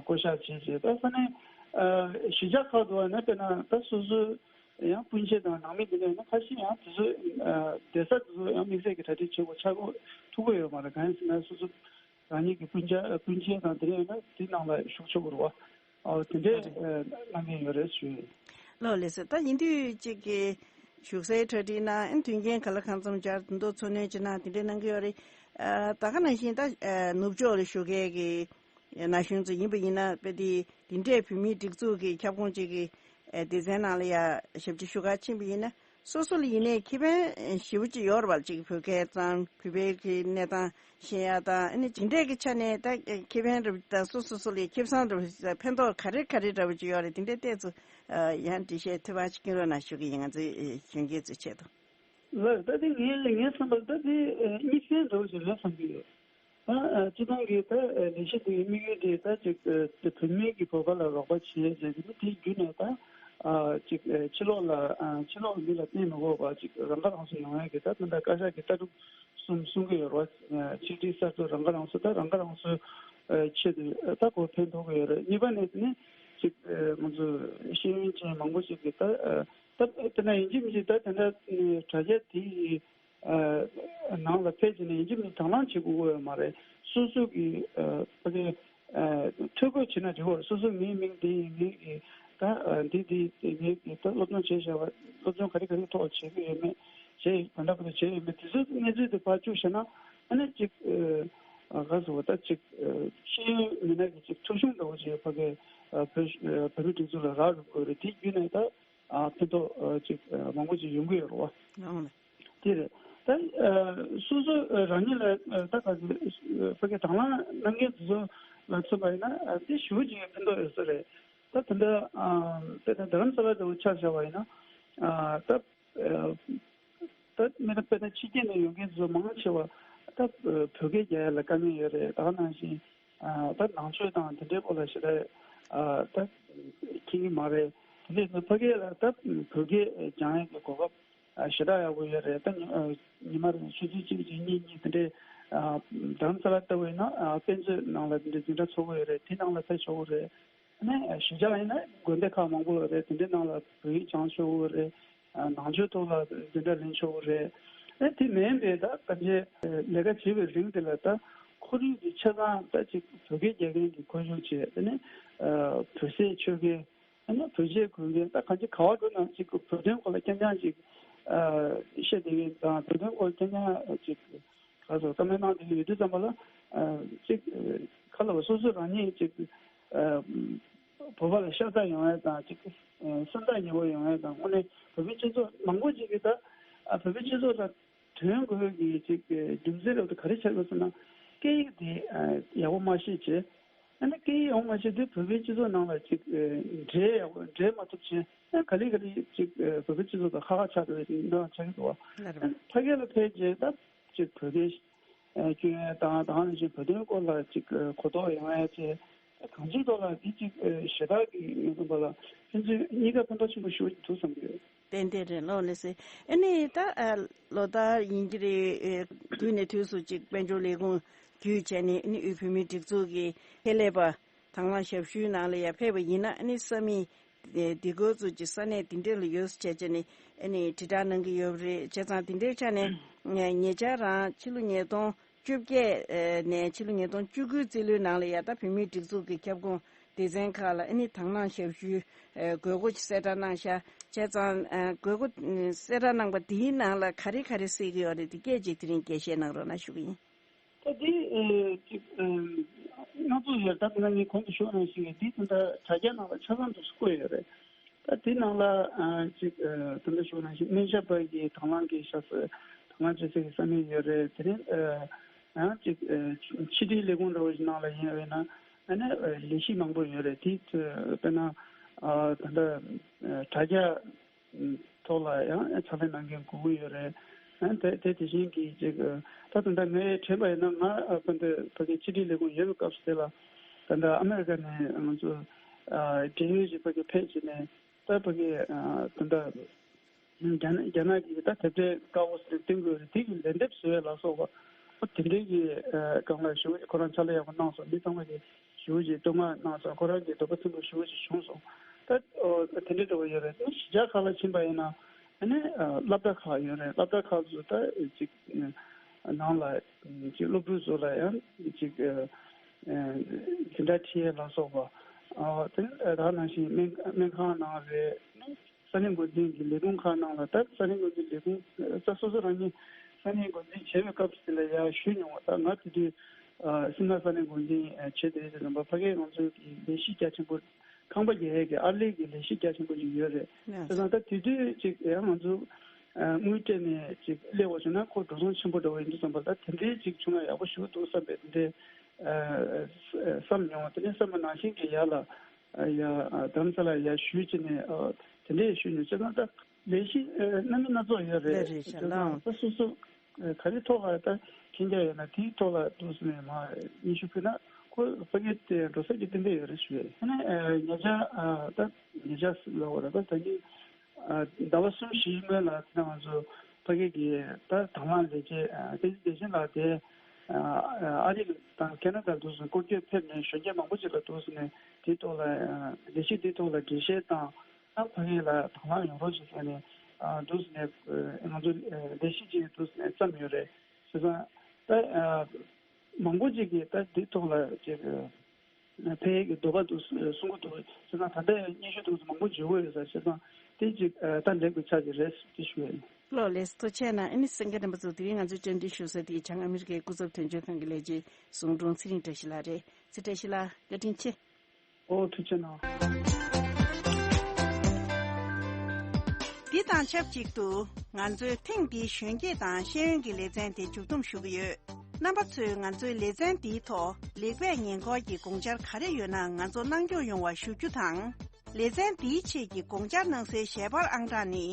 བསྐོ་བཞག་བྱས་བྱས། ད་ས་གནས་ཨ་གཞིས་ཆགས་ཁག་ཏུ་ནི་དཔེར་ན་ད་སོ་སོའི་ཡང་སྤུན་མཆེད་དང་ནང་མི་དེ་འདྲ་ཡིན་ན་ཁ་ཤས་ཡང་དེ་ཚོ་ཨ་བསྡད་ས་དེ་ཚོ་ཡང་དམིགས་བསལ་གྱི་གྲ་སྒྲིག་བྱེད་དགོས་ཆགས་དགོས་ཐུག་གི་ཡོད་མ་རེད། གང་ཡིན་ཟེར་ན་སོ་སོ་རང་ཉིད་ཀྱི་སྤུན་ཆ་སྤུན་མཆེད་དང་དེ་འདྲ་ཡིན་ན་དེ་ནང་ལ་ཞུགས་ཆོག་གི་རེད་བ། ཨོ་དེ་འདྲས་ཨ་གནང་གི་ཡོད་རེད་ཞུ། ལགས་ལགས་སོ། ད་ཡིན་དུས་གཅིག་གི་བཞུགས་སའི་གྲ་སྒྲིག་ནང་ཨ་མཐུན་རྐྱེན་ག་ལ་གང་འཚམ་སྦྱར་དེ་འདྲ་འཚོ་སྣོན་བྱེད་ན་དེ་འདྲས་གནང་གི་ཡོད་རེད། ཨ་ད་ག་ནང་བཞིན་ད་ཨ་ནུབ་ཕྱོགས་ལ་བཞུགས་མཁན་གྱི་ན་གཞོན་ཚོ་ཡིན་པ་ཡིན་ན་དཔེ་དེ་འདི་འདྲས་བོད་མིའི་སྒྲིག་འཛུགས་ཀྱི་ཁྱབ་ཁོངས་གཅིག་གི་ཨ་སྡེ་ཚན་ནང་ལ་ཡ་ཞབས་ཕྱི་ཞུ་ག་ཕྱིན་པ་ཡིན་ན། སོ་སོ་ལ་ཡིན་ནའི་ཁེ་ཕན་ཞེ་པོ་ཅིག་ཡོད་རེད་བ། ཅིག་བོད་སྐད་ཙམ་བོད་པའི་གི་གནས་སྟངས་ཤེས་ཡ་དང་ཨ་ནི་ཇི་འདྲས་ཀྱི་ཆ་ནས་ད་ཁེ་ཕན་རེད་ད་སོ་སོ་སོ་ལ་ཁེ་བཟང་རེད་ཕན་ཐོགས་ག་རེ་ག་རེ་འདྲ་བོ་ཅིག་ཡོད་རེད། དེ་འདྲས་ཏོག་ཙམ་ཡང་འགྲེལ་བཤད་ཐུབ་པ་ཅིག་སྐྱོན་རོགས་གནང་ཞུ་གི་ཡིན། ང་ཚོའི་གཞོན་སྐྱེས་ཚོའི་ཆེད་དུ། ལགས་ད་དེ་ངས་ངས་བསམ་པར་ད་དེ་གཉིས་ཕན་འདྲ་བོ་ཅིག་རེད་བསམ་གྱི་ཡོད། ད་ཨ་སྤྱི་བཏང་གི་ད་ཨ་ལས་གཞི་འདིའི་དམིགས་ཡུལ་དེ་ད་ཅིག་ཨ་བོད་མི་གི་བོད་པ་ལ་རོགས་པ་བྱེད་ཟེར་གི་ནི་དེ་བརྒྱུད་ནས་ད་ཨ་ཅིག་ཨ་ཕྱི་ལོགས་ལ་ཨ་ཕྱི་ལོགས་མི་ལ་བརྟེན་མི་དགོས་པ་ཅིག་རང་ཁ་རང་གསོ་ཡོང་ཡས་ཀྱི་ད་ད་ལྟ་བཀའ་ཤག་གི་ལྟ་གྲུབ་གསུམ་གསུང་གི་ཡོད་རེད་བ། ཨ་ཆིག་སྒྲིལ་གསར་གཏོད་རང་ཁ་རང་གསོ། ད་རང་ཁ་རང་གསོའི་ཨ་ཆེད་དུ་ཨ་ད་གོ་ཕན་ཐོགས་ཀྱི་ཡོད་རེད། གཉིས་པ་ནས་ནི་ཅིག་ཨ་ང་ཚོ་ཤེས་ཡོན་ཅན་མང་པོ་ཞིག་གིས་ད་ཨ་ད་དེ་ན་ཡིན་གཅིག་མིན་གཅིག་ད་དེ་འདྲ་དྲ་རྒྱ་དེ་ཡི་ཨ་ནང་ལ་ཕེབས་བྱས་ནས་ཡིན་གཅིག་མིན་དང་བླངས་བྱེད་དགོས་ཀྱི་ཡོད་མ་རེད། སོ་སོ་གི་ཨ་ཕ་གི་ཨ་ཐོ་འགོད་བྱེད་ན་འགྲིག་གི་རེད། སོ་སོ་ངའི་མིང་འདི་ཡིན། ངའི་གི་ད་ཨ་འདི་འདི་ངའི་གི་ད་སློབ་སྦྱོང་བྱས་བཞག་པ་སློབ་སྦྱོང་ག་རེ་ག་རེ་ཐོག་བྱེད་ཀྱི་ཡོད་མེད་བྱས་ག་འདྲ་ག་འདྲ་བྱས་ཡོད་མེད་དེ་ཚོ་གནས་ཚུལ་དེ་ཕར་བཅུག་བཞག་ན་ཨ་ནི་ཅིག་ཨ་ག་ཟེར་བ་ད་ཅིག་ཨ་ཤེས་ཡོན་མི་སྣ་གི་ཅིག་ཐོ་གཞུང་འདྲ་བོ་ཅིག་ཕ་གི་ཨ་བོད་ཨ་བོད་མི་སྒྲིག་འཛུགས་ལ་རག་རུ་དགོས་རེད། དེ་བརྒྱུད་ནས་ད་ཨ་ཕན་ཐོགས་ཨ་ཅིག་ཨ་མང་པོ་ཅིག་ཡོང་གི་ཡོད་རེད་བ། ཡོང་ལེ། དེ་རེད། ད་ཨ་སོ་སོ་ཨ་རང་ཉིད་ལ་ཨ་ད་ག་ཚོད་ཨ་ཕ་གི་དང་བླངས་གནང་མཁན་དེ་ཚོ་ལ་མཚོན་པ་ཡིན་ན་ཨ་དེ་ཞེ་པོ་ཅིག་ཕན་ཐོགས་ཡོད་ས་རེད། ད་དེ་འདྲ་ཨ་དཔེར་ན་རྡ་རམ་ས་ལ་འདྲ་བོ་ཆ་བཞག་པ་ཡིན་ན་ཨ་ད་ཨ་ད་མི་ད་དཔེར་ན་ཕྱི་རྒྱལ་ནས་ཡོང་མཁན་ཚོ་མང་ཆེ་བ་ད་བོད་སྐད་རྒྱག་ཡ་ལ་དཀའ་ངལ་ཡོད་རེད། ད་ག་ནང་བཞིན་ཨ་ད་ནང་ཆོས་དང་དེ་འདྲའི་སྐོར་ལ་ཞེ་དྲག་ཨ་ད་མཁྱེན་གྱི་མ་རེད། དེ་འདྲའི་ཚོ་ཕ་གི་ལ་ད་བོད་སྐད་སྦྱང་ཡ་གི་གོ་སྐབས་ཨ་ཞེ་དྲག་ཡག་པོ་ཡོད་རེད། ད་ཉི་ཨ་ཉི་མ་རེ་ཆུ་ཚོད་གཅིག་གཅིག་གཉིས་གཉིས་དེ་འདྲའི་ཨ་རྡ་རམ་ས་ལ་ལྟ་བུ་ཡིན་ན་ཨ་དཔེ་མཛོད་ནང་ལ་དེ་འདྲའི་འཛིན་གྲྭ་ཚོགས་ཀྱི་ཡོད་རེད། དེ་ནང་ལ་ཕེབས་ཆོག་གི་རེད། ཨ་ནི་གཞིས་ཆགས་ཡིན་ན་དགོན་སྡེ་ཁག་མང་པོ་ཡོད་རེད། དེ་འདྲའི་ནང་ལ་བོད་ཡིག་སྦྱང་ཆོག་གི་རེད། ཨ་ནང་ཆོས་ཐོག་ལ་འཛིན་གྲྭ་ལེན་ཆོག་གི་རེད། ཨ་དེ་མིན་པའི་ད་ག་འདྲའི་ལས་ཀ་བྱེད་པའི་རིང་དེ་ལ་ད་ཁོར་ཡུག་དེ་ཆ་ཚང་ད་ཅིག་བོད་སྐད་རྒྱག་མཁན་གྱི་ཁོར་ཡུག་བྱས། ཨ་ནི་ཨ་བོད་ཟས་མཆོད་མཁན། ཨ་ནི་བོད་ཆས་གོན་མཁན་ད་གང་ཅི་ག་བ་འགྲོ་ན་ཅིག་བོད་དོན་སྐོར་ལ་རྐྱང་རྐྱང་ཅིག་ཨ་བཤད་བསྡད་མཁན་དང་བོད་དོན་སྐོར་རྐྱང་རྐྱང་ཅིག་ག་ཚོད་བཀའ་མོལ་གནང་བསྡད་མཁན་ཡོད་དུས་ཙམ་པ་ལ་ཨ་ཅིག་ཁ་ལ་བ་སོ་སོ་རང་ཉིད་ཅིག་ཨ་བོད་པ་ལ་ཤ་ཚ་ཡོང་ཡ་དང་ཅིག་ཨ་སེམས་ཐག་ཉེ་བོ་ཡོང་ཡ་དང་། དངོས་གནས་བོད་པའི་སྤྱི་ཚོགས་མང་པོ་ཅིག་གིས་ད་ཨ་བོད་པའི་སྤྱི་ཚོགས་ལ་དོན་དགོས་ཀྱི་ཅིག་རྒྱུ་མཚན་རབ་ཏུ་ག་རེ་ཆགས་ཡོད་ཟེར་ན། སྐད་ཡིག་དེ་ཨ་ཡག་པོ་མ་ཤེས་བྱས། ཨ་ནི་སྐད་ཡིག་ཡོང་མ་ཤེས་དུས་བོད་པའི་སྤྱི་ཚོགས་ནང་ལ་ཅིག་ཨ་འབྲེལ་ཡག་པོ་འབྲེལ་མ་ཐུབ་ཕྱིན། ཨ་ག་ལེ་ག་ལེ་ཅིག་ཨ་བོད་པའི་སྤྱི་ཚོགས་དང་ཁ་ཁ་ཆགས་འགྲོ་བའི་དེ་འདྲ་ཆགས་ཀྱི་འདུག་བ། ལགས་རེད། ཨ་ཕ་གི་ལ་ཕེབས་རྗེས་ད་ཅིག་བོད་སྐད་ཨ་སྐྱོན་ཡས་དང་དེ་ནང་བཞིན་བོད་དོན་སྐོར་ལ་ཅིག་ཨ་གོ་རྟོགས་ཡོང་ཡས་བྱས། ད་གང་ཅིའི་ཐོག་ལ་འདི་ཅིག་ཨ་ཞེ་དྲག་གི་ངོས་བཟུང་པ་ལ་ཕན་ཚུན་གཉིས་ཀ་ཕན་ཐོགས་ཆེན་པོ་ཞེ་པོ་ཅིག་འདུག་བསམ་གྱི་ཡོད། ཏན་ཏན་རེད། ལགས་ལགས་སེ། ཨ་ནི་ད་ཨ་ལོ་ལྟར་ཡིན་གྱི་རེད། ཨ་དུས་ནས་དུས་སུ་ཅིག་དཔལ་འབྱོར་ལས་ཁུངས་བརྒྱུད་བྱས་ནས་ཨ་ནི་དབུས་བོད་མིའི་སྒྲིག་འཛུགས་ཀྱི་ཁེ་ལས་པ་དང་བླངས་ཞབས་ཞུའི་ནང་ལ་ཡར་ཕེབས་པ་ཡིན་ན། ཨ་ནི་ས་མིག་ཨ་འདི་གོ་ཚོ་ཅིག་ས་གནས་འདི་འདྲས་ལ་ཡོད་ཟེར་བྱས་བྱས་ནས་ཨ་ནི་དྲིལ་བསྒྲགས་གནང་གི་ཡོད་རེད། བྱས་ཙང་འདི་འདྲའི་ཆ་ནས་ཨ་ཉེ་ཆར་རང་ཕྱི་ལོ་ཉིས་སྟོང་བཅོ་བརྒྱད་ནས་ཕྱི་ལོ་ཉིས་སྟོང་བཅུ་དགུའི་རྩིས་ལོའི་ནང་ལ་ཡ་ད་བོད་མིའི་སྒྲིག་འཛུགས་ཀྱི་ཁྱབ་ཁོངས་སྡེ་ཚན་ཁག་ལ་ཨ་ནི་དང་བླངས་ཞབས་ཞུའི་ཨ་དགོས་མཁོ་ཅིག་གསལ་བསྒྲགས་གནང་ཤག་བྱས་ཙང་ཨ་དགོས་མཁོ་གསལ་བསྒྲགས་གནང་པ་དེའི་ནང་ལ་ག་རེ་ག་རེ་གསལ་གྱི་ཡོད་རེད། དེ་སྐད་ཅིག་དེ་རིང་འགྲེལ་བཤད་གནང་རོགས་གནང་ཞུ་གི་ཡིན། ད་དེ་ཨ་ཅིག་ཨ་སྣ་ཚོགས་ཡོད། ད་དེ་ང་གཉིས་གོང་དུ་ཞུས་ནང་བཞིན་གྱི་དེ་ད་ལྟ་དྲ་རྒྱ་ནང་ལ་ཆ་ཚང་དུ་བཀོད་ཡོད་རེད། ད་དེ་ནང་ལ་ཨ་ཅིག་ཨ་དེ་འདྲ་ཞུ་ན་ཞིག་སྨན་ཞབས་པ་གི་དང་བླངས་ཀྱི་ཤག་ས་དང་བླངས་བྱེད་ས་ཀྱི་ས་གནས་ཡོད་རེད། དེ་ནས་ཨ་ཡང་ཅིག་ཨ་ཕྱི་དྲིལ་ལས་ཁུངས་འདྲ་བོ་ཞིག་ནང་ལ་ཡིན་ཡོད་ན་ཨ་ནི་ཨ་ལས་གཞི་མང་པོ་ཡོད་རེད། དེ་ཚོ་དཔེར་ན་ཨ་ད་ལྟ་ཨ་དྲ་རྒྱ་ཐོག་ལ་ཡང་ཕྱག་ལས་གནང་མཁན་དགོས་ཀྱི་ཡོད་རེད། ཨ་དེ་དེ་དེ་བཞིན་གྱི་ཅིག་ཨ་ད་ད་ལྟ་ངས་དྲན་པ་ཡིན་ན་ང་ཨ་ད་ལྟ་ཕ་གི་ཕྱི་དྲིལ་ལས་ཁུངས་ཡོད་པའི་སྐབས་སུ་དེ་ལ་ད་ལྟ་ཨ་མེ་རི་ཀ་ནས་ང་ཚོ་ཨ་འབྲེལ་ཡོད་ཅིག་ཕ་གི་ཕེབས་བྱས་ནས། ད་ཕ་གི་ཨ་ད་ལྟ་རྒྱ་ནག་རྒྱ་ནག་གིས་ད་དེབ་ཕྲེང་དཀར་པོ་ཟེར་བཏོན་དགོས་རེད། དེ་གི་ལན་འདེབས་བཟོ་ཡ་ལ་སོགས་པ་དེ་འདྲའི་གི་ཨ་སྒང་ལ་ཞེ་པོ་ཅིག་ཁོ་རང་ཕྱག་ལས་ཡག་པོ་གནང་སོང་། མི་ཚང་མ་གིས་ཞེ་པོ་ཅིག་བསྟོད་བསྔགས་གནང་སོང་། ཁོ་རང་གི་འདོད་པ་ཚིམ་པོ་ཞེ་པོ་ཅིག་བྱུང་སོང་། ད་ཨོ་དེ་འདྲའི་འདྲ་བོ་ཡོད་རེད། ད་གཞིས་ཆགས་ཁག་ལ་ཕྱིན་པ་ཡིན་ན་ཨ་ནི་ཨ་སློབ་གྲྭ་ཁག་ཡོད་རེད། སློབ་གྲྭ་ཁག་ཚོ་ད་ཅིག་ཨ་ནང་ལ་ཅིག་སློབ་ཕྲུག་ཚོ་ལ་ཡང་ཅིག་ཨ་ཨ་འཛིན་གྲྭ་ཁྲིད་ཡས་ལ་སོགས་པ། ཨ་དེ་ནས་ད་ནང་བཞིན་སྨན་སྨན་ཁང་ནང་རེད། ས་གནས་འགོ་འཛིན་གྱི་ལས་ཁུངས་ཁག་ནང་ལ་ད་ས་གནས་འགོ་འཛིན་ལས་ཁུངས་ས་སོ་སོ་རང་ཉིད་ས་གནས་འགོ་འཛིན་བྱས་པའི་སྐབས་སུ་དེ་ལ་ཡར་ཞུས་མྱོང་བ། ད་ང་དེ་དུས་ཨ་སིམ་ལ་ས་གནས་འགོ་འཛིན་ཨ་བྱས་དེ་དུས་ཙམ་པ་ཕ་གིར་ང་ཚོའི་གི་ལས་གཞི་རྒྱ་ཆེན་པོ་ཁང་པ་རྒྱག་ཡས་ཀྱི་ཨར་ལས་ཀྱི་ལས་གཞི་རྒྱ་ཆེན་པོ་ཞིག་ཡོད་རེད། ཡ། བྱས་ཙང་ད་དེ་དུས་ཅིག་ཡང་ང་ཚོ་ཨ་དངུལ་སྤྲད་ནས་ཅིག་སླེབས་པ་བྱུང་ན་ཁོ་འགྲོ་སོང་ཆེན་པོ་འདྲ་བོ་ཡིན་དུས་ཙམ་པ། ད་དེ་འདྲའི་ཅིག་བྱུང་ན་ཡག་པོ་ཞེ་པོ་འདུག་བསམ་པའི་དེ་འདྲའི་ཨ་བསམ་མྱོང་བ། དེ་ནས་བསམ་པ་ནང་བཞིན་གྱི་ཡར་ལ་ཨ་ཡ་ཨ་རྡ་རམ་ས་ལར་ཡར་ཞུས་བྱས་ནས་ཨ་དེ་འདྲས་ཞུས་ནས། བྱས་ཙང་ད་ལས་གཞི་ཨ་སྣ་མིན་སྣ་ཚོགས་ཡོད་རེད། རེད་རེད་ཤག། བྱས་ཙང་ལགས། ད་སོ་སོ་ཨ་ག་རེ་ཐོག་ལ་ད་མཁྱེན་རྒྱ་ཡོད་ན་དེའི་ཐོག་ལ་འདུག་སེ་ནས་མར་སྙན་ཞུ་ཕུལ་ན་ཁོ་ཕ་གིར་དེ་འགྲོ་ས་ཀྱི་ཏན་ཏན་ཡོད་རེད་ཞུ་ཡས། ཨ་ནི་ཨ་ཉེ་ཆར་ཨ་ད་ཉེ་ཆར་ཟེར་ལབ་དགོས་རེད། ད་ད་གིན་ཨ་ཟླ་བ་གསུམ་བཞིའི་སྔོན་ལ་ད་ང་ཚོ་ཕ་གི་གི་ད་དང་བླངས་ལས་བྱེད་ཨ་བསྟན་འཛིན་བདེ་ཆེན་ལགས་དེ་ཨ་ཨ་རི་དང་ཁེ་ན་ཌ་འདུག་སེ་སྐོར་སྐྱོད་ཕེབས་ནས་གཞོན་སྐྱེས་མང་པོ་ཅིག་ལ་འདུག་སེ་ནས་དེའི་ཐོག་ལ་ཨ་ལས་གཞི་དེའི་ཐོག་ལ་འགྲེལ་བཤད་དང་། ཨ་ཕ་གི་ལ་དང་བླངས་ཡོང་རོགས་ཞེས་ཟེར་ནས་ཨ་འདུག་སེ་ནས་ཨ་ང་ཚོ་ཨ་ལས་གཞི་ཅིག་འདུག་སེ་ནས་བརྩམས་ཡོད་རེད། བྱས་ཙང་ད་ཨ་མང་པོ་ཅིག་གིས་ད་འདི་ཐོག་ལ་ཅིག་ཨ་ཕེབས་ཡས་ཀྱི་འདོད་པ་འདུག་གསུང་གི་འདུག། བྱས་ཙང་ད་ལྟ་སྙན་ཞུ་འདུག་མང་པོ་བརྗོད་དགོས་ཡོད་ས། བྱས་ཙང་དེ་ཅིག་ཨ་ད་འགྲིག་པའི་ཆ་ཅིག་རེད་ཅེས་ཞུ་ཡ་ཡིན། ལགས་ལགས་སོ། ཐུགས་རྗེ་གནང་། ཨ་ནི་གསན་མཁན་རྣམ་པ་ཚོ་དེ་རིང་ང་ཚོའི་བཅར་འདྲི་ཞུ་ས་དེ་བྱང་ཨ་མི་རི་ཀའི་སྐུ་ཚབ་དོན་གཅོད་ཁང་གི་ལས་བྱེད་ཟུང་དྲུང་ཚེ་རིང་བཀྲ་ཤིས་ལགས་རེད། ཚེ་བཀྲ་ཤིས་ལགས་བཀའ་དྲིན་ཆེ། ཨོ་ཐུགས་རྗེ་གནང་། འདི་དང་ཆབས་ཅིག་ཏུ་ང་ཚོའི་ཐེངས་འདིའི་གཞོན་སྐྱེས་དང་ཤེས་ཡོན་གྱི་ལེ་ཚན་དེ་མཇུག་བསྡོམས་ཞུ་གི་ཡོད། རྣམ་པ་ཚོས་ང་ཚོའི་ལེ་ཚན་འདིའི་ཐོག་ལེགས་སྤེལ་ཉེ་འཁོར་གྱི་དགོངས་འཆར་ག་རེ་ཡོད་ན་ང་ཚོ་གནང་སྐྱོང་ཡོང་བ་ཞུ་རྒྱུ་དང་། ལེ་ཚན་འདིའི་ཆེད་ཀྱི་དགོངས་འཆར་གནང་སའི་ཞལ་པར་ཨང་གྲངས་ནི།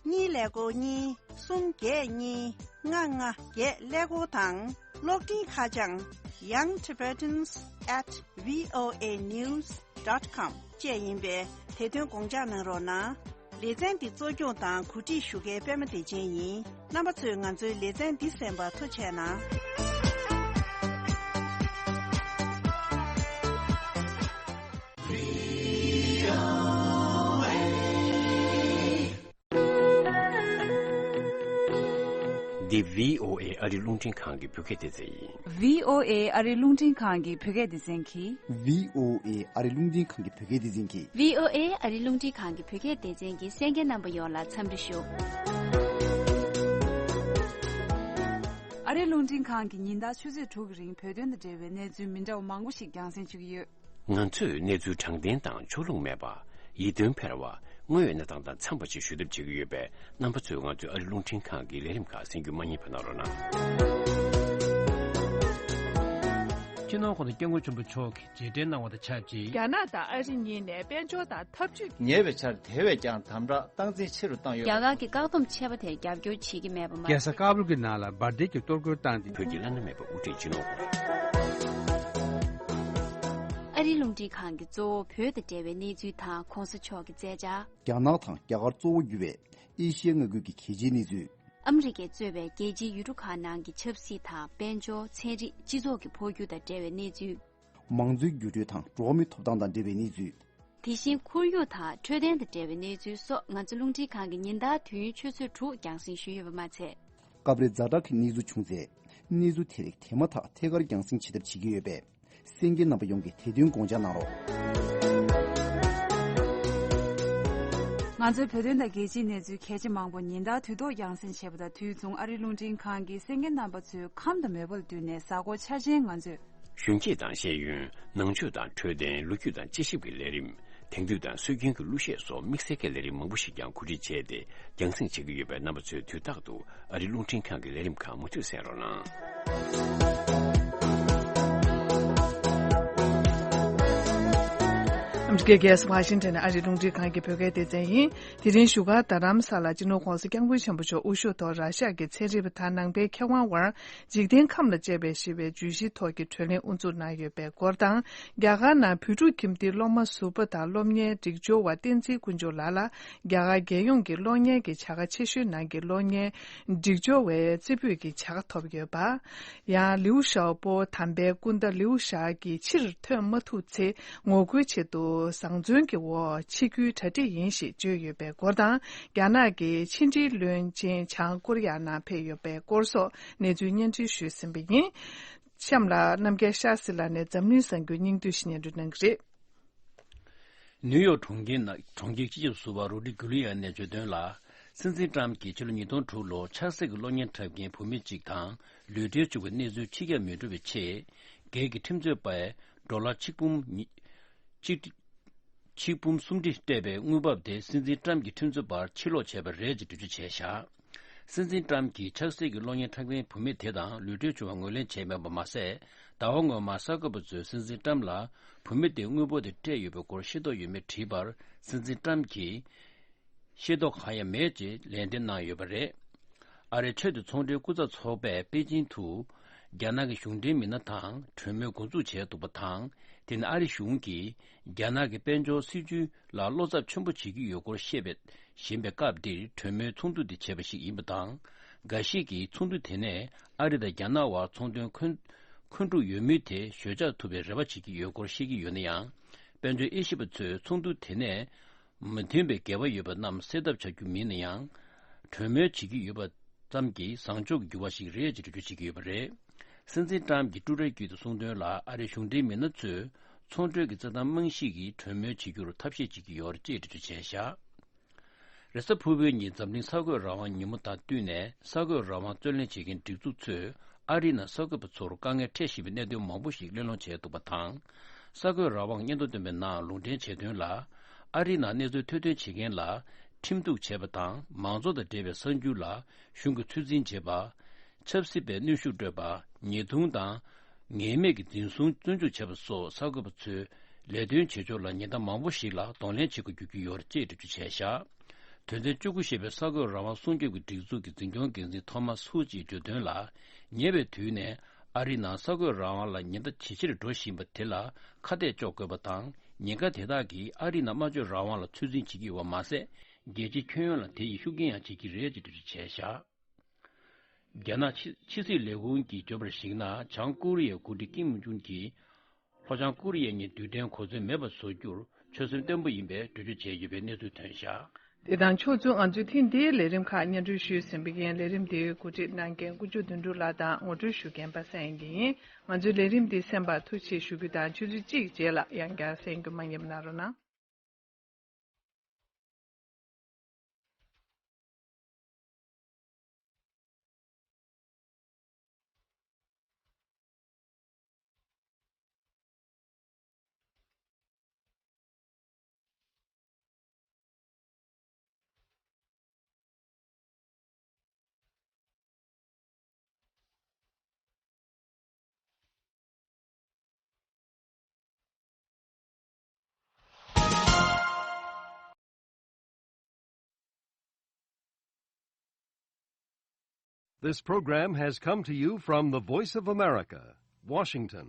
གཉིས་ཀླད་ཀོར་གཉིས། གསུམ་བརྒྱད་གཉིས། ལྔ་ལྔ་བརྒྱད་ཀླད་ཀོར་དང་། གློག་འཕྲིན་ཁ་བྱང་young tibetans at voa news dot com བཅས་ཡིན་པས། དེ་དོན་དགོངས་འཇགས་གནང་རོགས་གནང་། ལེ་ཚན་འདི་གཙོ་སྐྱོང་དང་གོ་སྒྲིག་ཞུ་མཁན་པད་མ་བདེ་ཆེན་ཡིན། རྣམ་པ་ཚོས་ང་ཚོའི་ལེ་ཚན་འདི་གསན་པར་ཐུགས་རྗེ་གནང་། འདི་བྷི་ཨོ་ཨེ་ཨ་རི་རླུང་འཕྲིན་ཁང་གི་བོད་སྐད་སྡེ་ཚན་ཡིན། བྷི་ཨོ་ཨེ་ཨ་རི་རླུང་འཕྲིན་ཁང་གི་བོད་སྐད་སྡེ་ཚན་གྱིས། བྷི་ཨོ་ཨེ་ཨ་རི་རླུང་འཕྲིན་ཁང་གི་བོད་སྐད་སྡེ་ཚན་གྱིས། བྷི་ཨོ་ཨེ་ཨ་རི་རླུང་འཕྲིན་ཁང་གི་བོད་སྐད་སྡེ་ཚན་གྱི་གསན་མཁན་རྣམ་པ་ཡོངས་ལ་འཚམས་འདྲི་ཞུ། ཨ་རི་རླུང་འཕྲིན་ཁང་གིས་ཉིན་ལྟར་ཆུ་ཚོད་དྲུག་གི་རིང་བོད་དོན་དང་འབྲེལ་བའི་གནས་ཚུལ་མི་འདྲ་བ་མང་པོ་ཞིག་རྒྱང་སྲིང་ཞུ་གི་ཡོད། ང་ཚོས་གནས་ཚུལ་དྲང་བདེན་དང་ཕྱོགས་ལྷུང་མེད་པ། ཡིད་རྟོན་འཕེར་བ། དངོས་ཡོད་གནས་སྟངས་དང་འཚམས་པ་ཞིག་ཞུ་ཐབས་བྱེད་ཀྱི་ཡོད་པས། རྣམ་པ་ཚོས་ང་ཚོའི་ཨ་རི་རླུང་འཕྲིན་ཁང་གི་ལས་རིམ་ཁག་གསན་རྒྱུ་མ་བསྙེལ་བ་གནང་རོགས་གནང་། སྤྱི་ནོར་༸གོང་ས་༸སྐྱབས་མགོན་ཆེན་པོ་མཆོག་གིས་རྗེས་དྲན་གནང་བ་དང་ཆབས་ཅིག་རྒྱ་ནག་དང་ཨ་རི་གཉིས་ནས་དཔལ་འབྱོར་དང་འཐབ་ཇུས། ཉེ་བའི་ཆར་དེ་བས་ཀྱང་དམ་དྲག་སྟངས་འཛིན་ཆེ་རུ་བཏང་ཡོད། རྒྱ་གར་གྱི་བཀག་སྡོམ་ཆད་པ་དེར་རྒྱབ་སྐྱོར་བྱེད་ཀྱི་མེད་པ་མ་ཟད། རྒྱལ་ས་ཀ་བུལ་གྱི་ནང་ལ་འབར་མདེལ་གྱི་གཏོར་རྒོལ་བཏང་སྟེ། བོད་ཀྱི་བླ་ན་མེད་པ་དབུ་ཁྲིད་སྤྱི་ནོར་༸གོང་ས། ཨ་རིའི་རླུང་འཕྲིན་ཁང་གིས་གཙོ་བོ་བོད་དང་འབྲེལ་བའི་གནས་ཚུལ་དང་གོང་ས་མཆོག་གི་མཛད་འཆར། རྒྱ་ནག་དང་རྒྱ་གར་གཙོ་བོ་གྱུར་བའི་ཨེ་ཤི་ཡའི་མངའ་ཁུལ་གྱི་གལ་ཆེའི་གནས་ཚུལ། ཨ་མི་རི་ཀས་གཙོས་པའི་རྒྱལ་སྤྱིའི་ཡུལ་གྲུ་ཁག་ནང་གི་ཆབ་སྲིད་དང་དཔལ་འབྱོར། ཚན་རིག་སྤྱི་ཚོགས་ཀྱི་འཕོ་འགྱུར་དང་འབྲེལ་བའི་གནས་ཚུལ། མང་གཙོའི་འགྱུར་འགྲོས་དང་འགྲོ་བ་མིའི་ཐོབ་ཐང་དང་འབྲེལ་བའི་གནས་ཚུལ། དེ་བཞིན་ཁོར་ཡུག་དང་འཕྲོད་བསྟེན་དང་འབྲེལ་བའི་གནས་ཚུལ་སོགས་ང་ཚོ་རླུང་འཕྲིན་ཁང་གིས་ཉིན་ལྟར་དུས་ཡུན་ཆུ་ཚོད་དྲུག་རྒྱང་སྲིང་ཞུས་ཡོད་པ་མ་ཚད། སྐབས་རེ་ཛ་དྲག་གི་གནས་ཚུལ་བྱུང་ཚེ། གནས་ཚུལ་དེ་རིགས་དེ་མ་ཐག་ཐད་ཀར་རྒྱང་སྲིང་བྱེད་ཐབས་བྱེད་ཀྱི་ཡོད་པས། གསན་མཁན་རྣམ་པ་ཡོངས་ཀྱིས་དེ་དོན་དགོངས་འཇགས་གནང་རོགས། ང་ཚོའི་བོད་དོན་དང་རྒྱལ་སྤྱིའི་གནས་ཚུལ་གལ་ཆེ་མང་པོ་ཉིན་ལྟར་དུས་ཐོག་རྒྱང་སྲིང་བྱེད་པ་དང་དུས་མཚུངས་ཨ་རིའི་རླུང་འཕྲིན་ཁང་གིས་གསན་མཁན་རྣམ་པ་ཚོའི་ཁམས་དང་མོས་པ་ལ་བསྟུན་ནས་གཟའ་འཁོར་འཆར་ཅན་ང་ཚོས། གཞོན་སྐྱེས་དང་ཤེས་ཡོན། ནང་ཆོས་དང་འཕྲོད་བསྟེན། ལོ་རྒྱུས་དང་དཔྱད་ཞིབ་ཀྱི་ལས་རིམ། དེང་དུས་དང་སྲོལ་རྒྱུན་གྱི་གླུ་གཞས་སོགས་དམིགས་བསལ་གྱི་ལས་རིམ་མང་པོ་ཞིག་ཀྱང་གོ་སྒྲིག་བྱས་ཏེ་རྒྱང་སྲིང་བྱེད་ཀྱི་ཡོད་པས། རྣམ་པ་ཚོས་དུས་རྟག་ཏུ་ཨ་རིའི་རླུང་འཕྲིན་ཁང་གི་ལས་རིམ་ཁག་མུ་མཐུད་གསན་རོགས་གནང་། ཨ་མི་རི་ཀའི་རྒྱལ་ས་ཝ་ཤིང་ཊོན་ནས་ཨ་རིའི་རླུང་འཕྲིན་ཁང་གི་བོད་སྐད་སྡེ་ཚན་ཡིན། དེ་རིང་བཞུགས་སྒར་རྡ་རམ་ས་ལར་སྤྱི་ནོར་༸གོང་ས་༸སྐྱབས་མགོན་ཆེན་པོ་མཆོག་དབུ་བཞུགས་ཐོག་ར་ཤ་གི་ཚན་རིག་པ་དང་ནང་པའི་མཁས་དབང་དབར་འཇིག་རྟེན་ཁམས་ལ་དཔྱད་པ་ཞེས་པའི་བརྗོད་གཞིའི་ཐོག་གི་གྲོས་གླེང་དབུ་འཛུགས་གནང་ཡོད་པའི་སྐོར་དང་། རྒྱ་གར་ནང་བོད་ཕྲུག་ཁྱིམ་སྡེའི་སློབ་མ་ཟུར་པ་དང་སློབ་གཉེར་སྒྲིག་སྦྱོར་བ་བསྟན་འཛིན་དཀོན་མཆོག་ལགས་ལ་རྒྱ་གར་རྒྱལ་ཡོངས་ཀྱི་གློག་བརྙན་གྱི་བྱ་དགའ་ཆེ་ཤོས་ནང་གི་གློག་བརྙན་སྒྲིག་སྦྱོར་བའི་རྩེ་ཕུད་ཀྱི་བྱ་དགའ་ཐོབ་ཡོད་པ། ཡང་ལིའུ་ཞའོ་པོ་དམ་པའི་སྐུ་ཟླ་ལིའུ་ཞའོ་གིས་ཕྱིར་ཐོན་མ་ཐུབ་ཚེ་ངོ་རྒོལ་ཆེད་དུ་བཟང་བཙོན་གྱི་འོག་ཕྱི་འགྱུར་གྲ་སྒྲིག་ཡིན་ཞེས་བརྗོད་ཡོད་པའི་སྐོར་དང་། རྒྱ་ནག་གི་ཕྱི་འབྲེལ་བློན་ཆེན་བྱང་ཀོ་རི་ཡ་ནང་ཕེབས་ཡོད་པའི་སྐོར་སོགས་གནས་ཚུལ་སྙན་སྒྲོན་ཞུས་ཟིན་པ་ཡིན། གཤམ་ལ་རྣམ་རྒྱལ་ཤར་སི་ལ་ནས་འཛམ་གླིང་གསར་འགྱུར་སྙིང་བསྡུས་ཤིག་སྙན་སྒྲོན་གནང་གི་རེད། ནིའུ་ཡོག་གྲོང་ཁྱེར་ནང་གྲོང་ཁྱེར་སྤྱི་ཁྱབ་ཟུར་པ་རོ་ཌི་གུ་ལི་ཡ་ནས་བརྗོད་དོན་ལ། སྲིད་འཛིན་ཀྲམ་གྱིས་ཕྱི་ལོ་ཉིས་སྟོང་དྲུག་ལོར་ཆབ་སྲིད་ཀྱི་གློག་བརྙན་འཁྲབ་མཁན་བུད་མེད་ཅིག་དང་ལུས་འབྲེལ་བྱུང་བའི་གནས་ཚུལ་ཕྱི་གྱར་མི་འགྲོ་བའི་ཆེད། སྒེར་གྱི་ཁྲིམས་རྩོད་པས་ཌོ་ལར་ཆིག་འབུམ་ཉི་གཅིག་ཁྲི་ཆིག་འབུམ་སུམ་ཁྲི་སྤྲད་པའི་དངུལ་འབབ་དེ་སྲིད་འཛིན་ཀྲམ་གྱི་ཁྲིམས་རྩོད་པར་ཕྱིར་སློག་བྱས་པ་རེད་ཅེས་འགྲེལ་བརྗོད་བྱས་བཞག་སྲིད་འཛིན་ཀྲམ་གྱིས་ཆབ་སྲིད་ཀྱི་གློག་བརྙན་འཁྲབ་མཁན་བུད་མེད་དེ་དང་ལུས་འབྲེལ་བྱུང་བ་ངོས་ལེན་བྱས་མེད་པ་མ་ཟད། ཟླ་བ་སྔོན་མ་གསར་འགོད་པ་ཚོས་སྲིད་འཛིན་ཀྲམ་ལ་བུད་མེད་དེས་དངུལ་འབོར་དེ་སྤྲད་ཡོད་པའི་སྐོར་ཤེས་རྟོགས་ཡོད་མེད་དྲིས་པར། སྲིད་འཛིན་ཀྲམ་གྱིས། ཤེས་རྟོགས་གང་ཡང་མེད་ཅེས་ལན་འདེབས་གནང་ཡོད་པ་རེད། ཨ་རིའི་ཆེས་མཐོའི་ཚོང་འབྲེལ་སྐུ་ཚབ་ཚོགས་པས་པེ་ཅིང་དུ། རྒྱ་ནག་གི་གཞུང་འབྲེལ་མི་སྣ་དང་གྲོས་མོལ་འགོ་འཛུགས་བྱས་འདུག་པ་དང་། དེ་ནི་ཨ་རི་གཞུང་གིས་རྒྱ་ནག་གི་དཔལ་འབྱོར་སྲིད་ཇུས་ལ་བློ་འཚབ་ཆེན་པོ་བྱེད་ཀྱི་ཡོད་སྐོར་བཤད་པའི་བཞིན་པའི་སྐབས་འདིར་གྲོས་མོལ་ཚོགས་འདུ་དེ་བྱས་པ་ཞིག་ཡིན་པ་དང་། འགའ་ཞིག་གིས་ཚོགས་འདུ་དེ་ནས་ཨ་རི་དང་རྒྱ་ནག་དབར་ཚོང་དོན་འཁོན་འཁོན་འཁྲུག་ཡོད་མུས་དེ་ཞོད་འཇགས་ཐུབ་པའི་རེ་བ་བྱེད་ཀྱི་ཡོད་སྐོར་བཤད་ཀྱི་ཡོད་ན་ཡང་། དཔལ་འབྱོར་དབྱེ་ཞིབ་པ་ཚོས་ཚོགས་འདུ་དེ་ནས། མི་མཐུན་པའི་འགལ་བ་ཡོད་པ་རྣམས་སེལ་ཐབས་བྱ་རྒྱུ་མིན་ན་ཡང་། གྲོས་མོལ་བྱེད་ཀྱི་ཡོད་པ་ཙམ་གྱིས་བཟང་ཕྱོགས་ཀྱི་འགྱུར་བ་ཞིག་རེད་ཅེས་འགྲེལ་བརྗོད་བྱེད་ཀྱི་ཡོད་པ་རེད། སྲིད་འཛིན་ཀྲམ་གྱིས་ཊུ་ཊར་བརྒྱུད་དུ་གསུངས་དོན་ལ། ཨ་རིའི་གཞུང་འབྲེལ་མི་སྣ་ཚོས་ཚོང་གྲོས་ཀྱི་རྩ་དོན་རྨང་གཞི་གི་གྲོས་མོལ་བྱེད་རྒྱུར་ཐབས་ཤེས་བྱེད་ཀྱི་ཡོད་རེད་ཅེས་འགྲེལ་བརྗོད་བྱས་བཞག་རེས་གཟའ་ཕུར་བུའི་ཉིན་འཛམ་གླིང་གསར་འགོད་རང་དབང་ཉིན་མོ་དང་བསྟུན་ནས། གསར་འགོད་རང་དབང་རྩོད་ལེན་བྱེད་མཁན་སྒྲིག་འཛུགས་ཚོས་ཨ་རིའི་ནང་གསར་འགོད་པ་ཚོར་དཀའ་ངལ་འཕྲད་བཞིན་པའི་གནད་དོན་མང་པོ་ཞིག་གླེང་སློང་བྱས་འདུག་པ་དང་། གསར་འགོད་རང་དབང་སྙན་ཐོ་བཏོན་པའི་ནང་ལུང་འདྲེན་བྱས་དོན་ལ། ཨ་རིའི་ནང་གནས་ཚུལ་ཐོས་འདོན་བྱེད་མཁན་ལ་ཁྲིམས་གཏུག་བྱས་པ་དང་། མང་གཙོ་དང་འབྲེལ་བའི་གསར་འགྱུར་ལ་གཞུང་གིས་ཚོད་འཛིན་བྱེད་པ། ཆབ་སྲིད་པས་གནོན་ཤུགས་སྤྲོད་པ། ཉེས་རྡུང་དང་། ངེས་མེད་ཀྱི་འཛིན་བཟུང་བཙོན་འཇུག་བྱས་པ་སོགས་གསར་འགོད་པ་ཚོའི་ལས་དོན་བྱེད་ཕྱོགས་ལ་ཉེན་བརྡ་མང་པོ་ཞིག་ལ་གདོང་ལེན་བྱེད་དགོས་འགྱུར་གྱི་ཡོད་རེད་ཅེས་འགྲེལ་བརྗོད་བྱས་བཞག་དོན་ཚན་བཅུ་དགུ་ཞེས་པའི་གསར་འགོད་རང་དབང་སྲུང་སྐྱོབ་ཀྱི་སྒྲིག་འཛུགས་ཀྱི་འཛིན་སྐྱོང་འགན་འཛིན་ཐོ་མཱ་ཧུ་ཅིས་བརྗོད་དོན་ལ། ཉེ་བའི་དུས་ནས་ཨ་རིའི་ནང་གསར་འགོད་རང་དབང་ལ་ཉེན་བརྡ་ཇེ་ཆེར་འགྲོ་བཞིན་པ་དེ་ལ་ཁ་གཏད་གཅོག་དགོས་པ་དང་། ཉེན་ཁ་དེ་དག་གིས་ཨ་རིའི་ནང་སྨྲ་བརྗོད་རང་དབང་ལ་ཚོད་འཛིན་བྱེད་ཀྱི་ཡོད་པ་མ་ཟད། རྒྱལ་སྤྱིའི་ཁྱོན་ཡོངས་ལ་དེ་ཡིས་ཤུགས་རྐྱེན་ཡང་བྱེད་ཀྱི་རེད་ཅེས་འགྲེལ་བརྗོད་བྱས་བཞག་རྒྱ་ནག་ཕྱི་ཕྱི་སྲིད་ལས་ཁུངས་ཀྱིས་བརྗོད་པར་གཞིགས་ན། བྱང་ཀོ་རི་ཡའི་འགོ་ཁྲིད་ཀིམ་ཡུང་ཅུན་གྱིས། ལྷོ་བྱང་ཀོ་རི་ཡ་གཉིས་རྡུལ་ཕྲན་གོ་མཚོན་མེད་པར་བཟོ་རྒྱུར་ཆོད་སེམས་བརྟན་པོ་ཡིན་པའི་འགྲེལ་བརྗོད་བྱས་ཡོད་པའི་གནས་ཚུལ་ཐོན་བཞག་དེ་དང་ཕྱོགས་མཚུངས། ང་ཚོས་ཐེངས་འདིའི་ལས་རིམ་ཁག་སྙན་སྒྲོན་ཞུས་ཟིན་པ་ཡིན། ལས་རིམ་འདིའི་གོ་སྒྲིག་གནང་མཁན་དཀོན་མཆོག་དོན་གྲུབ་ལགས་དང་ངོ་སྤྲོད་ཞུ་མཁན་པ་སངས་དབྱངས་སྐྱིད་ཡིན། ང་ཚོའི་ལས་རིམ་འདི་གསན་པར་ཐུགས་རྗེ་ཆེ་ཞུ་རྒྱུ་དང་། ཆུ་ཚོད་གཅིག་རྗེས་ལ་ཡང་བསྐྱར་གསན་རྒྱུ་མ་བསྙེལ་བ་གནང་རོགས་གནང་། This program has come to you from the Voice of America, Washington.